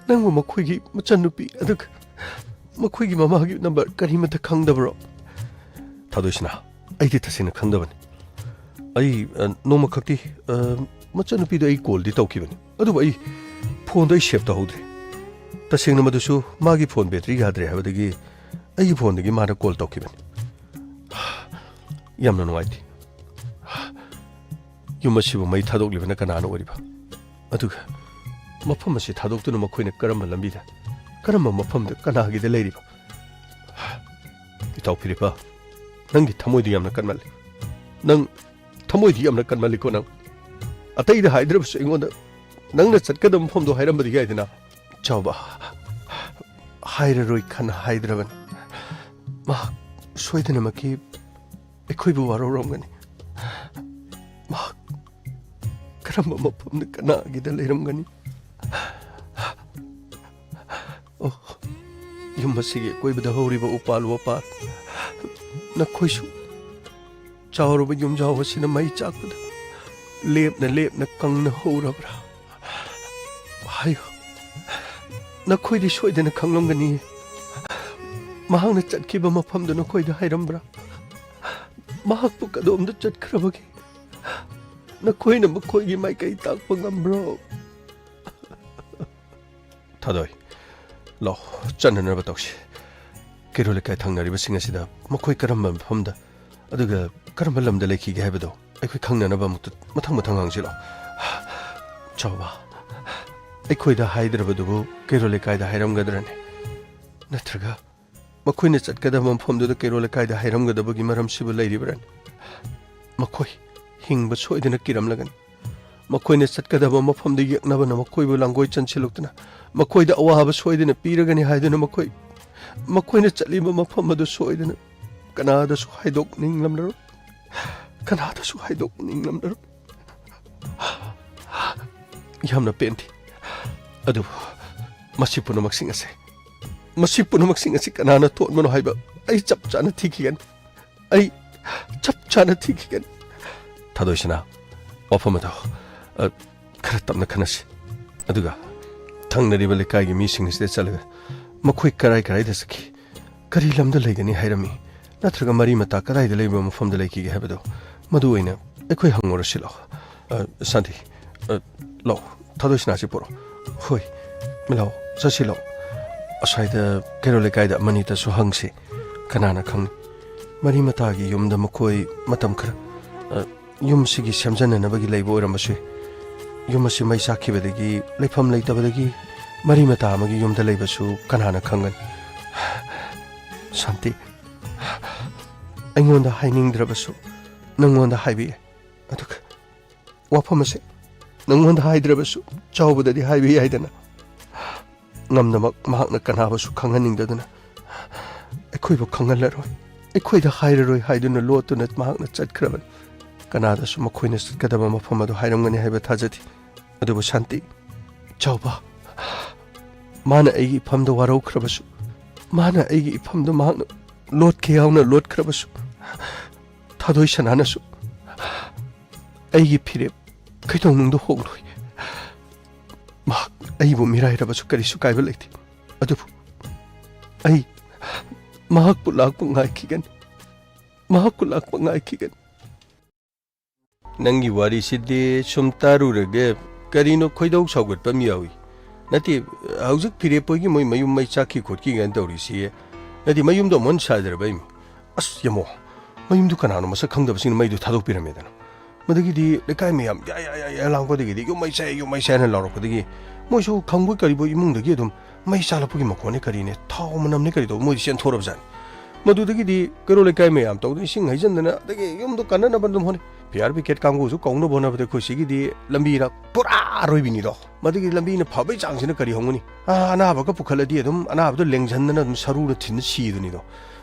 ꯅꯪꯕꯨ ꯃꯈꯣꯏꯒꯤ ꯃꯆꯟꯅꯨꯄꯤ, ꯑꯗꯨꯒ ꯃꯈꯣꯏꯒꯤ ꯃꯃꯥꯒꯤ ꯅꯝꯕꯔ ꯀꯔꯤꯃꯠꯇ ꯈꯪꯗꯕ꯭ꯔꯣ? ꯊꯥꯗꯣꯏꯁꯅꯥ, ꯑꯩꯗꯤ ꯇꯁꯦꯡꯅ ꯈꯪꯗꯕꯅꯤ꯫ ꯑꯩ, ꯑ, ꯅꯣꯡꯃꯈꯛꯇꯤ, ꯑ, ꯃꯆꯟꯅꯨꯄꯤꯗ ꯑꯩ ꯀꯣꯜꯗꯤ ꯇꯧꯈꯤꯕꯅꯤ, ꯑꯗꯨꯕꯨ ꯑꯩ ꯐꯣꯟꯗꯣ ꯑꯩ ꯁꯦꯚ ꯇꯧꯍꯧꯗ꯭ꯔꯦ꯫ ꯇꯁꯦꯡꯅ ꯃꯗꯨꯁꯨ ꯃꯥꯒꯤ ꯐꯣꯟ ꯕꯦꯇ꯭ꯔꯤ ꯌꯥꯗ꯭ꯔꯦ ꯍꯥꯏꯕꯗꯒꯤ ꯑꯩꯒꯤ ꯐꯣꯟꯗꯒꯤ ꯃꯥꯅ ꯀꯣꯜ ꯇꯧꯈꯤꯕꯅꯤ꯫ ꯌꯥꯝꯅ ꯅꯨꯡꯉꯥꯏꯇꯦ꯫ ꯌꯨꯝ ꯑꯁꯤꯕꯨ ꯃꯩ ꯊꯥꯗꯣꯛꯂꯤꯕꯅ ꯀꯅꯥꯅ ꯑꯣꯏꯔꯤꯕ? ꯑꯗꯨꯒ ꯃꯐꯝ ꯑꯁꯤ ꯊꯥꯗꯣꯛꯇꯨꯅ ꯃꯈꯣꯏꯅ ꯀꯔꯝꯕ ꯂꯝꯕꯤꯗ, ꯀꯔꯝꯕ ꯃꯐꯝꯗ, ꯀꯅꯥꯒꯤꯗ ꯂꯩꯔꯤꯕ? ꯏꯇꯥꯎ ꯐꯤꯔꯤꯄꯥ, ꯅꯪꯒꯤ ꯊꯃꯣꯏꯗꯤ ꯌꯥꯝꯅ ꯀꯟꯃꯜꯂꯤ꯫ ꯅꯪ ꯊꯃꯣꯏꯗꯤ ꯌꯥꯝꯅ ꯀꯟꯃꯜꯂꯤꯀꯣ ꯅꯪ꯫ ꯑꯇꯩꯗ ꯍꯥꯏꯗ꯭ꯔꯕꯁꯨ ꯑꯩꯉꯣꯟꯗ ꯅꯪꯅ ꯆꯠꯀꯗꯕ ꯃꯐꯝꯗꯣ ꯍꯥꯏꯔꯝꯕꯗꯤ ꯌꯥꯏꯗꯅ꯫ ꯆꯥꯎꯕ, ꯍꯥꯏꯔꯔꯣꯏ ꯈꯟꯅ ꯍꯥꯏꯗ꯭ꯔꯕꯅꯤ꯫ ꯃꯍꯥꯛ ꯁꯣꯏꯗꯅꯃꯛꯀꯤ ꯑꯩꯈꯣꯏꯕꯨ ꯋꯥꯔꯧꯔꯝꯒꯅꯤ꯫ ꯃꯍꯥꯛ ꯀꯔꯝꯕ ꯃꯐꯝꯗ ꯀꯅꯥꯒꯤꯗ ꯂꯩꯔꯝꯒꯅꯤ? ꯑꯣ, ꯌꯨꯝ ꯑꯁꯤꯒꯤ ꯑꯀꯣꯏꯕꯗ ꯍꯧꯔꯤꯕ ꯎꯄꯥꯜ ꯋꯥꯄꯥꯜ, ꯅꯈꯣꯏꯁꯨ ꯆꯥꯎꯔꯕ ꯌꯨꯝꯖꯥꯎ ꯑꯁꯤꯅ ꯃꯩ ꯆꯥꯛꯄꯗ ꯂꯦꯞꯅ ꯂꯦꯞꯅ ꯀꯪꯅ ꯍꯧꯔꯕ꯭ꯔꯥ? ꯍꯥꯏꯌꯨ, ꯅꯈꯣꯏꯗꯤ ꯁꯣꯏꯗꯅ ꯈꯪꯂꯝꯒꯅꯤ꯫ ꯃꯍꯥꯛꯅ ꯆꯠꯈꯤꯕ ꯃꯐꯝꯗꯨ ꯅꯈꯣꯏꯗ ꯍꯥꯏꯔꯝꯕ꯭ꯔꯥ? ꯃꯍꯥꯛꯄꯨ ꯀꯗꯣꯝꯗ ꯆꯠꯈ꯭ꯔꯕꯒꯦ? ꯅꯈꯣꯏꯅ ꯃꯈꯣꯏꯒꯤ ꯃꯥꯏꯀꯩ ꯇꯥꯛꯄ ꯉꯝꯕ꯭ꯔꯣ? ꯊꯥꯗꯣꯏ, ꯂꯥꯛꯑꯣ, ꯆꯠꯅꯅꯕ ꯇꯧꯁꯤ꯫ ꯀꯩꯔꯣꯜ ꯂꯩꯀꯥꯏ ꯊꯪꯅꯔꯤꯕꯁꯤꯡ ꯑꯁꯤꯗ ꯃꯈꯣꯏ ꯀꯔꯝꯕ ꯃꯐꯝꯗ, ꯑꯗꯨꯒ ꯀꯔꯝꯕ ꯂꯝꯗ ꯂꯩꯈꯤꯒꯦ ꯍꯥꯏꯕꯗꯣ ꯑꯩꯈꯣꯏ ꯈꯪꯅꯅꯕ ꯑꯃꯨꯛꯇ ꯃꯊꯪ ꯃꯊꯪ ꯍꯪꯁꯤꯜꯂꯣ꯫ ꯆꯥꯎꯕ, ꯑꯩꯈꯣꯏꯗ ꯍꯥꯏꯗ꯭ꯔꯕꯗꯨꯕꯨ ꯀꯩꯔꯣꯜ ꯂꯩꯀꯥꯏꯗ ꯍꯥꯏꯔꯝꯒꯗ꯭ꯔꯅꯦ? ꯅꯠꯇ꯭ꯔꯒ ꯃꯈꯣꯏꯅ ꯆꯠꯀꯗꯕ ꯃꯐꯝꯗꯨꯗ ꯀꯩꯔꯣꯜ ꯂꯩꯀꯥꯏꯗ ꯍꯥꯏꯔꯝꯒꯗꯕꯒꯤ ꯃꯔꯝꯁꯤꯕꯨ ꯂꯩꯔꯤꯕ꯭ꯔꯥꯅꯦ? ꯃꯈꯣꯏ ꯍꯤꯡꯕ ꯁꯣꯏꯗꯅ ꯀꯤꯔꯝꯂꯒꯅꯤ꯫ ꯃꯈꯣꯏꯅ ꯆꯠꯀꯗꯕ ꯃꯐꯝꯗ ꯌꯦꯛꯅꯕꯅ ꯃꯈꯣꯏꯕꯨ ꯂꯥꯡꯒꯣꯏ ꯆꯟꯁꯤꯜꯂꯛꯇꯨꯅ ꯃꯈꯣꯏꯗ ꯑꯋꯥꯕ ꯁꯣꯏꯗꯅ ꯄꯤꯔꯒꯅꯤ ꯍꯥꯏꯗꯨꯅ ꯃꯈꯣꯏ, ꯃꯈꯣꯏꯅ ꯆꯠꯂꯤꯕ ꯃꯐꯝ ꯑꯗꯨ ꯁꯣꯏꯗꯅ ꯀꯅꯥꯗꯁꯨ ꯍꯥꯏꯗꯣꯛꯅꯤꯡꯂꯝꯂꯔꯣꯏ꯫ ꯀꯅꯥꯗꯁꯨ ꯍꯥꯏꯗꯣꯛꯅꯤꯡꯂꯝꯂꯔꯣꯏ꯫ ꯌꯥꯝꯅ ꯄꯦꯟꯗꯦ꯫ ꯑꯗꯨꯕꯨ ꯃꯁꯤ ꯄꯨꯝꯅꯃꯛꯁꯤꯡ ꯑꯁꯦ, ꯃꯁꯤ ꯄꯨꯝꯅꯃꯛꯁꯤꯡ ꯑꯁꯤ ꯀꯅꯥꯅ ꯊꯣꯛꯍꯟꯕꯅꯣ ꯍꯥꯏꯕ ꯑꯩ ꯆꯞ ꯆꯥꯅ ꯊꯤꯈꯤꯒꯅꯤ꯫ ꯑꯩ ꯆꯞ ꯆꯥꯅ ꯊꯤꯈꯤꯒꯅꯤ꯫ ꯊꯥꯗꯣꯏꯁꯅꯥ, ꯋꯥꯐꯝ ꯑꯗꯣ, ꯑ, ꯈꯔ ꯇꯞꯅ ꯈꯟꯅꯁꯤ꯫ ꯑꯗꯨꯒ ꯊꯪꯅꯔꯤꯕ ꯂꯩꯀꯥꯏꯒꯤ ꯃꯤꯁꯤꯡ ꯑꯁꯤꯗ ꯆꯠꯂꯒ ꯃꯈꯣꯏ ꯀꯔꯥꯏ ꯀꯔꯥꯏꯗ ꯆꯠꯈꯤ, ꯀꯔꯤ ꯂꯝꯗ ꯂꯩꯒꯅꯤ ꯍꯥꯏꯔꯝꯃꯤ, ꯅꯠꯇ꯭ꯔꯒ ꯃꯔꯤ ꯃꯇꯥ ꯀꯗꯥꯏꯗ ꯂꯩꯕ ꯃꯐꯝꯗ ꯂꯩꯈꯤꯒꯦ ꯍꯥꯏꯕꯗꯣ, ꯃꯗꯨ ꯑꯣꯏꯅ ꯑꯩꯈꯣꯏ ꯍꯪꯉꯨꯔꯁꯤ ꯂꯥꯎ꯫ ꯑ, ꯁꯥꯟꯇꯤ, ꯑ, ꯂꯥꯎ, ꯊꯥꯗꯣꯏꯁꯅꯥꯁꯤ ꯄꯨꯔꯛꯑꯣ꯫ ꯍꯣꯏ, ꯂꯥꯎ, ꯆꯠꯁꯤ ꯂꯥꯎ꯫ ꯑꯁ꯭ꯋꯥꯏꯗ ꯀꯩꯔꯣꯜ ꯂꯩꯀꯥꯏꯗ ꯑꯃꯅꯤꯇꯁꯨ ꯍꯪꯁꯤ꯫ ꯀꯅꯥꯅ ꯈꯪꯅꯤ? ꯃꯔꯤ ꯃꯇꯥꯒꯤ ꯌꯨꯝꯗ ꯃꯈꯣꯏ ꯃꯇꯝ ꯈꯔ, ꯑ, ꯌꯨꯝꯁꯤꯒꯤ ꯁꯦꯝꯖꯅꯅꯕꯒꯤ ꯂꯩꯕ ꯑꯣꯏꯔꯝꯕꯁꯨ ꯌꯥꯏ꯫ ꯌꯨꯝ ꯑꯁꯤ ꯃꯩ ꯆꯥꯛꯈꯤꯕꯗꯒꯤ ꯂꯩꯐꯝ ꯂꯩꯇꯕꯗꯒꯤ ꯃꯔꯤ ꯃꯇꯥ ꯑꯃꯒꯤ ꯌꯨꯝꯗ ꯂꯩꯕꯁꯨ ꯀꯅꯥꯅ ꯈꯪꯒꯅꯤ? ꯁꯥꯟꯇꯤ, ꯑꯩꯉꯣꯟꯗ ꯍꯥꯏꯅꯤꯡꯗ꯭ꯔꯕꯁꯨ ꯅꯪꯉꯣꯟꯗ ꯍꯥꯏꯕ ꯌꯥꯏ꯫ ꯑꯗꯨꯒ ꯋꯥꯐꯝ ꯑꯁꯦ ꯅꯪꯉꯣꯟꯗ ꯍꯥꯏꯗ꯭ꯔꯕꯁꯨ ꯆꯥꯎꯕꯗꯗꯤ ꯍꯥꯏꯕ ꯌꯥꯏꯗꯅ꯫ ꯉꯝꯗꯃꯛ ꯃꯍꯥꯛꯅ ꯀꯅꯥꯕꯨꯁꯨ ꯈꯪꯍꯟꯅꯤꯡꯗꯗꯨꯅ, "ꯑꯩꯈꯣꯏꯕꯨ ꯈꯪꯍꯜꯂꯔꯣꯏ, ꯑꯩꯈꯣꯏꯗ ꯍꯥꯏꯔꯔꯣꯏ" ꯍꯥꯏꯗꯨꯅ ꯂꯣꯠꯇꯨꯅ ꯃꯍꯥꯛꯅ ꯆꯠꯈ꯭ꯔꯕꯅꯤ꯫ ꯀꯅꯥꯗꯁꯨ ꯃꯈꯣꯏꯅ ꯆꯠꯀꯗꯕ ꯃꯐꯝ ꯑꯗꯨ ꯍꯥꯏꯔꯝꯒꯅꯤ ꯍꯥꯏꯕ ꯊꯥꯖꯗꯦ꯫ ꯑꯗꯨꯕꯨ ꯁꯥꯟꯇꯤ, ꯆꯥꯎꯕ, ꯃꯥꯅ ꯑꯩꯒꯤ ꯏꯐꯝꯗ ꯋꯥꯔꯧꯈ꯭ꯔꯕꯁꯨ, ꯃꯥꯅ ꯑꯩꯒꯤ ꯏꯐꯝꯗ ꯃꯍꯥꯛꯅ ꯂꯣꯠꯀꯦ ꯌꯥꯎꯅ ꯂꯣꯠꯈ꯭ꯔꯕꯁꯨ, ꯊꯥꯗꯣꯏ ꯁꯅꯥꯅꯁꯨ ꯑꯩꯒꯤ ꯐꯤꯔꯦꯞ ꯀꯩꯗꯧꯅꯨꯡꯗ ꯍꯣꯡꯂꯣꯏ꯫ ꯃꯍꯥꯛ ꯑꯩꯕꯨ ꯃꯤꯔꯥꯏꯔꯕꯁꯨ ꯀꯔꯤꯁꯨ ꯀꯥꯏꯕ ꯂꯩꯇꯦ꯫ ꯑꯗꯨꯕꯨ ꯑꯩ ꯃꯍꯥꯛꯄꯨ ꯂꯥꯛꯄ ꯉꯥꯏꯈꯤꯒꯅꯤ꯫ ꯃꯍꯥꯛꯄꯨ ꯂꯥꯛꯄ ꯉꯥꯏꯈꯤꯒꯅꯤ꯫ ꯅꯪꯒꯤ ꯋꯥꯔꯤꯁꯤꯗꯤ ꯁꯨꯝ ꯇꯥꯔꯨꯔꯒ ꯀꯔꯤꯅꯣ ꯈꯣꯏꯗꯧ ꯁꯥꯎꯒꯠꯄ ꯑꯃ ꯌꯥꯎꯏ꯫ ꯅꯠꯇꯦ, ꯍꯧꯖꯤꯛ ꯐꯤꯔꯦꯞꯄꯣꯏꯒꯤ ꯃꯣꯏ ꯃꯌꯨꯝ ꯃꯩ ꯆꯥꯛꯈꯤ ꯈꯣꯠꯈꯤ ꯀꯥꯏꯅ ꯇꯧꯔꯤꯁꯤ, ꯅꯠꯇꯦ, ꯃꯌꯨꯝꯗꯣ ꯑꯃꯨꯛ ꯍꯟꯅ ꯁꯥꯗ꯭ꯔꯕ ꯏꯃꯤ? ꯑꯁ ꯌꯦꯡꯉꯣ, ꯃꯌꯨꯝꯗꯨ ꯀꯅꯥꯅꯣ ꯃꯁꯛ ꯈꯪꯗꯕꯁꯤꯡꯅ ꯃꯩꯗꯨ ꯊꯥꯗꯣꯛꯄꯤꯔꯝꯃꯦꯗꯅ꯫ ꯃꯗꯒꯤꯗꯤ ꯂꯩꯀꯥꯏ ꯃꯌꯥꯝ ꯌꯥ ꯌꯥ ꯌꯥ ꯌꯥ ꯂꯥꯡꯕꯗꯒꯤꯗꯤ ꯌꯨꯝ ꯃꯩ ꯆꯥꯛꯑꯦ, ꯌꯨꯝ ꯃꯩ ꯆꯥꯛꯑꯦ ꯍꯥꯏꯅ ꯂꯥꯎꯔꯛꯄꯗꯒꯤ ꯃꯣꯏꯁꯨ ꯈꯪꯕꯣꯏ ꯀꯔꯤꯕꯣꯏ ꯏꯃꯨꯡꯗꯒꯤ ꯑꯗꯨꯝ ꯃꯩ ꯆꯥꯛꯂꯛꯄꯒꯤ ꯃꯈꯣꯟꯅꯤ ꯀꯔꯤꯅꯦ, ꯊꯥꯎ ꯃꯅꯝꯅꯤ ꯀꯔꯤ ꯇꯧꯕ, ꯃꯣꯏꯗꯤ ꯆꯦꯟꯊꯣꯔꯕꯖꯥꯠꯅꯤ꯫ ꯃꯗꯨꯗꯒꯤꯗꯤ ꯀꯩꯔꯣꯜ ꯂꯩꯀꯥꯏ ꯃꯌꯥꯝ ꯇꯧꯗꯅ ꯏꯁꯤꯡ ꯍꯩꯖꯤꯟꯗꯅ, ꯑꯗꯒꯤ ꯌꯨꯝꯗꯣ ꯀꯟꯅꯅꯕ ꯑꯗꯨꯝ ꯍꯣꯠꯅꯩ꯫ ꯐꯤꯌꯥꯔ ꯕ꯭ꯔꯤꯒꯦꯗ ꯀꯥꯡꯕꯨꯁꯨ ꯀꯧꯅꯕ ꯍꯣꯠꯅꯕꯗ ꯑꯩꯈꯣꯏ ꯁꯤꯒꯤꯗꯤ ꯂꯝꯕꯤꯅ ꯄꯨꯔꯥ ꯑꯔꯣꯏꯕꯤꯅꯤꯗꯣ꯫ ꯃꯗꯨꯒꯤ ꯂꯝꯕꯤꯅ ꯐꯕꯩ ꯆꯥꯡꯁꯤꯅ ꯀꯔꯤ ꯍꯪꯒꯅꯤ? ꯑꯥ, ꯑꯅꯥꯕꯒ ꯄꯨꯈꯠꯂꯗꯤ ꯑꯗꯨꯝ ꯑꯅꯥꯕꯗꯣ ꯂꯦꯡꯁꯟꯗꯅ ꯑꯗꯨꯝ ꯁꯔꯨꯗ ꯊꯤꯟꯅ ꯁꯤꯗꯨꯅꯤꯗꯣ꯫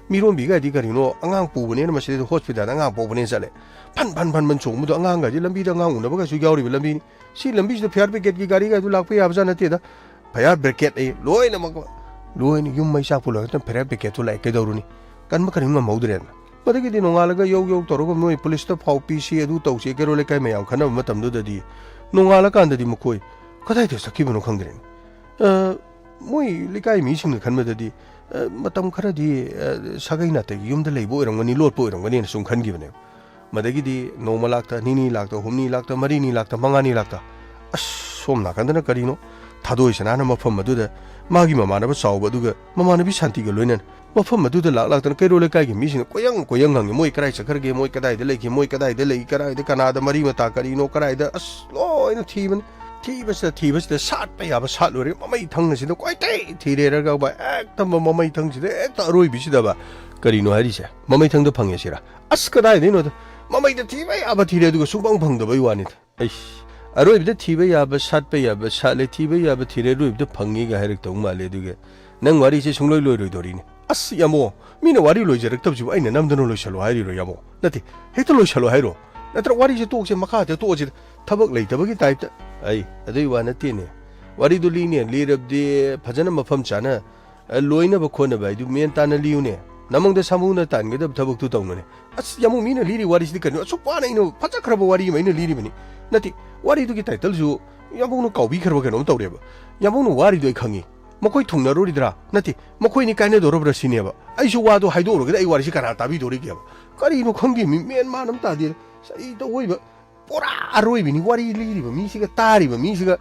ꯃꯤꯔꯣꯟꯕꯤꯒ ꯍꯥꯏꯗꯤ ꯀꯔꯤꯅꯣ, ꯑꯉꯥꯡ ꯄꯨꯕꯅꯦꯅ ꯃꯁꯤꯗꯩꯗ ꯍꯣꯁꯄꯤꯇꯥꯜꯗ ꯑꯉꯥꯡ ꯄꯣꯛꯄꯅꯦꯅ ꯆꯠꯂꯦ꯫ ꯐꯟ ꯐꯟ ꯐꯟ ꯐꯟ ꯆꯣꯡꯕꯗꯣ, ꯑꯉꯥꯡꯒꯁꯦ ꯂꯝꯕꯤꯗ ꯑꯉꯥꯡ ꯎꯅꯕꯒꯁꯨ ꯌꯥꯎꯔꯤꯕ ꯂꯝꯕꯤꯅꯤ꯫ ꯁꯤ ꯂꯝꯕꯤꯁꯤꯗ ꯐꯤꯌꯥꯔ ꯕ꯭ꯔꯤꯒꯦꯗꯀꯤ ꯒꯥꯔꯤꯒꯁꯨ ꯂꯥꯛꯄ ꯌꯥꯕꯖꯥꯠ ꯅꯠꯇꯦꯗ꯫ ꯐꯥꯌꯔ ꯕ꯭ꯔꯤꯒꯦꯗ ꯑꯩ ꯂꯣꯏꯅꯃꯛ, ꯂꯣꯏꯅ ꯌꯨꯝ ꯃꯩ ꯆꯥꯛꯄ ꯂꯣꯏꯔ ꯃꯇꯨꯡ ꯐꯥꯌꯔ ꯕ꯭ꯔꯤꯒꯦꯗꯇꯨ ꯂꯥꯛꯑꯦ, ꯀꯩꯗꯧꯔꯨꯅꯤ? ꯀꯟꯕ ꯀꯔꯤꯝ ꯉꯝꯍꯧꯗ꯭ꯔꯦꯅ꯫ ꯃꯗꯒꯤꯗꯤ ꯅꯣꯡꯉꯥꯜꯂꯒ ꯌꯧ ꯌꯧ ꯇꯧꯔꯒ ꯃꯣꯏ ꯄꯨꯂꯤꯁꯇ ꯐꯥꯎ ꯄꯤꯁꯤ, ꯑꯗꯨ ꯇꯧꯁꯤ, ꯀꯩꯔꯣꯜ ꯂꯩꯀꯥꯏ ꯃꯌꯥꯝ ꯈꯟꯅꯕ ꯃꯇꯝꯗꯨꯗꯗꯤ ꯅꯣꯡꯉꯥꯜꯂꯀꯥꯟꯗꯗꯤ ꯃꯈꯣꯏ ꯀꯗꯥꯏꯗ ꯆꯠꯈꯤꯕꯅꯣ ꯈꯪꯗ꯭ꯔꯦꯅꯦ꯫ ꯑ, ꯃꯣꯏ ꯂꯩꯀꯥꯏ ꯃꯤꯁꯤꯡꯅ ꯈꯟꯕꯗꯗꯤ, ꯑ, ꯃꯇꯝ ꯈꯔꯗꯤ, ꯑ, ꯁꯥꯒꯩ ꯅꯥꯇꯩꯒꯤ ꯌꯨꯝꯗ ꯂꯩꯕ ꯑꯣꯏꯔꯝꯒꯅꯤ, ꯂꯣꯠꯄ ꯑꯣꯏꯔꯝꯒꯅꯤꯅ ꯁꯨꯝ ꯈꯟꯈꯤꯕꯅꯦꯕ꯫ ꯃꯗꯒꯤꯗꯤ ꯅꯣꯡꯃ ꯂꯥꯛꯇ, ꯅꯤꯅꯤ ꯂꯥꯛꯇ, ꯍꯨꯝꯅꯤ ꯂꯥꯛꯇ, ꯃꯔꯤꯅꯤ ꯂꯥꯛꯇ, ꯃꯉꯥꯅꯤ ꯂꯥꯛꯇ, ꯑꯁ, ꯁꯣꯝ ꯅꯥꯀꯟꯗꯅ ꯀꯔꯤꯅꯣ? ꯊꯥꯗꯣꯏ ꯁꯅꯥꯅ ꯃꯐꯝ ꯑꯗꯨꯗ ꯃꯥꯒꯤ ꯃꯃꯥꯟꯅꯕ ꯆꯥꯎꯕ ꯑꯗꯨꯒ ꯃꯃꯥꯟꯅꯕꯤ ꯁꯥꯟꯇꯤꯒ ꯂꯣꯏꯅꯅ ꯃꯐꯝ ꯑꯗꯨꯗ ꯂꯥꯛ ꯂꯥꯛꯇꯅ ꯀꯩꯔꯣꯜ ꯂꯩꯀꯥꯏꯒꯤ ꯃꯤꯁꯤꯡꯅ ꯀꯣꯏꯌꯪ ꯀꯣꯏꯌꯪ ꯍꯪꯉꯤ, "ꯃꯣꯏ ꯀꯗꯥꯏ ꯆꯠꯈ꯭ꯔꯒꯦ? ꯃꯣꯏ ꯀꯗꯥꯏꯗ ꯂꯩꯒꯦ? ꯃꯣꯏ ꯀꯗꯥꯏꯗ ꯂꯩ? ꯀꯗꯥꯏꯗ, ꯀꯅꯥꯗ ꯃꯔꯤ ꯃꯇꯥ ꯀꯔꯤꯅꯣ? ꯀꯗꯥꯏꯗ?" ꯑꯁ, ꯂꯣꯏꯅ ꯊꯤꯕꯅꯤ꯫ ꯊꯤꯕꯁꯤꯗ, ꯊꯤꯕꯁꯤꯗ ꯁꯥꯠꯄ ꯌꯥꯕ ꯁꯥꯠꯂꯨꯔꯦ꯫ ꯃꯃꯩ ꯊꯪꯅꯁꯤꯗ ꯀꯣꯏꯇꯩ ꯊꯤꯔꯦꯔꯒ ꯍꯦꯛꯇ ꯃꯃꯩ ꯊꯪꯁꯤꯗ ꯍꯦꯛꯇ ꯑꯔꯣꯏꯕꯤꯁꯤꯗꯕ꯫ ꯀꯔꯤꯅꯣ ꯍꯥꯏꯔꯤꯁꯦ? ꯃꯃꯩ ꯊꯪꯗ ꯐꯪꯉꯦ ꯁꯤꯔꯥ? ꯑꯁ, ꯀꯗꯥꯏꯗꯩꯅꯣꯗ? ꯃꯃꯩꯗ ꯊꯤꯕ ꯌꯥꯕ ꯊꯤꯔꯦ, ꯑꯗꯨꯒ ꯁꯨꯡꯐꯪ ꯐꯪꯗꯕꯩ ꯋꯥꯅꯤꯗ꯫ ꯑꯩꯁ, ꯑꯔꯣꯏꯕꯗ ꯊꯤꯕ ꯌꯥꯕ ꯁꯥꯠꯄ ꯌꯥꯕ ꯁꯥꯠꯂꯦ, ꯊꯤꯕ ꯌꯥꯕ ꯊꯤꯔꯦ, ꯑꯔꯣꯏꯕꯗ ꯐꯪꯉꯤꯒ ꯍꯥꯏꯔꯛꯇꯧ ꯃꯥꯜꯂꯦ꯫ ꯑꯗꯨꯒ ꯅꯪ ꯋꯥꯔꯤꯁꯦ ꯁꯨꯡꯂꯣꯏ ꯂꯣꯏꯔꯣꯏꯗꯧꯔꯤꯅꯦ꯫ ꯑꯁ, ꯌꯥꯝꯕꯣ, ꯃꯤꯅ ꯋꯥꯔꯤ ꯂꯣꯏꯖꯔꯛꯇꯕꯁꯤꯕꯨ ꯑꯩꯅ ꯅꯝꯗꯅ ꯂꯣꯏꯁꯜꯂꯣ ꯍꯥꯏꯔꯤꯔꯣ, ꯌꯥꯝꯕꯣ? ꯅꯠꯇꯦ, ꯍꯦꯛꯇ ꯂꯣꯏꯁꯜꯂꯣ ꯍꯥꯏꯔꯣ? ꯅꯠꯇ꯭ꯔ ꯋꯥꯔꯤꯁꯦ ꯇꯣꯛꯁꯦ, ꯃꯈꯥ ꯍꯦꯛꯇ ꯇꯣꯛꯑꯁꯤꯗ, ꯊꯕꯛ ꯂꯩꯇꯕꯒꯤ ꯇꯥꯏꯞꯇ꯫ ꯑꯩ ꯑꯗꯨꯏ ꯋꯥ ꯅꯠꯇꯦꯅꯦ꯫ ꯋꯥꯔꯤꯗꯨ ꯂꯤꯅꯦ, ꯂꯤꯔꯕꯗꯤ ꯐꯖꯅ ꯃꯐꯝ ꯆꯥꯅ ꯑ, ꯂꯣꯏꯅꯕ ꯈꯣꯠꯅꯕ ꯍꯥꯏꯗꯨ ꯃꯦꯟ ꯇꯥꯅ ꯂꯤꯌꯨꯅꯦ꯫ ꯅꯃꯪꯗ ꯁꯥꯃꯨꯅ ꯇꯥꯟꯒꯗꯕ ꯊꯕꯛꯇꯨ ꯇꯧꯅꯨꯅꯦ꯫ ꯑꯁ, ꯌꯥꯝꯕꯨꯡ, ꯃꯤꯅ ꯂꯤꯔꯤ ꯋꯥꯔꯤꯁꯤꯗꯤ ꯀꯩꯅꯣ? ꯑꯁꯨꯛ ꯋꯥꯅ ꯑꯩꯅ ꯐꯖꯈ꯭ꯔꯕ ꯋꯥꯔꯤ ꯑꯃ ꯑꯩꯅ ꯂꯤꯔꯤꯕꯅꯤ꯫ ꯅꯠꯇꯦ, ꯋꯥꯔꯤꯗꯨꯒꯤ ꯇꯥꯏꯇꯜꯁꯨ ꯌꯥꯝꯕꯨꯡꯅ ꯀꯥꯎꯕꯤꯈ꯭ꯔꯕ ꯀꯩꯅꯣꯝ ꯇꯧꯔꯦꯕ꯫ ꯌꯥꯝꯕꯨꯡꯅ ꯋꯥꯔꯤꯗꯣ ꯑꯩ ꯈꯪꯉꯤ꯫ ꯃꯈꯣꯏ ꯊꯨꯡꯅꯔꯨꯔꯤꯗ꯭ꯔꯥ? ꯅꯠꯇꯦ, ꯃꯈꯣꯏꯅꯤ ꯀꯥꯏꯅꯗꯧꯔꯕ꯭ꯔꯥ ꯁꯤꯅꯦꯕ꯫ ꯑꯩꯁꯨ ꯋꯥꯗꯣ ꯍꯥꯏꯗꯣꯛꯎꯔꯒꯗꯤ ꯑꯩ ꯋꯥꯔꯤꯁꯤ ꯀꯅꯥ ꯇꯥꯕꯤꯗꯣꯔꯤꯒꯦꯕ? ꯀꯔꯤꯅꯣ ꯈꯪꯗꯦ, ꯃꯤ ꯃꯦꯟ ꯃꯥꯟ ꯑꯃ ꯇꯥꯗꯦ꯫ ꯑꯁ, ꯑꯩ ꯇꯧꯕ ꯄꯨꯔꯥ ꯑꯔꯣꯏꯕꯤꯅꯤ꯫ ꯋꯥꯔꯤ ꯂꯤꯔꯤꯕ ꯃꯤꯁꯤꯒ ꯇꯥꯔꯤꯕ ꯃꯤꯁꯤꯒ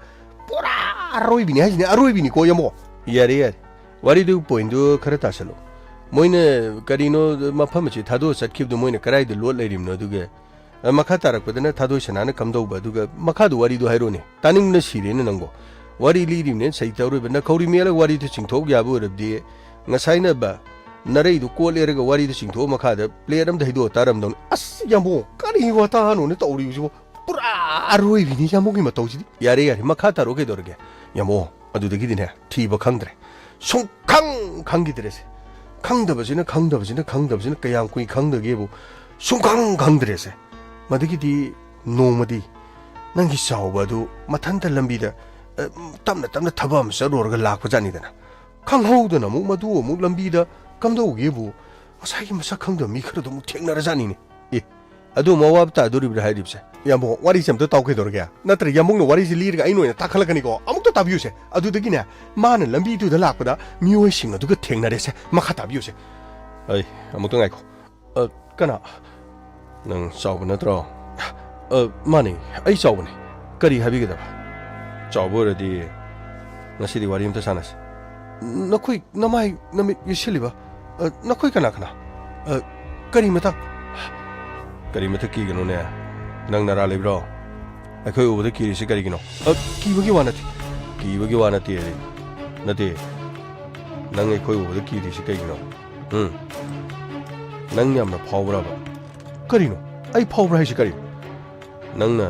ꯄꯨꯔꯥ ꯑꯔꯣꯏꯕꯤꯅꯤ ꯍꯥꯏꯁꯤꯅꯦ, ꯑꯔꯣꯏꯕꯤꯅꯤꯀꯣ, ꯌꯥꯝꯕꯣ꯫ ꯌꯥꯔꯦ, ꯌꯥꯔꯦ, ꯋꯥꯔꯤꯗꯨ ꯄꯣꯏꯟꯗꯨ ꯈꯔ ꯇꯥꯁꯜꯂꯨ꯫ ꯃꯣꯏꯅ ꯀꯔꯤꯅꯣ ꯃꯐꯝ ꯑꯁꯤ ꯊꯥꯗꯣꯛꯑ ꯆꯠꯈꯤꯕꯗꯨ ꯃꯣꯏꯅ ꯀꯗꯥꯏꯗ ꯂꯣꯠ ꯂꯩꯔꯤꯕꯅꯣ? ꯑꯗꯨꯒ, ꯑ, ꯃꯈꯥ ꯇꯥꯔꯛꯄꯗꯅ ꯊꯥꯗꯣꯏ ꯁꯅꯥꯅ ꯀꯝꯗꯧꯕ? ꯑꯗꯨꯒ ꯃꯈꯥꯗꯨ ꯋꯥꯔꯤꯗꯨ ꯍꯥꯏꯔꯣꯅꯦ, ꯇꯥꯅꯤꯡꯕꯅ ꯁꯤꯔꯦꯅꯦ ꯅꯪꯕꯣ꯫ ꯋꯥꯔꯤ ꯂꯤꯔꯤꯕꯅꯦ ꯁꯩꯇ ꯑꯔꯣꯏꯕ, ꯅꯈꯧꯔꯤ ꯃꯦꯜꯂꯒ ꯋꯥꯔꯤꯗꯨ ꯆꯤꯡꯊꯣꯛ ꯌꯥꯕ ꯑꯣꯏꯔꯕꯗꯤ ꯉꯁꯥꯏꯅ ꯕ-, ꯅꯔꯩꯗꯨ ꯀꯣꯠꯂꯦꯔꯒ ꯋꯥꯔꯤꯗꯨ ꯆꯤꯡꯊꯣꯛꯑ ꯃꯈꯥꯗ ꯄ꯭ꯂꯦꯠ ꯑꯝꯗ ꯍꯩꯗꯣꯛꯑ ꯇꯥꯔꯝꯗꯧꯅꯤ꯫ ꯑꯁ, ꯌꯥꯝꯕꯣ, ꯀꯔꯤ ꯋꯥꯇꯥꯅꯣꯅꯦ ꯇꯧꯔꯤꯕꯁꯤꯕꯣ? ꯄꯨꯔꯥ ꯑꯔꯣꯏꯕꯤꯅꯤ ꯌꯥꯝꯕꯣꯒꯤ ꯃꯇꯧꯁꯤꯗꯤ꯫ ꯌꯥꯔꯦ, ꯌꯥꯔꯦ, ꯃꯈꯥ ꯇꯥꯔꯣ, ꯀꯩꯗꯧꯔꯒꯦ? ꯌꯥꯝꯕꯣ, ꯑꯗꯨꯗꯒꯤꯗꯤꯅꯦ, ꯊꯤꯕ ꯈꯪꯗ꯭ꯔꯦ꯫ ꯁꯨꯡꯈꯪ ꯈꯪꯈꯤꯗ꯭ꯔꯦꯁꯦ꯫ ꯈꯪꯗꯕꯁꯤꯅ, ꯈꯪꯗꯕꯁꯤꯅ, ꯈꯪꯗꯕꯁꯤꯅ ꯀꯌꯥꯝ ꯀꯨꯏ ꯈꯪꯗꯒꯦꯕꯨ ꯁꯨꯡꯈꯪ ꯈꯪꯗ꯭ꯔꯦꯁꯦ꯫ ꯃꯗꯒꯤꯗꯤ ꯅꯣꯡꯃꯗꯤ ꯅꯪꯒꯤ ꯆꯥꯎꯕ ꯑꯗꯨ ꯃꯊꯟꯇ ꯂꯝꯕꯤꯗ, ꯑ, ꯇꯞꯅ ꯇꯞꯅ ꯊꯕꯛ ꯑꯃ ꯆꯠꯂꯨꯔꯒ ꯂꯥꯛꯄꯖꯥꯠꯅꯤꯗꯅ꯫ ꯈꯪꯍꯧꯗꯅ ꯑꯃꯨꯛ ꯃꯗꯨ ꯑꯃꯨꯛ ꯂꯝꯕꯤꯗ ꯀꯝꯗꯧꯒꯦꯕꯨ ꯉꯁꯥꯏꯒꯤ ꯃꯁꯛ ꯈꯪꯗꯕ ꯃꯤ ꯈꯔꯗꯣ ꯑꯃꯨꯛ ꯊꯦꯡꯅꯔꯖꯥꯠꯅꯤꯅꯦ꯫ ꯑꯦ, ꯑꯗꯨ ꯑꯃꯨꯛ ꯑꯋꯥꯕ ꯇꯥꯗꯣꯔꯤꯕ꯭ꯔꯥ ꯍꯥꯏꯔꯤꯕꯁꯦ? ꯌꯥꯝꯕꯨꯡ, ꯋꯥꯔꯤꯁꯦ ꯑꯝꯇ ꯇꯥꯎ ꯀꯩꯗꯧꯔꯒꯦ? ꯅꯠꯇ꯭ꯔ ꯌꯥꯝꯕꯨꯡꯅ ꯋꯥꯔꯤꯁꯦ ꯂꯤꯔꯒ ꯑꯩꯅ ꯑꯣꯏꯅ ꯇꯥꯈꯠꯂꯛꯀꯅꯤꯀꯣ꯫ ꯑꯃꯨꯛꯇ ꯇꯥꯕꯤꯌꯨꯁꯦ꯫ ꯑꯗꯨꯗꯒꯤꯅꯦ, ꯃꯥꯅ ꯂꯝꯕꯤꯗꯨꯗ ꯂꯥꯛꯄꯗ ꯃꯤꯑꯣꯏꯁꯤꯡ ꯑꯗꯨꯒ ꯊꯦꯡꯅꯔꯦꯁꯦ꯫ ꯃꯈꯥ ꯇꯥꯕꯤꯌꯨꯁꯦ꯫ ꯑꯩ, ꯑꯃꯨꯛꯇ ꯉꯥꯏꯈꯣ꯫ ꯑ, ꯀꯅꯥ? ꯅꯪ ꯆꯥꯎꯕ ꯅꯠꯇ꯭ꯔꯣ? ꯑ, ꯃꯥꯅꯦ, ꯑꯩ ꯆꯥꯎꯕꯅꯦ꯫ ꯀꯔꯤ ꯍꯥꯏꯕꯤꯒꯗꯕ? ꯆꯥꯎꯕ ꯑꯣꯏꯔꯗꯤ ꯉꯁꯤꯗꯤ ꯋꯥꯔꯤ ꯑꯝꯇ ꯁꯥꯟꯅꯁꯤ꯫ ꯅꯈꯣꯏ ꯅꯃꯥꯏ ꯅꯃꯤꯠ ꯌꯦꯠꯁꯤꯜꯂꯤꯕ, ꯑ, ꯅꯈꯣꯏ ꯀꯅꯥ ꯀꯅꯥ? ꯑ, ꯀꯔꯤ ꯃꯇꯥꯡ? ꯀꯔꯤ ꯃꯊꯛ ꯀꯤꯒꯅꯣꯅꯦ? ꯅꯪ ꯅꯔꯥ ꯂꯩꯕ꯭ꯔꯣ? ꯑꯩꯈꯣꯏ ꯎꯕꯗ ꯀꯤꯔꯤꯁꯤ ꯀꯔꯤꯒꯤꯅꯣ? ꯑ, ꯀꯤꯕꯒꯤ ꯋꯥ ꯅꯠꯇꯦ꯫ ꯀꯤꯕꯒꯤ ꯋꯥ ꯅꯠꯇꯦ꯫ ꯅꯠꯇꯦ꯫ ꯅꯪ ꯑꯩꯈꯣꯏ ꯎꯕꯗ ꯀꯤꯔꯤꯁꯤ ꯀꯩꯒꯤꯅꯣ? ꯎꯝ? ꯅꯪ ꯌꯥꯝꯅ ꯐꯥꯎꯕ꯭ꯔꯕ? ꯀꯔꯤꯅꯣ? ꯑꯩ ꯐꯥꯎꯕ꯭ꯔꯥ ꯍꯥꯏꯁꯤ ꯀꯔꯤꯅꯣ? ꯅꯪꯅ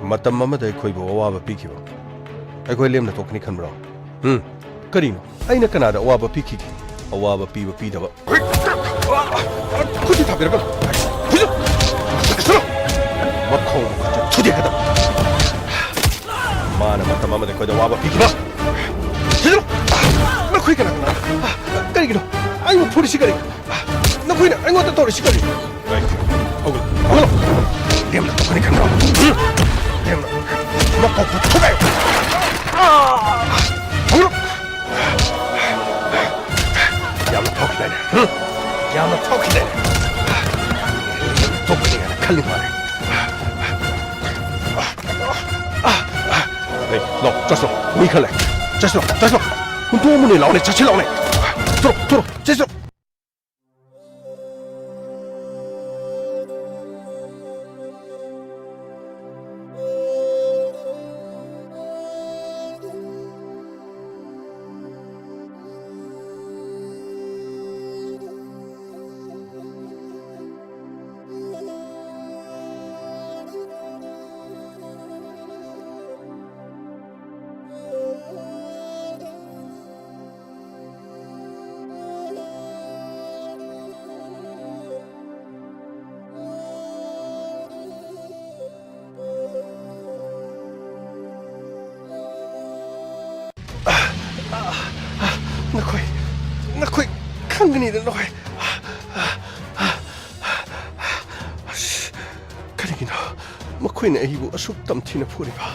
ꯃꯇꯝ ꯑꯃꯗ ꯑꯩꯈꯣꯏꯕꯨ ꯑꯋꯥꯕ ꯄꯤꯈꯤꯕ, ꯑꯩꯈꯣꯏ ꯂꯦꯝꯅ ꯊꯣꯛꯀꯅꯤ ꯈꯟꯕ꯭ꯔꯣ? ꯎꯝ? ꯀꯔꯤꯅꯣ? ꯑꯩꯅ ꯀꯅꯥꯗ ꯑꯋꯥꯕ ꯄꯤꯈꯤꯒꯦ? ꯑꯋꯥꯕ ꯄꯤꯕ ꯄꯤꯗꯕ꯫ ꯈꯨꯠꯁꯤ ꯊꯥꯕꯤꯔꯛꯀꯅꯨ꯫ ꯍꯨꯏꯁꯨ! ꯆꯠꯁꯅꯨ! ꯃꯈꯣꯡ ꯃꯈꯨꯠꯁꯦ ꯊꯨꯗꯦꯛꯀꯗꯕ꯫ ꯃꯥꯅ ꯃꯇꯝ ꯑꯃꯗ ꯑꯩꯈꯣꯏꯗ ꯑꯋꯥꯕ ꯄꯤꯈꯤꯕ꯫ ꯍꯨꯏꯁꯨ! ꯅꯈꯣꯏ ꯀꯅꯥ ꯀꯅꯥ? ꯀꯔꯤꯒꯤꯅꯣ? ꯑꯩꯕꯨ ꯐꯨꯔꯤꯁꯤ ꯀꯔꯤꯒꯤꯅꯣ? ꯅꯈꯣꯏꯅ ꯑꯩꯉꯣꯟꯗ ꯇꯧꯔꯤꯁꯤ ꯀꯔꯤꯅꯣ? ꯍꯧꯒꯠꯂꯣ, ꯍꯧꯒꯠꯂꯣ! ꯂꯦꯝꯅ ꯇꯧꯒꯅꯤ ꯈꯟꯕ꯭ꯔꯣ? ꯂꯦꯝꯅ! ꯃꯀꯣꯛꯇꯨ ꯊꯨꯒꯥꯏꯌꯨ! ꯍꯧꯒꯠꯂꯣ! ꯌꯥꯝꯅ ꯐꯥꯎꯈꯤꯗꯥꯏꯅꯦ? ꯍꯨꯝ? ꯌꯥꯝꯅ ꯐꯥꯎꯈꯤꯗꯥꯏꯅꯦ? ꯇꯣꯛꯀꯅꯤ ꯍꯥꯏꯅ ꯈꯜꯂꯤ ꯃꯥꯜꯂꯦ꯫ ꯑꯦ, ꯂꯥꯛꯑꯣ, ꯆꯠꯁꯤꯂꯥꯛꯑꯣ, ꯃꯤ ꯈꯔ ꯂꯩ꯫ ꯆꯠꯁꯤꯂꯥꯛꯑꯣ, ꯆꯠꯁꯤꯂꯥꯛꯑꯣ꯫ ꯍꯨꯟꯗꯣꯛꯑꯝꯃꯨꯅꯦ, ꯂꯥꯛꯑꯣꯅꯦ, ꯆꯠꯁꯤꯂꯥꯛꯑꯣꯅꯦ꯫ ꯊꯣꯔꯛꯑꯣ, ꯊꯣꯔꯛꯑꯣ, ꯆꯠꯁꯤꯂꯥꯛꯑꯣ꯫ ꯅꯈꯣꯏ, ꯅꯈꯣꯏ ꯈꯪꯒꯅꯤꯗ, ꯅꯈꯣꯏ꯫ ꯑꯁ, ꯀꯔꯤꯒꯤꯅꯣ ꯃꯈꯣꯏꯅ ꯑꯩꯕꯨ ꯑꯁꯨꯛ ꯇꯝꯊꯤꯅ ꯐꯨꯔꯤꯕ?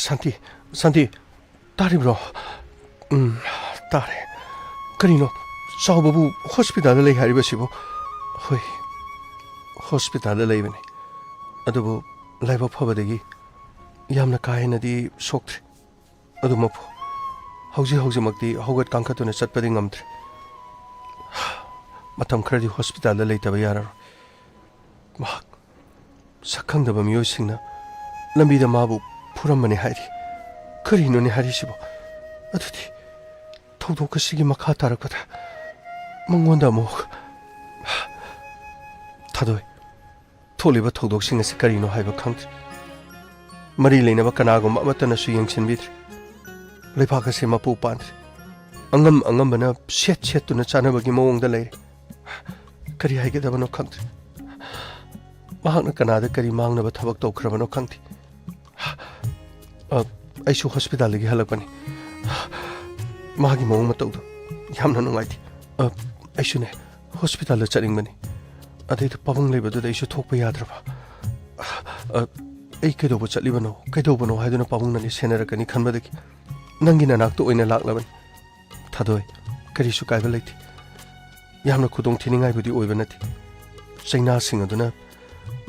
ꯁꯥꯟꯇꯤ, ꯁꯥꯟꯇꯤ, ꯇꯥꯔꯤꯕ꯭ꯔꯣ? ꯎꯝ, ꯇꯥꯔꯦ꯫ ꯀꯔꯤꯅꯣ? ꯆꯥꯎꯕꯕꯨ ꯍꯣꯁꯄꯤꯇꯥꯜꯗ ꯂꯩ ꯍꯥꯏꯔꯤꯕꯁꯤꯕꯨ? ꯍꯣꯏ, ꯍꯣꯁꯄꯤꯇꯥꯜꯗ ꯂꯩꯕꯅꯤ꯫ ꯑꯗꯨꯕꯨ ꯂꯥꯏꯕꯛ ꯐꯕꯗꯒꯤ ꯌꯥꯝꯅ ꯀꯥ ꯍꯦꯟꯅꯗꯤ ꯁꯣꯛꯇ꯭ꯔꯤ꯫ ꯑꯗꯨ ꯃꯄꯨ, ꯍꯧꯖꯤꯛ ꯍꯧꯖꯤꯛꯃꯛꯇꯤ ꯍꯧꯒꯠ ꯀꯥꯡꯈꯠꯇꯨꯅ ꯆꯠꯄꯗꯤ ꯉꯝꯗ꯭ꯔꯦ꯫ ꯃꯇꯝ ꯈꯔꯗꯤ ꯍꯣꯁꯄꯤꯇꯥꯜꯗ ꯂꯩꯇꯕ ꯌꯥꯔꯔꯣꯏ꯫ ꯃꯍꯥꯛ ꯁꯛꯈꯪꯗꯕ ꯃꯤꯑꯣꯏꯁꯤꯡꯅ ꯂꯝꯕꯤꯗ ꯃꯥꯕꯨ ꯐꯨꯔꯝꯕꯅꯤ ꯍꯥꯏꯔꯤ꯫ ꯀꯔꯤꯅꯣꯅꯦ ꯍꯥꯏꯔꯤꯁꯤꯕꯣ? ꯑꯗꯨꯗꯤ ꯊꯧꯗꯣꯛ ꯑꯁꯤꯒꯤ ꯃꯈꯥ ꯇꯥꯔꯛꯄꯗ ꯃꯉꯣꯟꯗ ꯑꯃꯨꯛ ꯊꯥꯗꯣꯏ꯫ ꯊꯣꯛꯂꯤꯕ ꯊꯧꯗꯣꯛꯁꯤꯡ ꯑꯁꯤ ꯀꯔꯤꯅꯣ ꯍꯥꯏꯕ ꯈꯪꯗ꯭ꯔꯦ꯫ ꯃꯔꯤ ꯂꯩꯅꯕ ꯀꯅꯥꯒꯨꯝꯕ ꯑꯃꯠꯇꯅꯁꯨ ꯌꯦꯡꯁꯤꯟꯕꯤꯗ꯭ꯔꯦ꯫ ꯂꯩꯕꯥꯛ ꯑꯁꯤ ꯃꯄꯨ ꯄꯥꯟꯗ꯭ꯔꯦ꯫ ꯑꯉꯝ ꯑꯉꯝꯕꯅ ꯁꯦꯠ ꯁꯦꯠꯇꯨꯅ ꯆꯥꯅꯕꯒꯤ ꯃꯑꯣꯡꯗ ꯂꯩꯔꯦ꯫ ꯀꯔꯤ ꯍꯥꯏꯒꯗꯕꯅꯣ ꯈꯪꯗ꯭ꯔꯦ꯫ ꯃꯍꯥꯛꯅ ꯀꯅꯥꯗ ꯀꯔꯤ ꯃꯥꯡꯅꯕ ꯊꯕꯛ ꯇꯧꯈ꯭ꯔꯕꯅꯣ ꯈꯪꯗꯦ꯫ ꯑ, ꯑꯩꯁꯨ ꯍꯣꯁꯄꯤꯇꯥꯜꯗꯒꯤ ꯍꯜꯂꯛꯄꯅꯤ꯫ ꯃꯥꯒꯤ ꯃꯑꯣꯡ ꯃꯇꯧꯗꯣ ꯌꯥꯝꯅ ꯅꯨꯡꯉꯥꯏꯇꯦ꯫ ꯑ, ꯑꯩꯁꯨꯅꯦ, ꯍꯣꯁꯄꯤꯇꯥꯜꯗ ꯆꯠꯅꯤꯡꯕꯅꯤ꯫ ꯑꯗꯩꯗ ꯄꯥꯕꯨꯡ ꯂꯩꯕꯗꯨꯗ ꯑꯩꯁꯨ ꯊꯣꯛꯄ ꯌꯥꯗ꯭ꯔꯕ꯫ ꯑ, ꯑꯩ ꯀꯩꯗꯧꯕ ꯆꯠꯂꯤꯕꯅꯣ, ꯀꯩꯗꯧꯕꯅꯣ ꯍꯥꯏꯗꯨꯅ ꯄꯥꯕꯨꯡꯅꯅꯦ ꯁꯦꯟꯅꯔꯛꯀꯅꯤ ꯈꯟꯕꯗꯒꯤ ꯅꯪꯒꯤ ꯅꯅꯥꯛꯇ ꯑꯣꯏꯅ ꯂꯥꯛꯂꯕꯅꯤ꯫ ꯊꯥꯗꯣꯏ, ꯀꯔꯤꯁꯨ ꯀꯥꯏꯕ ꯂꯩꯇꯦ꯫ ꯌꯥꯝꯅ ꯈꯨꯗꯣꯡ ꯊꯤꯅꯤꯡꯉꯥꯏꯕꯨꯗꯤ ꯑꯣꯏꯕ ꯅꯠꯇꯦ꯫ ꯆꯩꯅꯥꯁꯤꯡ ꯑꯗꯨꯅ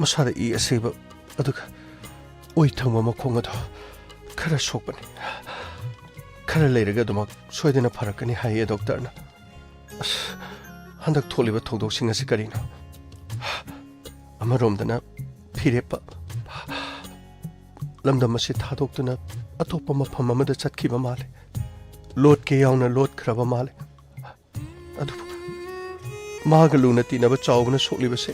ꯃꯁꯥꯗ ꯏ ꯑꯁꯦꯕ ꯑꯗꯨꯒ ꯑꯣꯏ ꯊꯪꯕ ꯃꯈꯣꯡ ꯑꯗꯣ ꯈꯔ ꯁꯣꯛꯄꯅꯤ꯫ ꯈꯔ ꯂꯩꯔꯒ ꯑꯗꯨꯃꯛ ꯁꯣꯏꯗꯅ ꯐꯔꯛꯀꯅꯤ ꯍꯥꯏꯌꯦ ꯗꯣꯛꯇꯔꯅ꯫ ꯑꯁ, ꯍꯟꯗꯛ ꯊꯣꯛꯂꯤꯕ ꯊꯧꯗꯣꯛꯁꯤꯡ ꯑꯁꯤ ꯀꯔꯤꯅꯣ? ꯑꯃꯔꯣꯝꯗꯅ ꯐꯤꯔꯦꯞꯄ, ꯂꯝꯗꯝ ꯑꯁꯤ ꯊꯥꯗꯣꯛꯇꯨꯅ ꯑꯇꯣꯞꯄ ꯃꯐꯝ ꯑꯃꯗ ꯆꯠꯈꯤꯕ ꯃꯥꯜꯂꯦ꯫ ꯂꯣꯠꯀꯦ ꯌꯥꯎꯅ ꯂꯣꯠꯈ꯭ꯔꯕ ꯃꯥꯜꯂꯦ꯫ ꯑꯗꯨꯕꯨ ꯃꯥꯒ ꯂꯨꯅ ꯇꯤꯟꯅꯕ ꯆꯥꯎꯕꯅ ꯁꯣꯛꯂꯤꯕꯁꯦ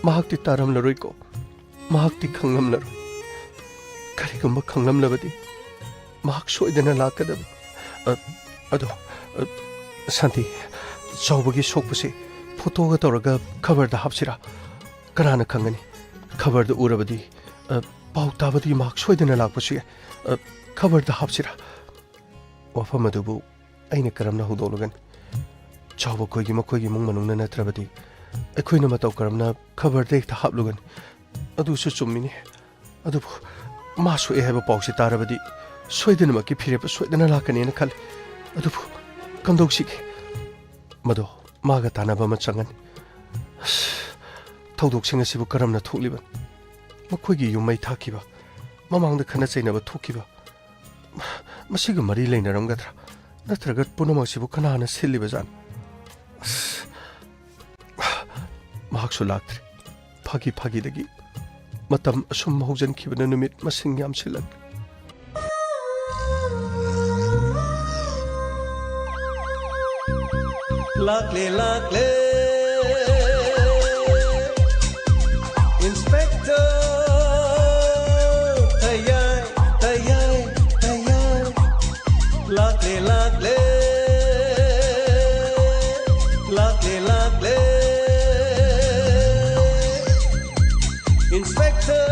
ꯃꯍꯥꯛꯇꯤ ꯇꯥꯔꯝꯂꯔꯣꯏꯀꯣ, ꯃꯍꯥꯛꯇꯤ ꯈꯪꯂꯝꯂꯔꯣꯏ꯫ ꯀꯔꯤꯒꯨꯝꯕ ꯈꯪꯂꯝꯂꯕꯗꯤ ꯃꯍꯥꯛ ꯁꯣꯏꯗꯅ ꯂꯥꯛꯀꯗꯕ꯫ ꯑ, ꯑꯗꯣ, ꯑ, ꯁꯥꯟꯇꯤ, ꯆꯥꯎꯕꯒꯤ ꯁꯣꯛꯄꯁꯦ ꯐꯣꯇꯣꯒ ꯇꯧꯔꯒ ꯈꯕꯔꯗ ꯍꯥꯞꯁꯤꯔꯥ? ꯀꯅꯥꯅ ꯈꯪꯒꯅꯤ? ꯈꯕꯔꯗ ꯎꯔꯕꯗꯤ, ꯑ, ꯄꯥꯎ ꯇꯥꯕꯗꯤ ꯃꯍꯥꯛ ꯁꯣꯏꯗꯅ ꯂꯥꯛꯄꯁꯨ ꯌꯥꯏ꯫ ꯑ, ꯈꯕꯔꯗ ꯍꯥꯞꯁꯤꯔꯥ? ꯋꯥꯐꯝ ꯑꯗꯨꯕꯨ ꯑꯩꯅ ꯀꯔꯝꯅ ꯍꯧꯗꯣꯛꯂꯒꯅꯤ? ꯆꯥꯎꯕ ꯈꯣꯏꯒꯤ ꯃꯈꯣꯏꯒꯤ ꯏꯃꯨꯡ ꯃꯅꯨꯡꯅ ꯅꯠꯇ꯭ꯔꯕꯗꯤ ꯑꯩꯈꯣꯏꯅ ꯃꯇꯧ ꯀꯔꯝꯅ ꯈꯕꯔꯗ ꯍꯦꯛꯇ ꯍꯥꯞꯂꯨꯒꯅꯤ? ꯑꯗꯨꯁꯨ ꯆꯨꯝꯃꯤꯅꯦ꯫ ꯑꯗꯨꯕꯨ ꯃꯥ ꯁꯣꯛꯑꯦ ꯍꯥꯏꯕ ꯄꯥꯎꯁꯤ ꯇꯥꯔꯕꯗꯤ ꯁꯣꯏꯗꯅꯃꯛꯀꯤ ꯐꯤꯔꯦꯞꯄ ꯁꯣꯏꯗꯅ ꯂꯥꯛꯀꯅꯤꯅ ꯈꯜꯂꯤ꯫ ꯑꯗꯨꯕꯨ ꯀꯝꯗꯧꯁꯤꯒꯦ? ꯃꯗꯣ ꯃꯥꯒ ꯇꯥꯟꯅꯕ ꯑꯃ ꯆꯪꯒꯅꯤ꯫ ꯑꯁ, ꯊꯧꯗꯣꯛꯁꯤꯡ ꯑꯁꯤꯕꯨ ꯀꯔꯝꯅ ꯊꯣꯛꯂꯤꯕꯅꯣ? ꯃꯈꯣꯏꯒꯤ ꯌꯨꯝ ꯃꯩ ꯊꯥꯈꯤꯕ, ꯃꯃꯥꯡꯗ ꯈꯠꯅ ꯆꯩꯅꯕ ꯊꯣꯛꯈꯤꯕ, ꯃꯁꯤꯒ ꯃꯔꯤ ꯂꯩꯅꯔꯝꯒꯗ꯭ꯔꯥ? ꯅꯠꯇ꯭ꯔꯒ ꯄꯨꯝꯅꯃꯛꯁꯤꯕꯨ ꯀꯅꯥꯅ ꯁꯤꯜꯂꯤꯕꯖꯥꯠꯅꯣ? ꯑꯁ, ꯃꯍꯥꯛꯁꯨ ꯂꯥꯛꯇ꯭ꯔꯤ꯫ ꯐꯥꯒꯤ ꯐꯥꯒꯤꯗꯒꯤ ꯃꯇꯝ ꯑꯁꯨꯝ ꯍꯧꯖꯤꯟꯈꯤꯕꯅ ꯅꯨꯃꯤꯠ ꯃꯁꯤꯡ ꯌꯥꯝꯁꯤꯜꯂꯛꯂꯦ꯫ ꯂꯥꯛꯂꯦ, ꯂꯥꯛꯂꯦ, Inspector ꯇꯌꯥꯏ, ꯇꯌꯥꯏ, ꯇꯌꯥꯏ꯫ ꯂꯥꯛꯂꯦ, ꯂꯥꯛꯂꯦ, ꯂꯥꯛꯂꯦ, ꯂꯥꯛꯂꯦ, Inspector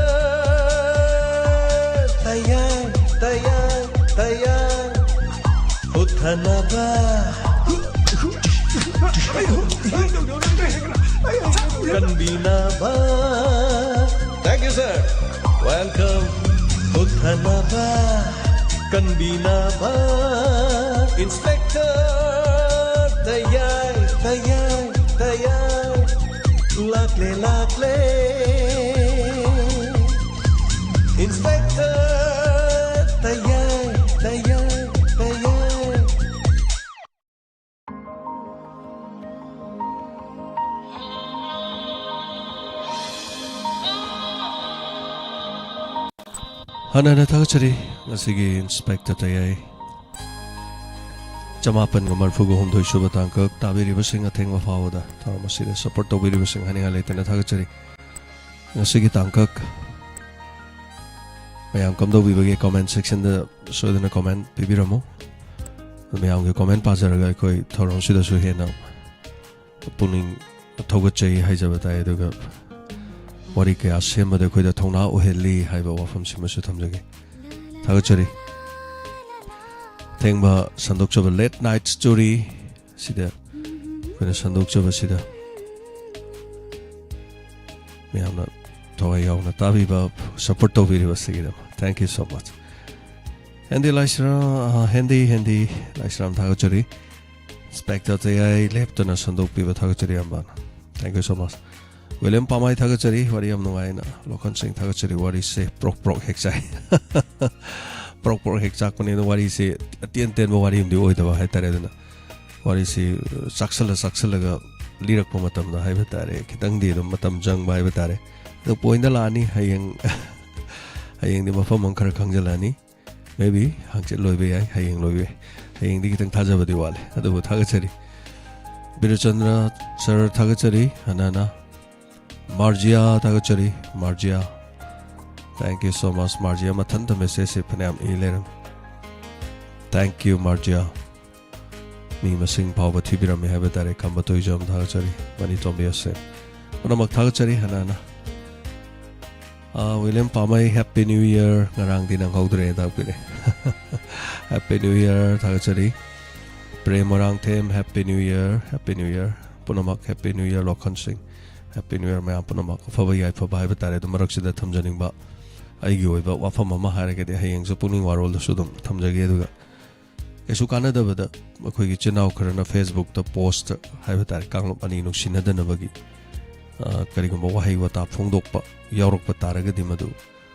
ꯇꯌꯥꯏ, ꯇꯌꯥꯏ, ꯇꯌꯥꯏ꯫ ꯍꯨꯠꯊꯅꯕ, ꯀꯟꯕꯤꯅꯕ꯫ Thank you, sir. Welcome. ꯍꯨꯠꯊꯅꯕ, ꯀꯟꯕꯤꯅꯕ, Inspector ꯇꯌꯥꯏ, ꯇꯌꯥꯏ, ꯇꯌꯥꯏ꯫ ꯂꯥꯛꯂꯦ, ꯂꯥꯛꯂꯦ, Inspector ꯇꯌꯥꯏ, ꯇꯌꯥꯏ, ꯇꯌꯥꯏ꯫ ꯍꯟꯅ ꯍꯟꯅ ꯊꯥꯒꯠꯆꯔꯤ꯫ ꯉꯁꯤꯒꯤ Inspector ꯇꯌꯥꯏ ꯆꯃꯥꯄꯟꯒ ꯃꯔꯤꯐꯨꯒ ꯍꯨꯝꯗꯣꯏ ꯁꯨꯕ ꯇꯥꯡꯀꯛ ꯇꯥꯕꯤꯔꯤꯕꯁꯤꯡ, ꯑꯊꯦꯡꯕ ꯐꯥꯎꯕꯗ ꯊꯧꯔꯝ ꯑꯁꯤꯗ support ꯇꯧꯕꯤꯔꯤꯕꯁꯤꯡ ꯍꯥꯏꯅꯤꯡꯉꯥꯏ ꯂꯩꯇꯅ ꯊꯥꯒꯠꯆꯔꯤ꯫ ꯉꯁꯤꯒꯤ ꯇꯥꯡꯀꯛ ꯃꯌꯥꯝ ꯀꯝꯗꯧꯕꯤꯕꯒꯦ? Comment section ꯗ ꯁꯣꯏꯗꯅ comment ꯄꯤꯕꯤꯔꯝꯃꯨ꯫ ꯃꯌꯥꯝꯒꯤ comment ꯄꯥꯖꯔꯒ ꯑꯩꯈꯣꯏ ꯊꯧꯔꯝꯁꯤꯗꯁꯨ ꯍꯦꯟꯅ ꯄꯨꯛꯅꯤꯡ ꯊꯧꯒꯠꯆꯩ ꯍꯥꯏꯖꯕ ꯇꯥꯏ, ꯑꯗꯨꯒ ꯋꯥꯔꯤ ꯀꯌꯥ ꯁꯦꯝꯕꯗ ꯑꯩꯈꯣꯏꯗ ꯊꯧꯅꯥ ꯑꯣꯏꯍꯜꯂꯤ ꯍꯥꯏꯕ ꯋꯥꯐꯝꯁꯤꯃꯁꯨ ꯊꯝꯖꯒꯦ꯫ ꯊꯥꯒꯠꯆꯔꯤ꯫ ꯊꯦꯡꯕ ꯁꯟꯗꯣꯛꯆꯕ, late night story ꯁꯤꯗ ꯑꯩꯈꯣꯏꯅ ꯁꯟꯗꯣꯛꯆꯕꯁꯤꯗ ꯃꯌꯥꯝꯅ ꯊꯋꯥꯏ ꯌꯥꯎꯅ ꯇꯥꯕꯤꯕ, support ꯇꯧꯕꯤꯔꯤꯕꯁꯤꯒꯤꯗꯃꯛ thank you so much꯫ ꯍꯦꯟꯗꯤ ꯂꯥꯏꯁ꯭ꯔꯝ, ꯑ, ꯍꯦꯟꯗꯤ, ꯍꯦꯟꯗꯤ ꯂꯥꯏꯁ꯭ꯔꯝ ꯊꯥꯒꯠꯆꯔꯤ꯫ Inspector ꯇꯌꯥꯏ ꯂꯦꯞꯇꯅ ꯁꯟꯗꯣꯛꯄꯤꯕ ꯊꯥꯒꯠꯆꯔꯤ, ꯏꯌꯥꯝꯕ꯫ Thank you so much꯫ William ꯄꯥꯃꯥꯏ ꯊꯥꯒꯠꯆꯔꯤ, ꯋꯥꯔꯤ ꯌꯥꯝ ꯅꯨꯡꯉꯥꯏꯅ꯫ ꯂꯣꯈꯟ ꯁꯤꯡ ꯊꯥꯒꯠꯆꯔꯤ, ꯋꯥꯔꯤꯁꯦ ꯄ꯭ꯔꯣꯛ ꯄ꯭ꯔꯣꯛ ꯍꯦꯛ ꯆꯥꯏ꯫ ꯄ꯭ꯔꯣꯛ ꯄ꯭ꯔꯣꯛ ꯍꯦꯛ ꯆꯥꯛꯄꯅꯦ꯫ ꯑꯗꯣ ꯋꯥꯔꯤꯁꯦ ꯑꯇꯦꯟ ꯇꯦꯟꯕ ꯋꯥꯔꯤ ꯑꯃꯗꯤ ꯑꯣꯏꯗꯕ ꯍꯥꯏꯇꯥꯔꯦ꯫ ꯑꯗꯨꯅ ꯋꯥꯔꯤꯁꯤ ꯆꯥꯛꯁꯜꯂ ꯆꯥꯛꯁꯜꯂꯒ ꯂꯤꯔꯛꯄ ꯃꯇꯝꯗ ꯍꯥꯏꯕ ꯇꯥꯔꯦ, ꯈꯤꯇꯪꯗꯤ ꯑꯗꯨꯝ ꯃꯇꯝ ꯆꯪꯕ ꯍꯥꯏꯕ ꯇꯥꯔꯦ꯫ ꯑꯗꯣ ꯄꯣꯏꯟꯗ ꯂꯥꯛꯑꯅꯤ ꯍꯌꯦꯡ꯫ ꯍꯌꯦꯡꯗꯤ ꯃꯐꯝ ꯑꯃ ꯈꯔ ꯈꯪꯖꯤꯜꯂꯛꯑꯅꯤ꯫ ꯃꯦꯕꯤ ꯍꯪꯆꯤꯠ ꯂꯣꯏꯕ ꯌꯥꯏ, ꯍꯌꯦꯡ ꯂꯣꯏꯕ ꯌꯥꯏ꯫ ꯍꯌꯦꯡꯗꯤ ꯈꯤꯇꯪ ꯊꯥꯖꯕꯗꯤ ꯋꯥꯠꯂꯦ, ꯑꯗꯨꯕꯨ ꯊꯥꯒꯠꯆꯔꯤ꯫ ꯕꯤꯔꯆꯟꯗ꯭ꯔ ꯁꯔ ꯊꯥꯒꯠꯆꯔꯤ ꯍꯟꯅ ꯍꯟꯅ꯫ ꯃꯥꯔꯖꯤꯌꯥ ꯊꯥꯒꯠꯆꯔꯤ, ꯃꯥꯔꯖꯤꯌꯥ꯫ Thank you so much, ꯃꯥꯔꯖꯤꯌꯥ꯫ ꯃꯊꯟꯇ ꯃꯦꯁꯦꯖꯁꯦ ꯐꯅꯌꯥꯝ ꯏ ꯂꯩꯔꯝꯃꯤ꯫ Thank you, ꯃꯥꯔꯖꯤꯌꯥ꯫ ꯃꯤ ꯃꯁꯤꯡ ꯐꯥꯎꯕ ꯊꯤꯕꯤꯔꯝꯃꯤ ꯍꯥꯏꯕ ꯇꯥꯔꯦ꯫ ꯈꯝꯕ ꯊꯣꯏꯖꯝ ꯊꯥꯒꯠꯆꯔꯤ, ꯃꯅꯤ ꯇꯣꯝꯕꯤ ꯑꯁꯦ꯫ ꯄꯨꯝꯅꯃꯛ ꯊꯥꯒꯠꯆꯔꯤ ꯍꯟꯅ ꯍꯟꯅ꯫ ꯑꯥ, ꯋꯤꯂꯤꯌꯝ ꯄꯥꯃꯩ, Happy New Year꯫ ꯉꯔꯥꯡꯗꯤ ꯅꯪꯍꯧꯗ꯭ꯔꯦ ꯇꯥꯛꯄꯤꯔꯦ꯫ Happy New Year ꯊꯥꯒꯠꯆꯔꯤ꯫ Prem Moirangthem, Happy New Year, Happy New Year꯫ ꯄꯨꯝꯅꯃꯛ Happy New Year꯫ ꯂꯣꯈꯟ ꯁꯤꯡ, Happy New Year꯫ ꯃꯌꯥꯝ ꯄꯨꯝꯅꯃꯛ ꯑꯐꯕ ꯌꯥꯏꯐꯕ ꯍꯥꯏꯕ ꯇꯥꯔꯦ꯫ ꯑꯗꯨ ꯃꯔꯛꯁꯤꯗ ꯊꯝꯖꯅꯤꯡꯕ ꯑꯩꯒꯤ ꯑꯣꯏꯕ ꯋꯥꯐꯝ ꯑꯃ ꯍꯥꯏꯔꯒꯗꯤ ꯍꯌꯦꯡꯁꯨ ꯄꯨꯛꯅꯤꯡ ꯋꯥꯔꯣꯜꯗꯁꯨ ꯑꯗꯨꯝ ꯊꯝꯖꯒꯦ꯫ ꯑꯗꯨꯒ ꯀꯩꯁꯨ ꯀꯥꯟꯅꯗꯕꯗ ꯑꯩꯈꯣꯏꯒꯤ ꯏꯆꯤꯟ ꯏꯅꯥꯎ ꯈꯔꯅ Facebookꯇ ꯄꯣꯁꯇ ꯍꯥꯏꯕ ꯇꯥꯔꯦ, ꯀꯥꯡꯂꯨꯞ ꯑꯅꯤ ꯅꯨꯡꯁꯤꯅꯗꯅꯕꯒꯤ, ꯑ, ꯀꯔꯤꯒꯨꯝꯕ ꯋꯥꯍꯩ ꯋꯥꯇꯥ ꯐꯣꯡꯗꯣꯛꯄ ꯌꯥꯎꯔꯛꯄ ꯇꯥꯔꯒꯗꯤ ꯃꯗꯨ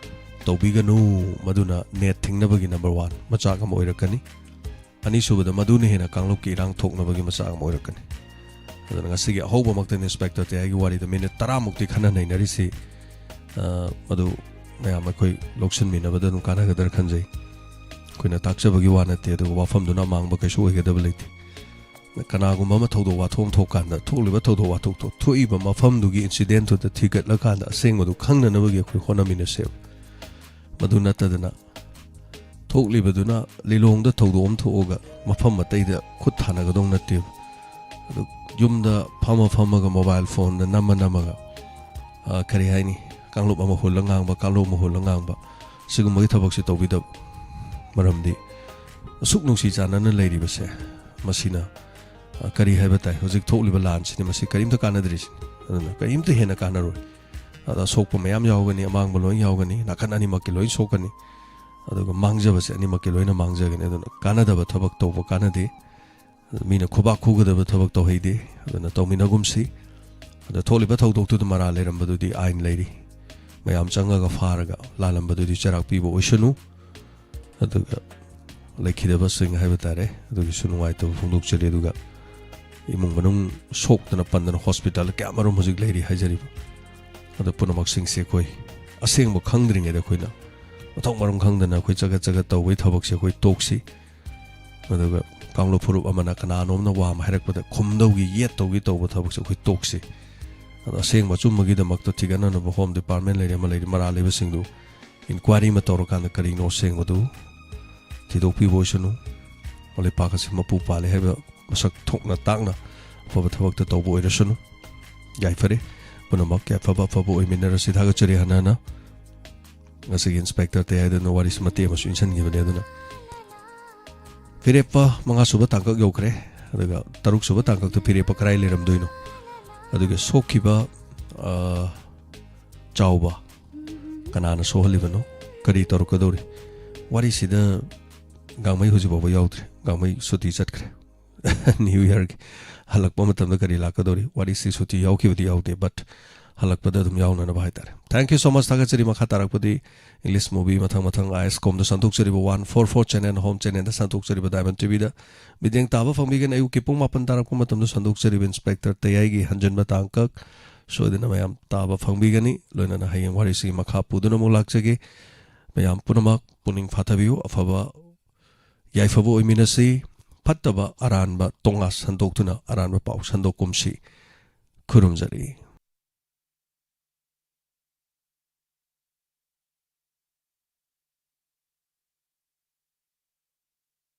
ꯇꯧꯕꯤꯒꯅꯨ꯫ ꯃꯗꯨꯅ ꯅꯦꯠ ꯊꯤꯡꯅꯕꯒꯤ ꯅꯝꯕꯔ ꯋꯥꯟ ꯃꯆꯥꯛ ꯑꯃ ꯑꯣꯏꯔꯛꯀꯅꯤ꯫ ꯑꯅꯤꯁꯨꯕꯗ, ꯃꯗꯨꯅ ꯍꯦꯟꯅ ꯀꯥꯡꯂꯨꯞꯀꯤ ꯏꯔꯥꯡ ꯊꯣꯛꯅꯕꯒꯤ ꯃꯆꯥꯛ ꯑꯃ ꯑꯣꯏꯔꯛꯀꯅꯤ꯫ ꯑꯗꯨꯅ ꯉꯁꯤꯒꯤ ꯑꯍꯧꯕꯃꯛꯇꯅꯤ ꯏꯟꯁꯄꯦꯛꯇꯔ ꯇꯌꯥꯏꯒꯤ ꯋꯥꯔꯤꯗ ꯃꯤꯅꯤꯠ ꯇꯔꯥꯃꯨꯛꯇꯤ ꯈꯟꯅ ꯅꯩꯅꯔꯤꯁꯤ꯫ ꯑ, ꯃꯗꯨ ꯃꯌꯥꯝ ꯑꯩꯈꯣꯏ ꯂꯧꯁꯤꯟꯃꯤꯟꯅꯕꯗ ꯑꯗꯨꯝ ꯀꯥꯟꯅꯒꯗ꯭ꯔꯥ ꯈꯟꯖꯩ꯫ ꯑꯩꯈꯣꯏꯅ ꯇꯥꯛꯆꯕꯒꯤ ꯋꯥ ꯅꯠꯇꯦ, ꯑꯗꯨꯒ ꯋꯥꯐꯝꯗꯨꯅ ꯑꯃꯥꯡꯕ ꯀꯩꯁꯨ ꯑꯣꯏꯒꯗꯕ ꯂꯩꯇꯦ꯫ ꯀꯅꯥꯒꯨꯝꯕ ꯑꯃ ꯊꯧꯗꯣꯛ ꯋꯥꯊꯣꯛ ꯑꯃ ꯊꯣꯛꯀꯥꯟꯗ, ꯊꯣꯛꯂꯤꯕ ꯊꯧꯗꯣꯛ ꯋꯥꯊꯣꯛꯇꯣ, ꯊꯣꯛꯏꯕ ꯃꯐꯝꯗꯨꯒꯤ ꯏꯟꯁꯤꯗꯦꯟꯠꯇꯨꯗ ꯊꯤꯒꯠꯂꯀꯥꯟꯗ ꯑꯁꯦꯡꯕꯗꯨ ꯈꯪꯅꯅꯕꯒꯤ ꯑꯩꯈꯣꯏ ꯍꯣꯠꯅꯃꯤꯟꯅꯁꯦꯕ꯫ ꯃꯗꯨ ꯅꯠꯇꯗꯅ ꯊꯣꯛꯂꯤꯕꯗꯨꯅ ꯂꯤꯂꯣꯡꯗ ꯊꯧꯗꯣꯛ ꯑꯃ ꯊꯣꯛꯑꯒ ꯃꯐꯝ ꯑꯇꯩꯗ ꯈꯨꯠ ꯊꯥꯅꯒꯗꯧ ꯅꯠꯇꯦꯕ꯫ ꯑꯗꯨ ꯌꯨꯝꯗ ꯐꯝꯃ ꯐꯝꯃꯒ ꯃꯣꯕꯥꯏꯜ ꯐꯣꯟꯗ ꯅꯝꯃ ꯅꯝꯃꯒ, ꯑ, ꯀꯔꯤ ꯍꯥꯏꯅꯤ, ꯀꯥꯡꯂꯨꯞ ꯑꯃ ꯍꯨꯜꯂ ꯉꯥꯡꯕ, ꯀꯥꯡꯂꯨꯞ ꯑꯃ ꯍꯨꯜꯂ ꯉꯥꯡꯕ, ꯁꯤꯒꯨꯝꯕꯒꯤ ꯊꯕꯛꯁꯤ ꯇꯧꯕꯤꯗꯕ꯫ ꯃꯔꯝꯗꯤ ꯑꯁꯨꯛ ꯅꯨꯡꯁꯤ ꯆꯥꯟꯅꯅ ꯂꯩꯔꯤꯕꯁꯦ, ꯃꯁꯤꯅ, ꯑ, ꯀꯔꯤ ꯍꯥꯏꯕ ꯇꯥꯏ, ꯍꯧꯖꯤꯛ ꯊꯣꯛꯂꯤꯕ ꯂꯥꯟꯁꯤꯅꯤ, ꯃꯁꯤ ꯀꯔꯤꯝꯇ ꯀꯥꯟꯅꯗ꯭ꯔꯤꯁꯤꯅꯤ꯫ ꯑꯗꯨꯅ ꯀꯔꯤꯝꯇ ꯍꯦꯟꯅ ꯀꯥꯟꯅꯔꯣꯏ꯫ ꯑꯗ ꯑꯁꯣꯛꯄ ꯃꯌꯥꯝ ꯌꯥꯎꯒꯅꯤ, ꯑꯃꯥꯡꯕ ꯂꯣꯏ ꯌꯥꯎꯒꯅꯤ, ꯅꯥꯀꯟ ꯑꯅꯤꯃꯛꯀꯤ ꯂꯣꯏ ꯁꯣꯛꯀꯅꯤ꯫ ꯑꯗꯨꯒ ꯃꯥꯡꯖꯕꯁꯦ ꯑꯅꯤꯃꯛꯀꯤ ꯂꯣꯏꯅ ꯃꯥꯡꯖꯒꯅꯤ꯫ ꯑꯗꯨꯅ ꯀꯥꯟꯅꯗꯕ ꯊꯕꯛ ꯇꯧꯕ ꯀꯥꯟꯅꯗꯦ꯫ ꯃꯤꯅ ꯈꯨꯕꯥꯛ ꯈꯨꯒꯗꯕ ꯊꯕꯛ ꯇꯧꯍꯩꯗꯦ꯫ ꯑꯗꯨꯅ ꯇꯧꯃꯤꯟꯅꯒꯨꯝꯁꯤ꯫ ꯑꯗ ꯊꯣꯛꯂꯤꯕ ꯊꯧꯗꯣꯛꯇꯨꯗ ꯃꯔꯥꯜ ꯂꯩꯔꯝꯕꯗꯨꯗꯤ ꯑꯥꯏꯟ ꯂꯩꯔꯤ꯫ ꯃꯌꯥꯝ ꯆꯪꯉꯒ ꯐꯥꯔꯒ ꯂꯥꯜꯂꯝꯕꯗꯨꯗꯤ ꯆꯩꯔꯥꯛ ꯄꯤꯕ ꯑꯣꯏꯁꯅꯨ꯫ ꯑꯗꯨꯒ ꯂꯩꯈꯤꯗꯕꯁꯤꯡ ꯍꯥꯏꯕ ꯇꯥꯔꯦ, ꯑꯗꯨꯒꯤꯁꯨ ꯅꯨꯡꯉꯥꯏꯇꯕ ꯐꯣꯡꯗꯣꯛꯆꯔꯤ꯫ ꯑꯗꯨꯒ ꯏꯃꯨꯡ ꯃꯅꯨꯡ ꯁꯣꯛꯇꯅ ꯄꯟꯗꯅ ꯍꯣꯁꯄꯤꯇꯥꯜꯗ ꯀꯌꯥ ꯃꯔꯨꯝ ꯍꯧꯖꯤꯛ ꯂꯩꯔꯤ ꯍꯥꯏꯖꯔꯤꯕ꯫ ꯑꯗꯣ ꯄꯨꯝꯅꯃꯛꯁꯤꯡꯁꯦ ꯑꯩꯈꯣꯏ ꯑꯁꯦꯡꯕ ꯈꯪꯗ꯭ꯔꯤꯉꯩꯗ ꯑꯩꯈꯣꯏꯅ ꯃꯊꯣꯡ ꯃꯔꯝ ꯈꯪꯗꯅ ꯑꯩꯈꯣꯏ ꯆꯒꯠ ꯆꯒꯠ ꯇꯧꯕꯒꯤ ꯊꯕꯛꯁꯦ ꯑꯩꯈꯣꯏ ꯇꯣꯛꯁꯤ꯫ ꯑꯗꯨꯒ ꯀꯥꯡꯂꯨꯞ ꯐꯨꯔꯨꯞ ꯑꯃꯅ ꯀꯅꯥꯅꯣꯝꯅ ꯋꯥ ꯑꯃ ꯍꯥꯏꯔꯛꯄꯗ ꯈꯨꯝꯗꯧꯒꯤ ꯌꯦꯠꯇꯧꯒꯤ ꯇꯧꯕ ꯊꯕꯛꯁꯦ ꯑꯩꯈꯣꯏ ꯇꯣꯛꯁꯤ꯫ ꯑꯗꯣ ꯑꯁꯦꯡꯕ ꯑꯆꯨꯝꯕꯒꯤꯗꯃꯛꯇ ꯊꯤꯒꯠꯅꯅꯕ ꯍꯣꯝ ꯗꯤꯄꯥꯔꯠꯃꯦꯟ ꯂꯩꯔꯦ, ꯑꯃ ꯂꯩꯔꯦ, ꯃꯔꯥꯜ ꯂꯩꯕꯁꯤꯡꯗꯨ ꯏꯟꯀ꯭ꯋꯥꯏꯔꯤ ꯑꯃ ꯇꯧꯔꯀꯥꯟꯗ ꯀꯔꯤꯅꯣ ꯑꯁꯦꯡꯕꯗꯨ ꯊꯤꯗꯣꯛꯄꯤꯕ ꯑꯣꯏꯁꯅꯨ꯫ ꯂꯩꯄꯥꯛ ꯑꯁꯤ ꯃꯄꯨ ꯄꯥꯜꯂꯦ ꯍꯥꯏꯕ ꯃꯁꯛ ꯊꯣꯛꯅ ꯇꯥꯛꯅ ꯑꯐꯕ ꯊꯕꯛꯇ ꯇꯧꯕ ꯑꯣꯏꯔꯁꯅꯨ꯫ ꯌꯥꯏꯐꯔꯦ꯫ ꯄꯨꯝꯅꯃꯛ ꯌꯥꯏꯐꯕ ꯑꯐꯕ ꯑꯣꯏꯃꯤꯟꯅꯔꯁꯤ꯫ ꯊꯥꯒꯠꯆꯔꯤ ꯍꯟꯅ ꯍꯟꯅ꯫ ꯉꯁꯤꯒꯤ ꯏꯟꯁꯄꯦꯛꯇꯔ ꯇꯌꯥꯏꯗꯅ ꯋꯥꯔꯤꯁꯤ ꯃꯇꯦꯛ ꯑꯃꯁꯨ ꯏꯟꯁꯤꯟꯈꯤꯕꯅꯦ꯫ ꯑꯗꯨꯅ ꯐꯤꯔꯦꯞꯄ ꯃꯉꯥ ꯁꯨꯕ ꯇꯥꯡꯀꯛ ꯌꯧꯈ꯭ꯔꯦ꯫ ꯑꯗꯨꯒ ꯇꯔꯨꯛ ꯁꯨꯕ ꯇꯥꯡꯀꯛꯇ ꯐꯤꯔꯦꯞꯄ ꯀꯗꯥꯏ ꯂꯩꯔꯝꯗꯣꯏꯅꯣ? ꯑꯗꯨꯒ ꯁꯣꯛꯈꯤꯕ, ꯑ, ꯆꯥꯎꯕ ꯀꯅꯥꯅ ꯁꯣꯛꯍꯜꯂꯤꯕꯅꯣ? ꯀꯔꯤ ꯇꯧꯔꯛꯀꯗꯧꯔꯤ? ꯋꯥꯔꯤꯁꯤꯗ ꯒꯥꯡꯃꯩ ꯍꯧꯖꯤꯛ ꯐꯥꯎꯕ ꯌꯥꯎꯗ꯭ꯔꯤ꯫ ꯒꯥꯡꯃꯩ ꯁꯨꯇꯤ ꯆꯠꯈ꯭ꯔꯦ꯫ ꯅ꯭ꯌꯨ ꯌꯔꯒꯤ ꯍꯜꯂꯛꯄ ꯃꯇꯝꯗ ꯀꯔꯤ ꯂꯥꯛꯀꯗꯧꯔꯤ? ꯋꯥꯔꯤꯁꯤ ꯁꯨꯇꯤ ꯌꯥꯎꯈꯤꯕꯗꯤ ꯌꯥꯎꯗꯦ, but ꯍꯜꯂꯛꯄꯗ ꯑꯗꯨꯝ ꯌꯥꯎꯅꯅꯕ ꯍꯥꯏꯇꯥꯔꯦ꯫ Thank you so much꯫ ꯊꯥꯒꯠꯆꯔꯤ꯫ ꯃꯈꯥ ꯇꯥꯔꯛꯄꯗꯤ ꯏꯪꯂꯤꯁ ꯃꯨꯚꯤ ꯃꯊꯪ ꯃꯊꯪ ꯑꯥꯏ ꯑꯦꯁ ꯀꯣꯝꯗ ꯁꯟꯗꯣꯛꯆꯔꯤꯕ one four four channel, home ꯆꯦꯅꯦꯜꯗ ꯁꯟꯗꯣꯛꯆꯔꯤꯕ ꯗꯥꯏꯃꯟ ꯇꯤꯚꯤꯗ ꯃꯤꯠꯌꯦꯡ ꯇꯥꯕ ꯐꯪꯕꯤꯒꯅꯤ꯫ ꯑꯌꯨꯛꯀꯤ ꯄꯨꯡ ꯃꯥꯄꯟ ꯇꯥꯔꯛꯄ ꯃꯇꯝꯗ ꯁꯟꯗꯣꯛꯆꯔꯤꯕ ꯏꯟꯁꯄꯦꯛꯇꯔ ꯇꯌꯥꯏꯒꯤ ꯍꯟꯖꯤꯟꯕ ꯇꯥꯡꯀꯛ ꯁꯣꯏꯗꯅ ꯃꯌꯥꯝ ꯇꯥꯕ ꯐꯪꯕꯤꯒꯅꯤ꯫ ꯂꯣꯏꯅꯅ ꯍꯌꯦꯡ ꯋꯥꯔꯤꯁꯤꯒꯤ ꯃꯈꯥ ꯄꯨꯗꯨꯅ ꯑꯃꯨꯛ ꯂꯥꯛꯆꯒꯦ꯫ ꯃꯌꯥꯝ ꯄꯨꯝꯅꯃꯛ ꯄꯨꯛꯅꯤꯡ ꯐꯥꯊꯕꯤꯌꯨ꯫ ꯑꯐꯕ ꯌꯥꯏꯐꯕ ꯑꯣꯏꯃꯤꯟꯅꯁꯤ꯫ ꯐꯠꯇꯕ ꯑꯔꯥꯟꯕ ꯇꯣꯉꯥ ꯁꯟꯗꯣꯛꯇꯨꯅ ꯑꯔꯥꯟꯕ ꯄꯥꯎ ꯁꯟꯗꯣꯛꯀꯨꯝꯁꯤ꯫ ꯈꯨꯔꯨꯝꯖꯔꯤ꯫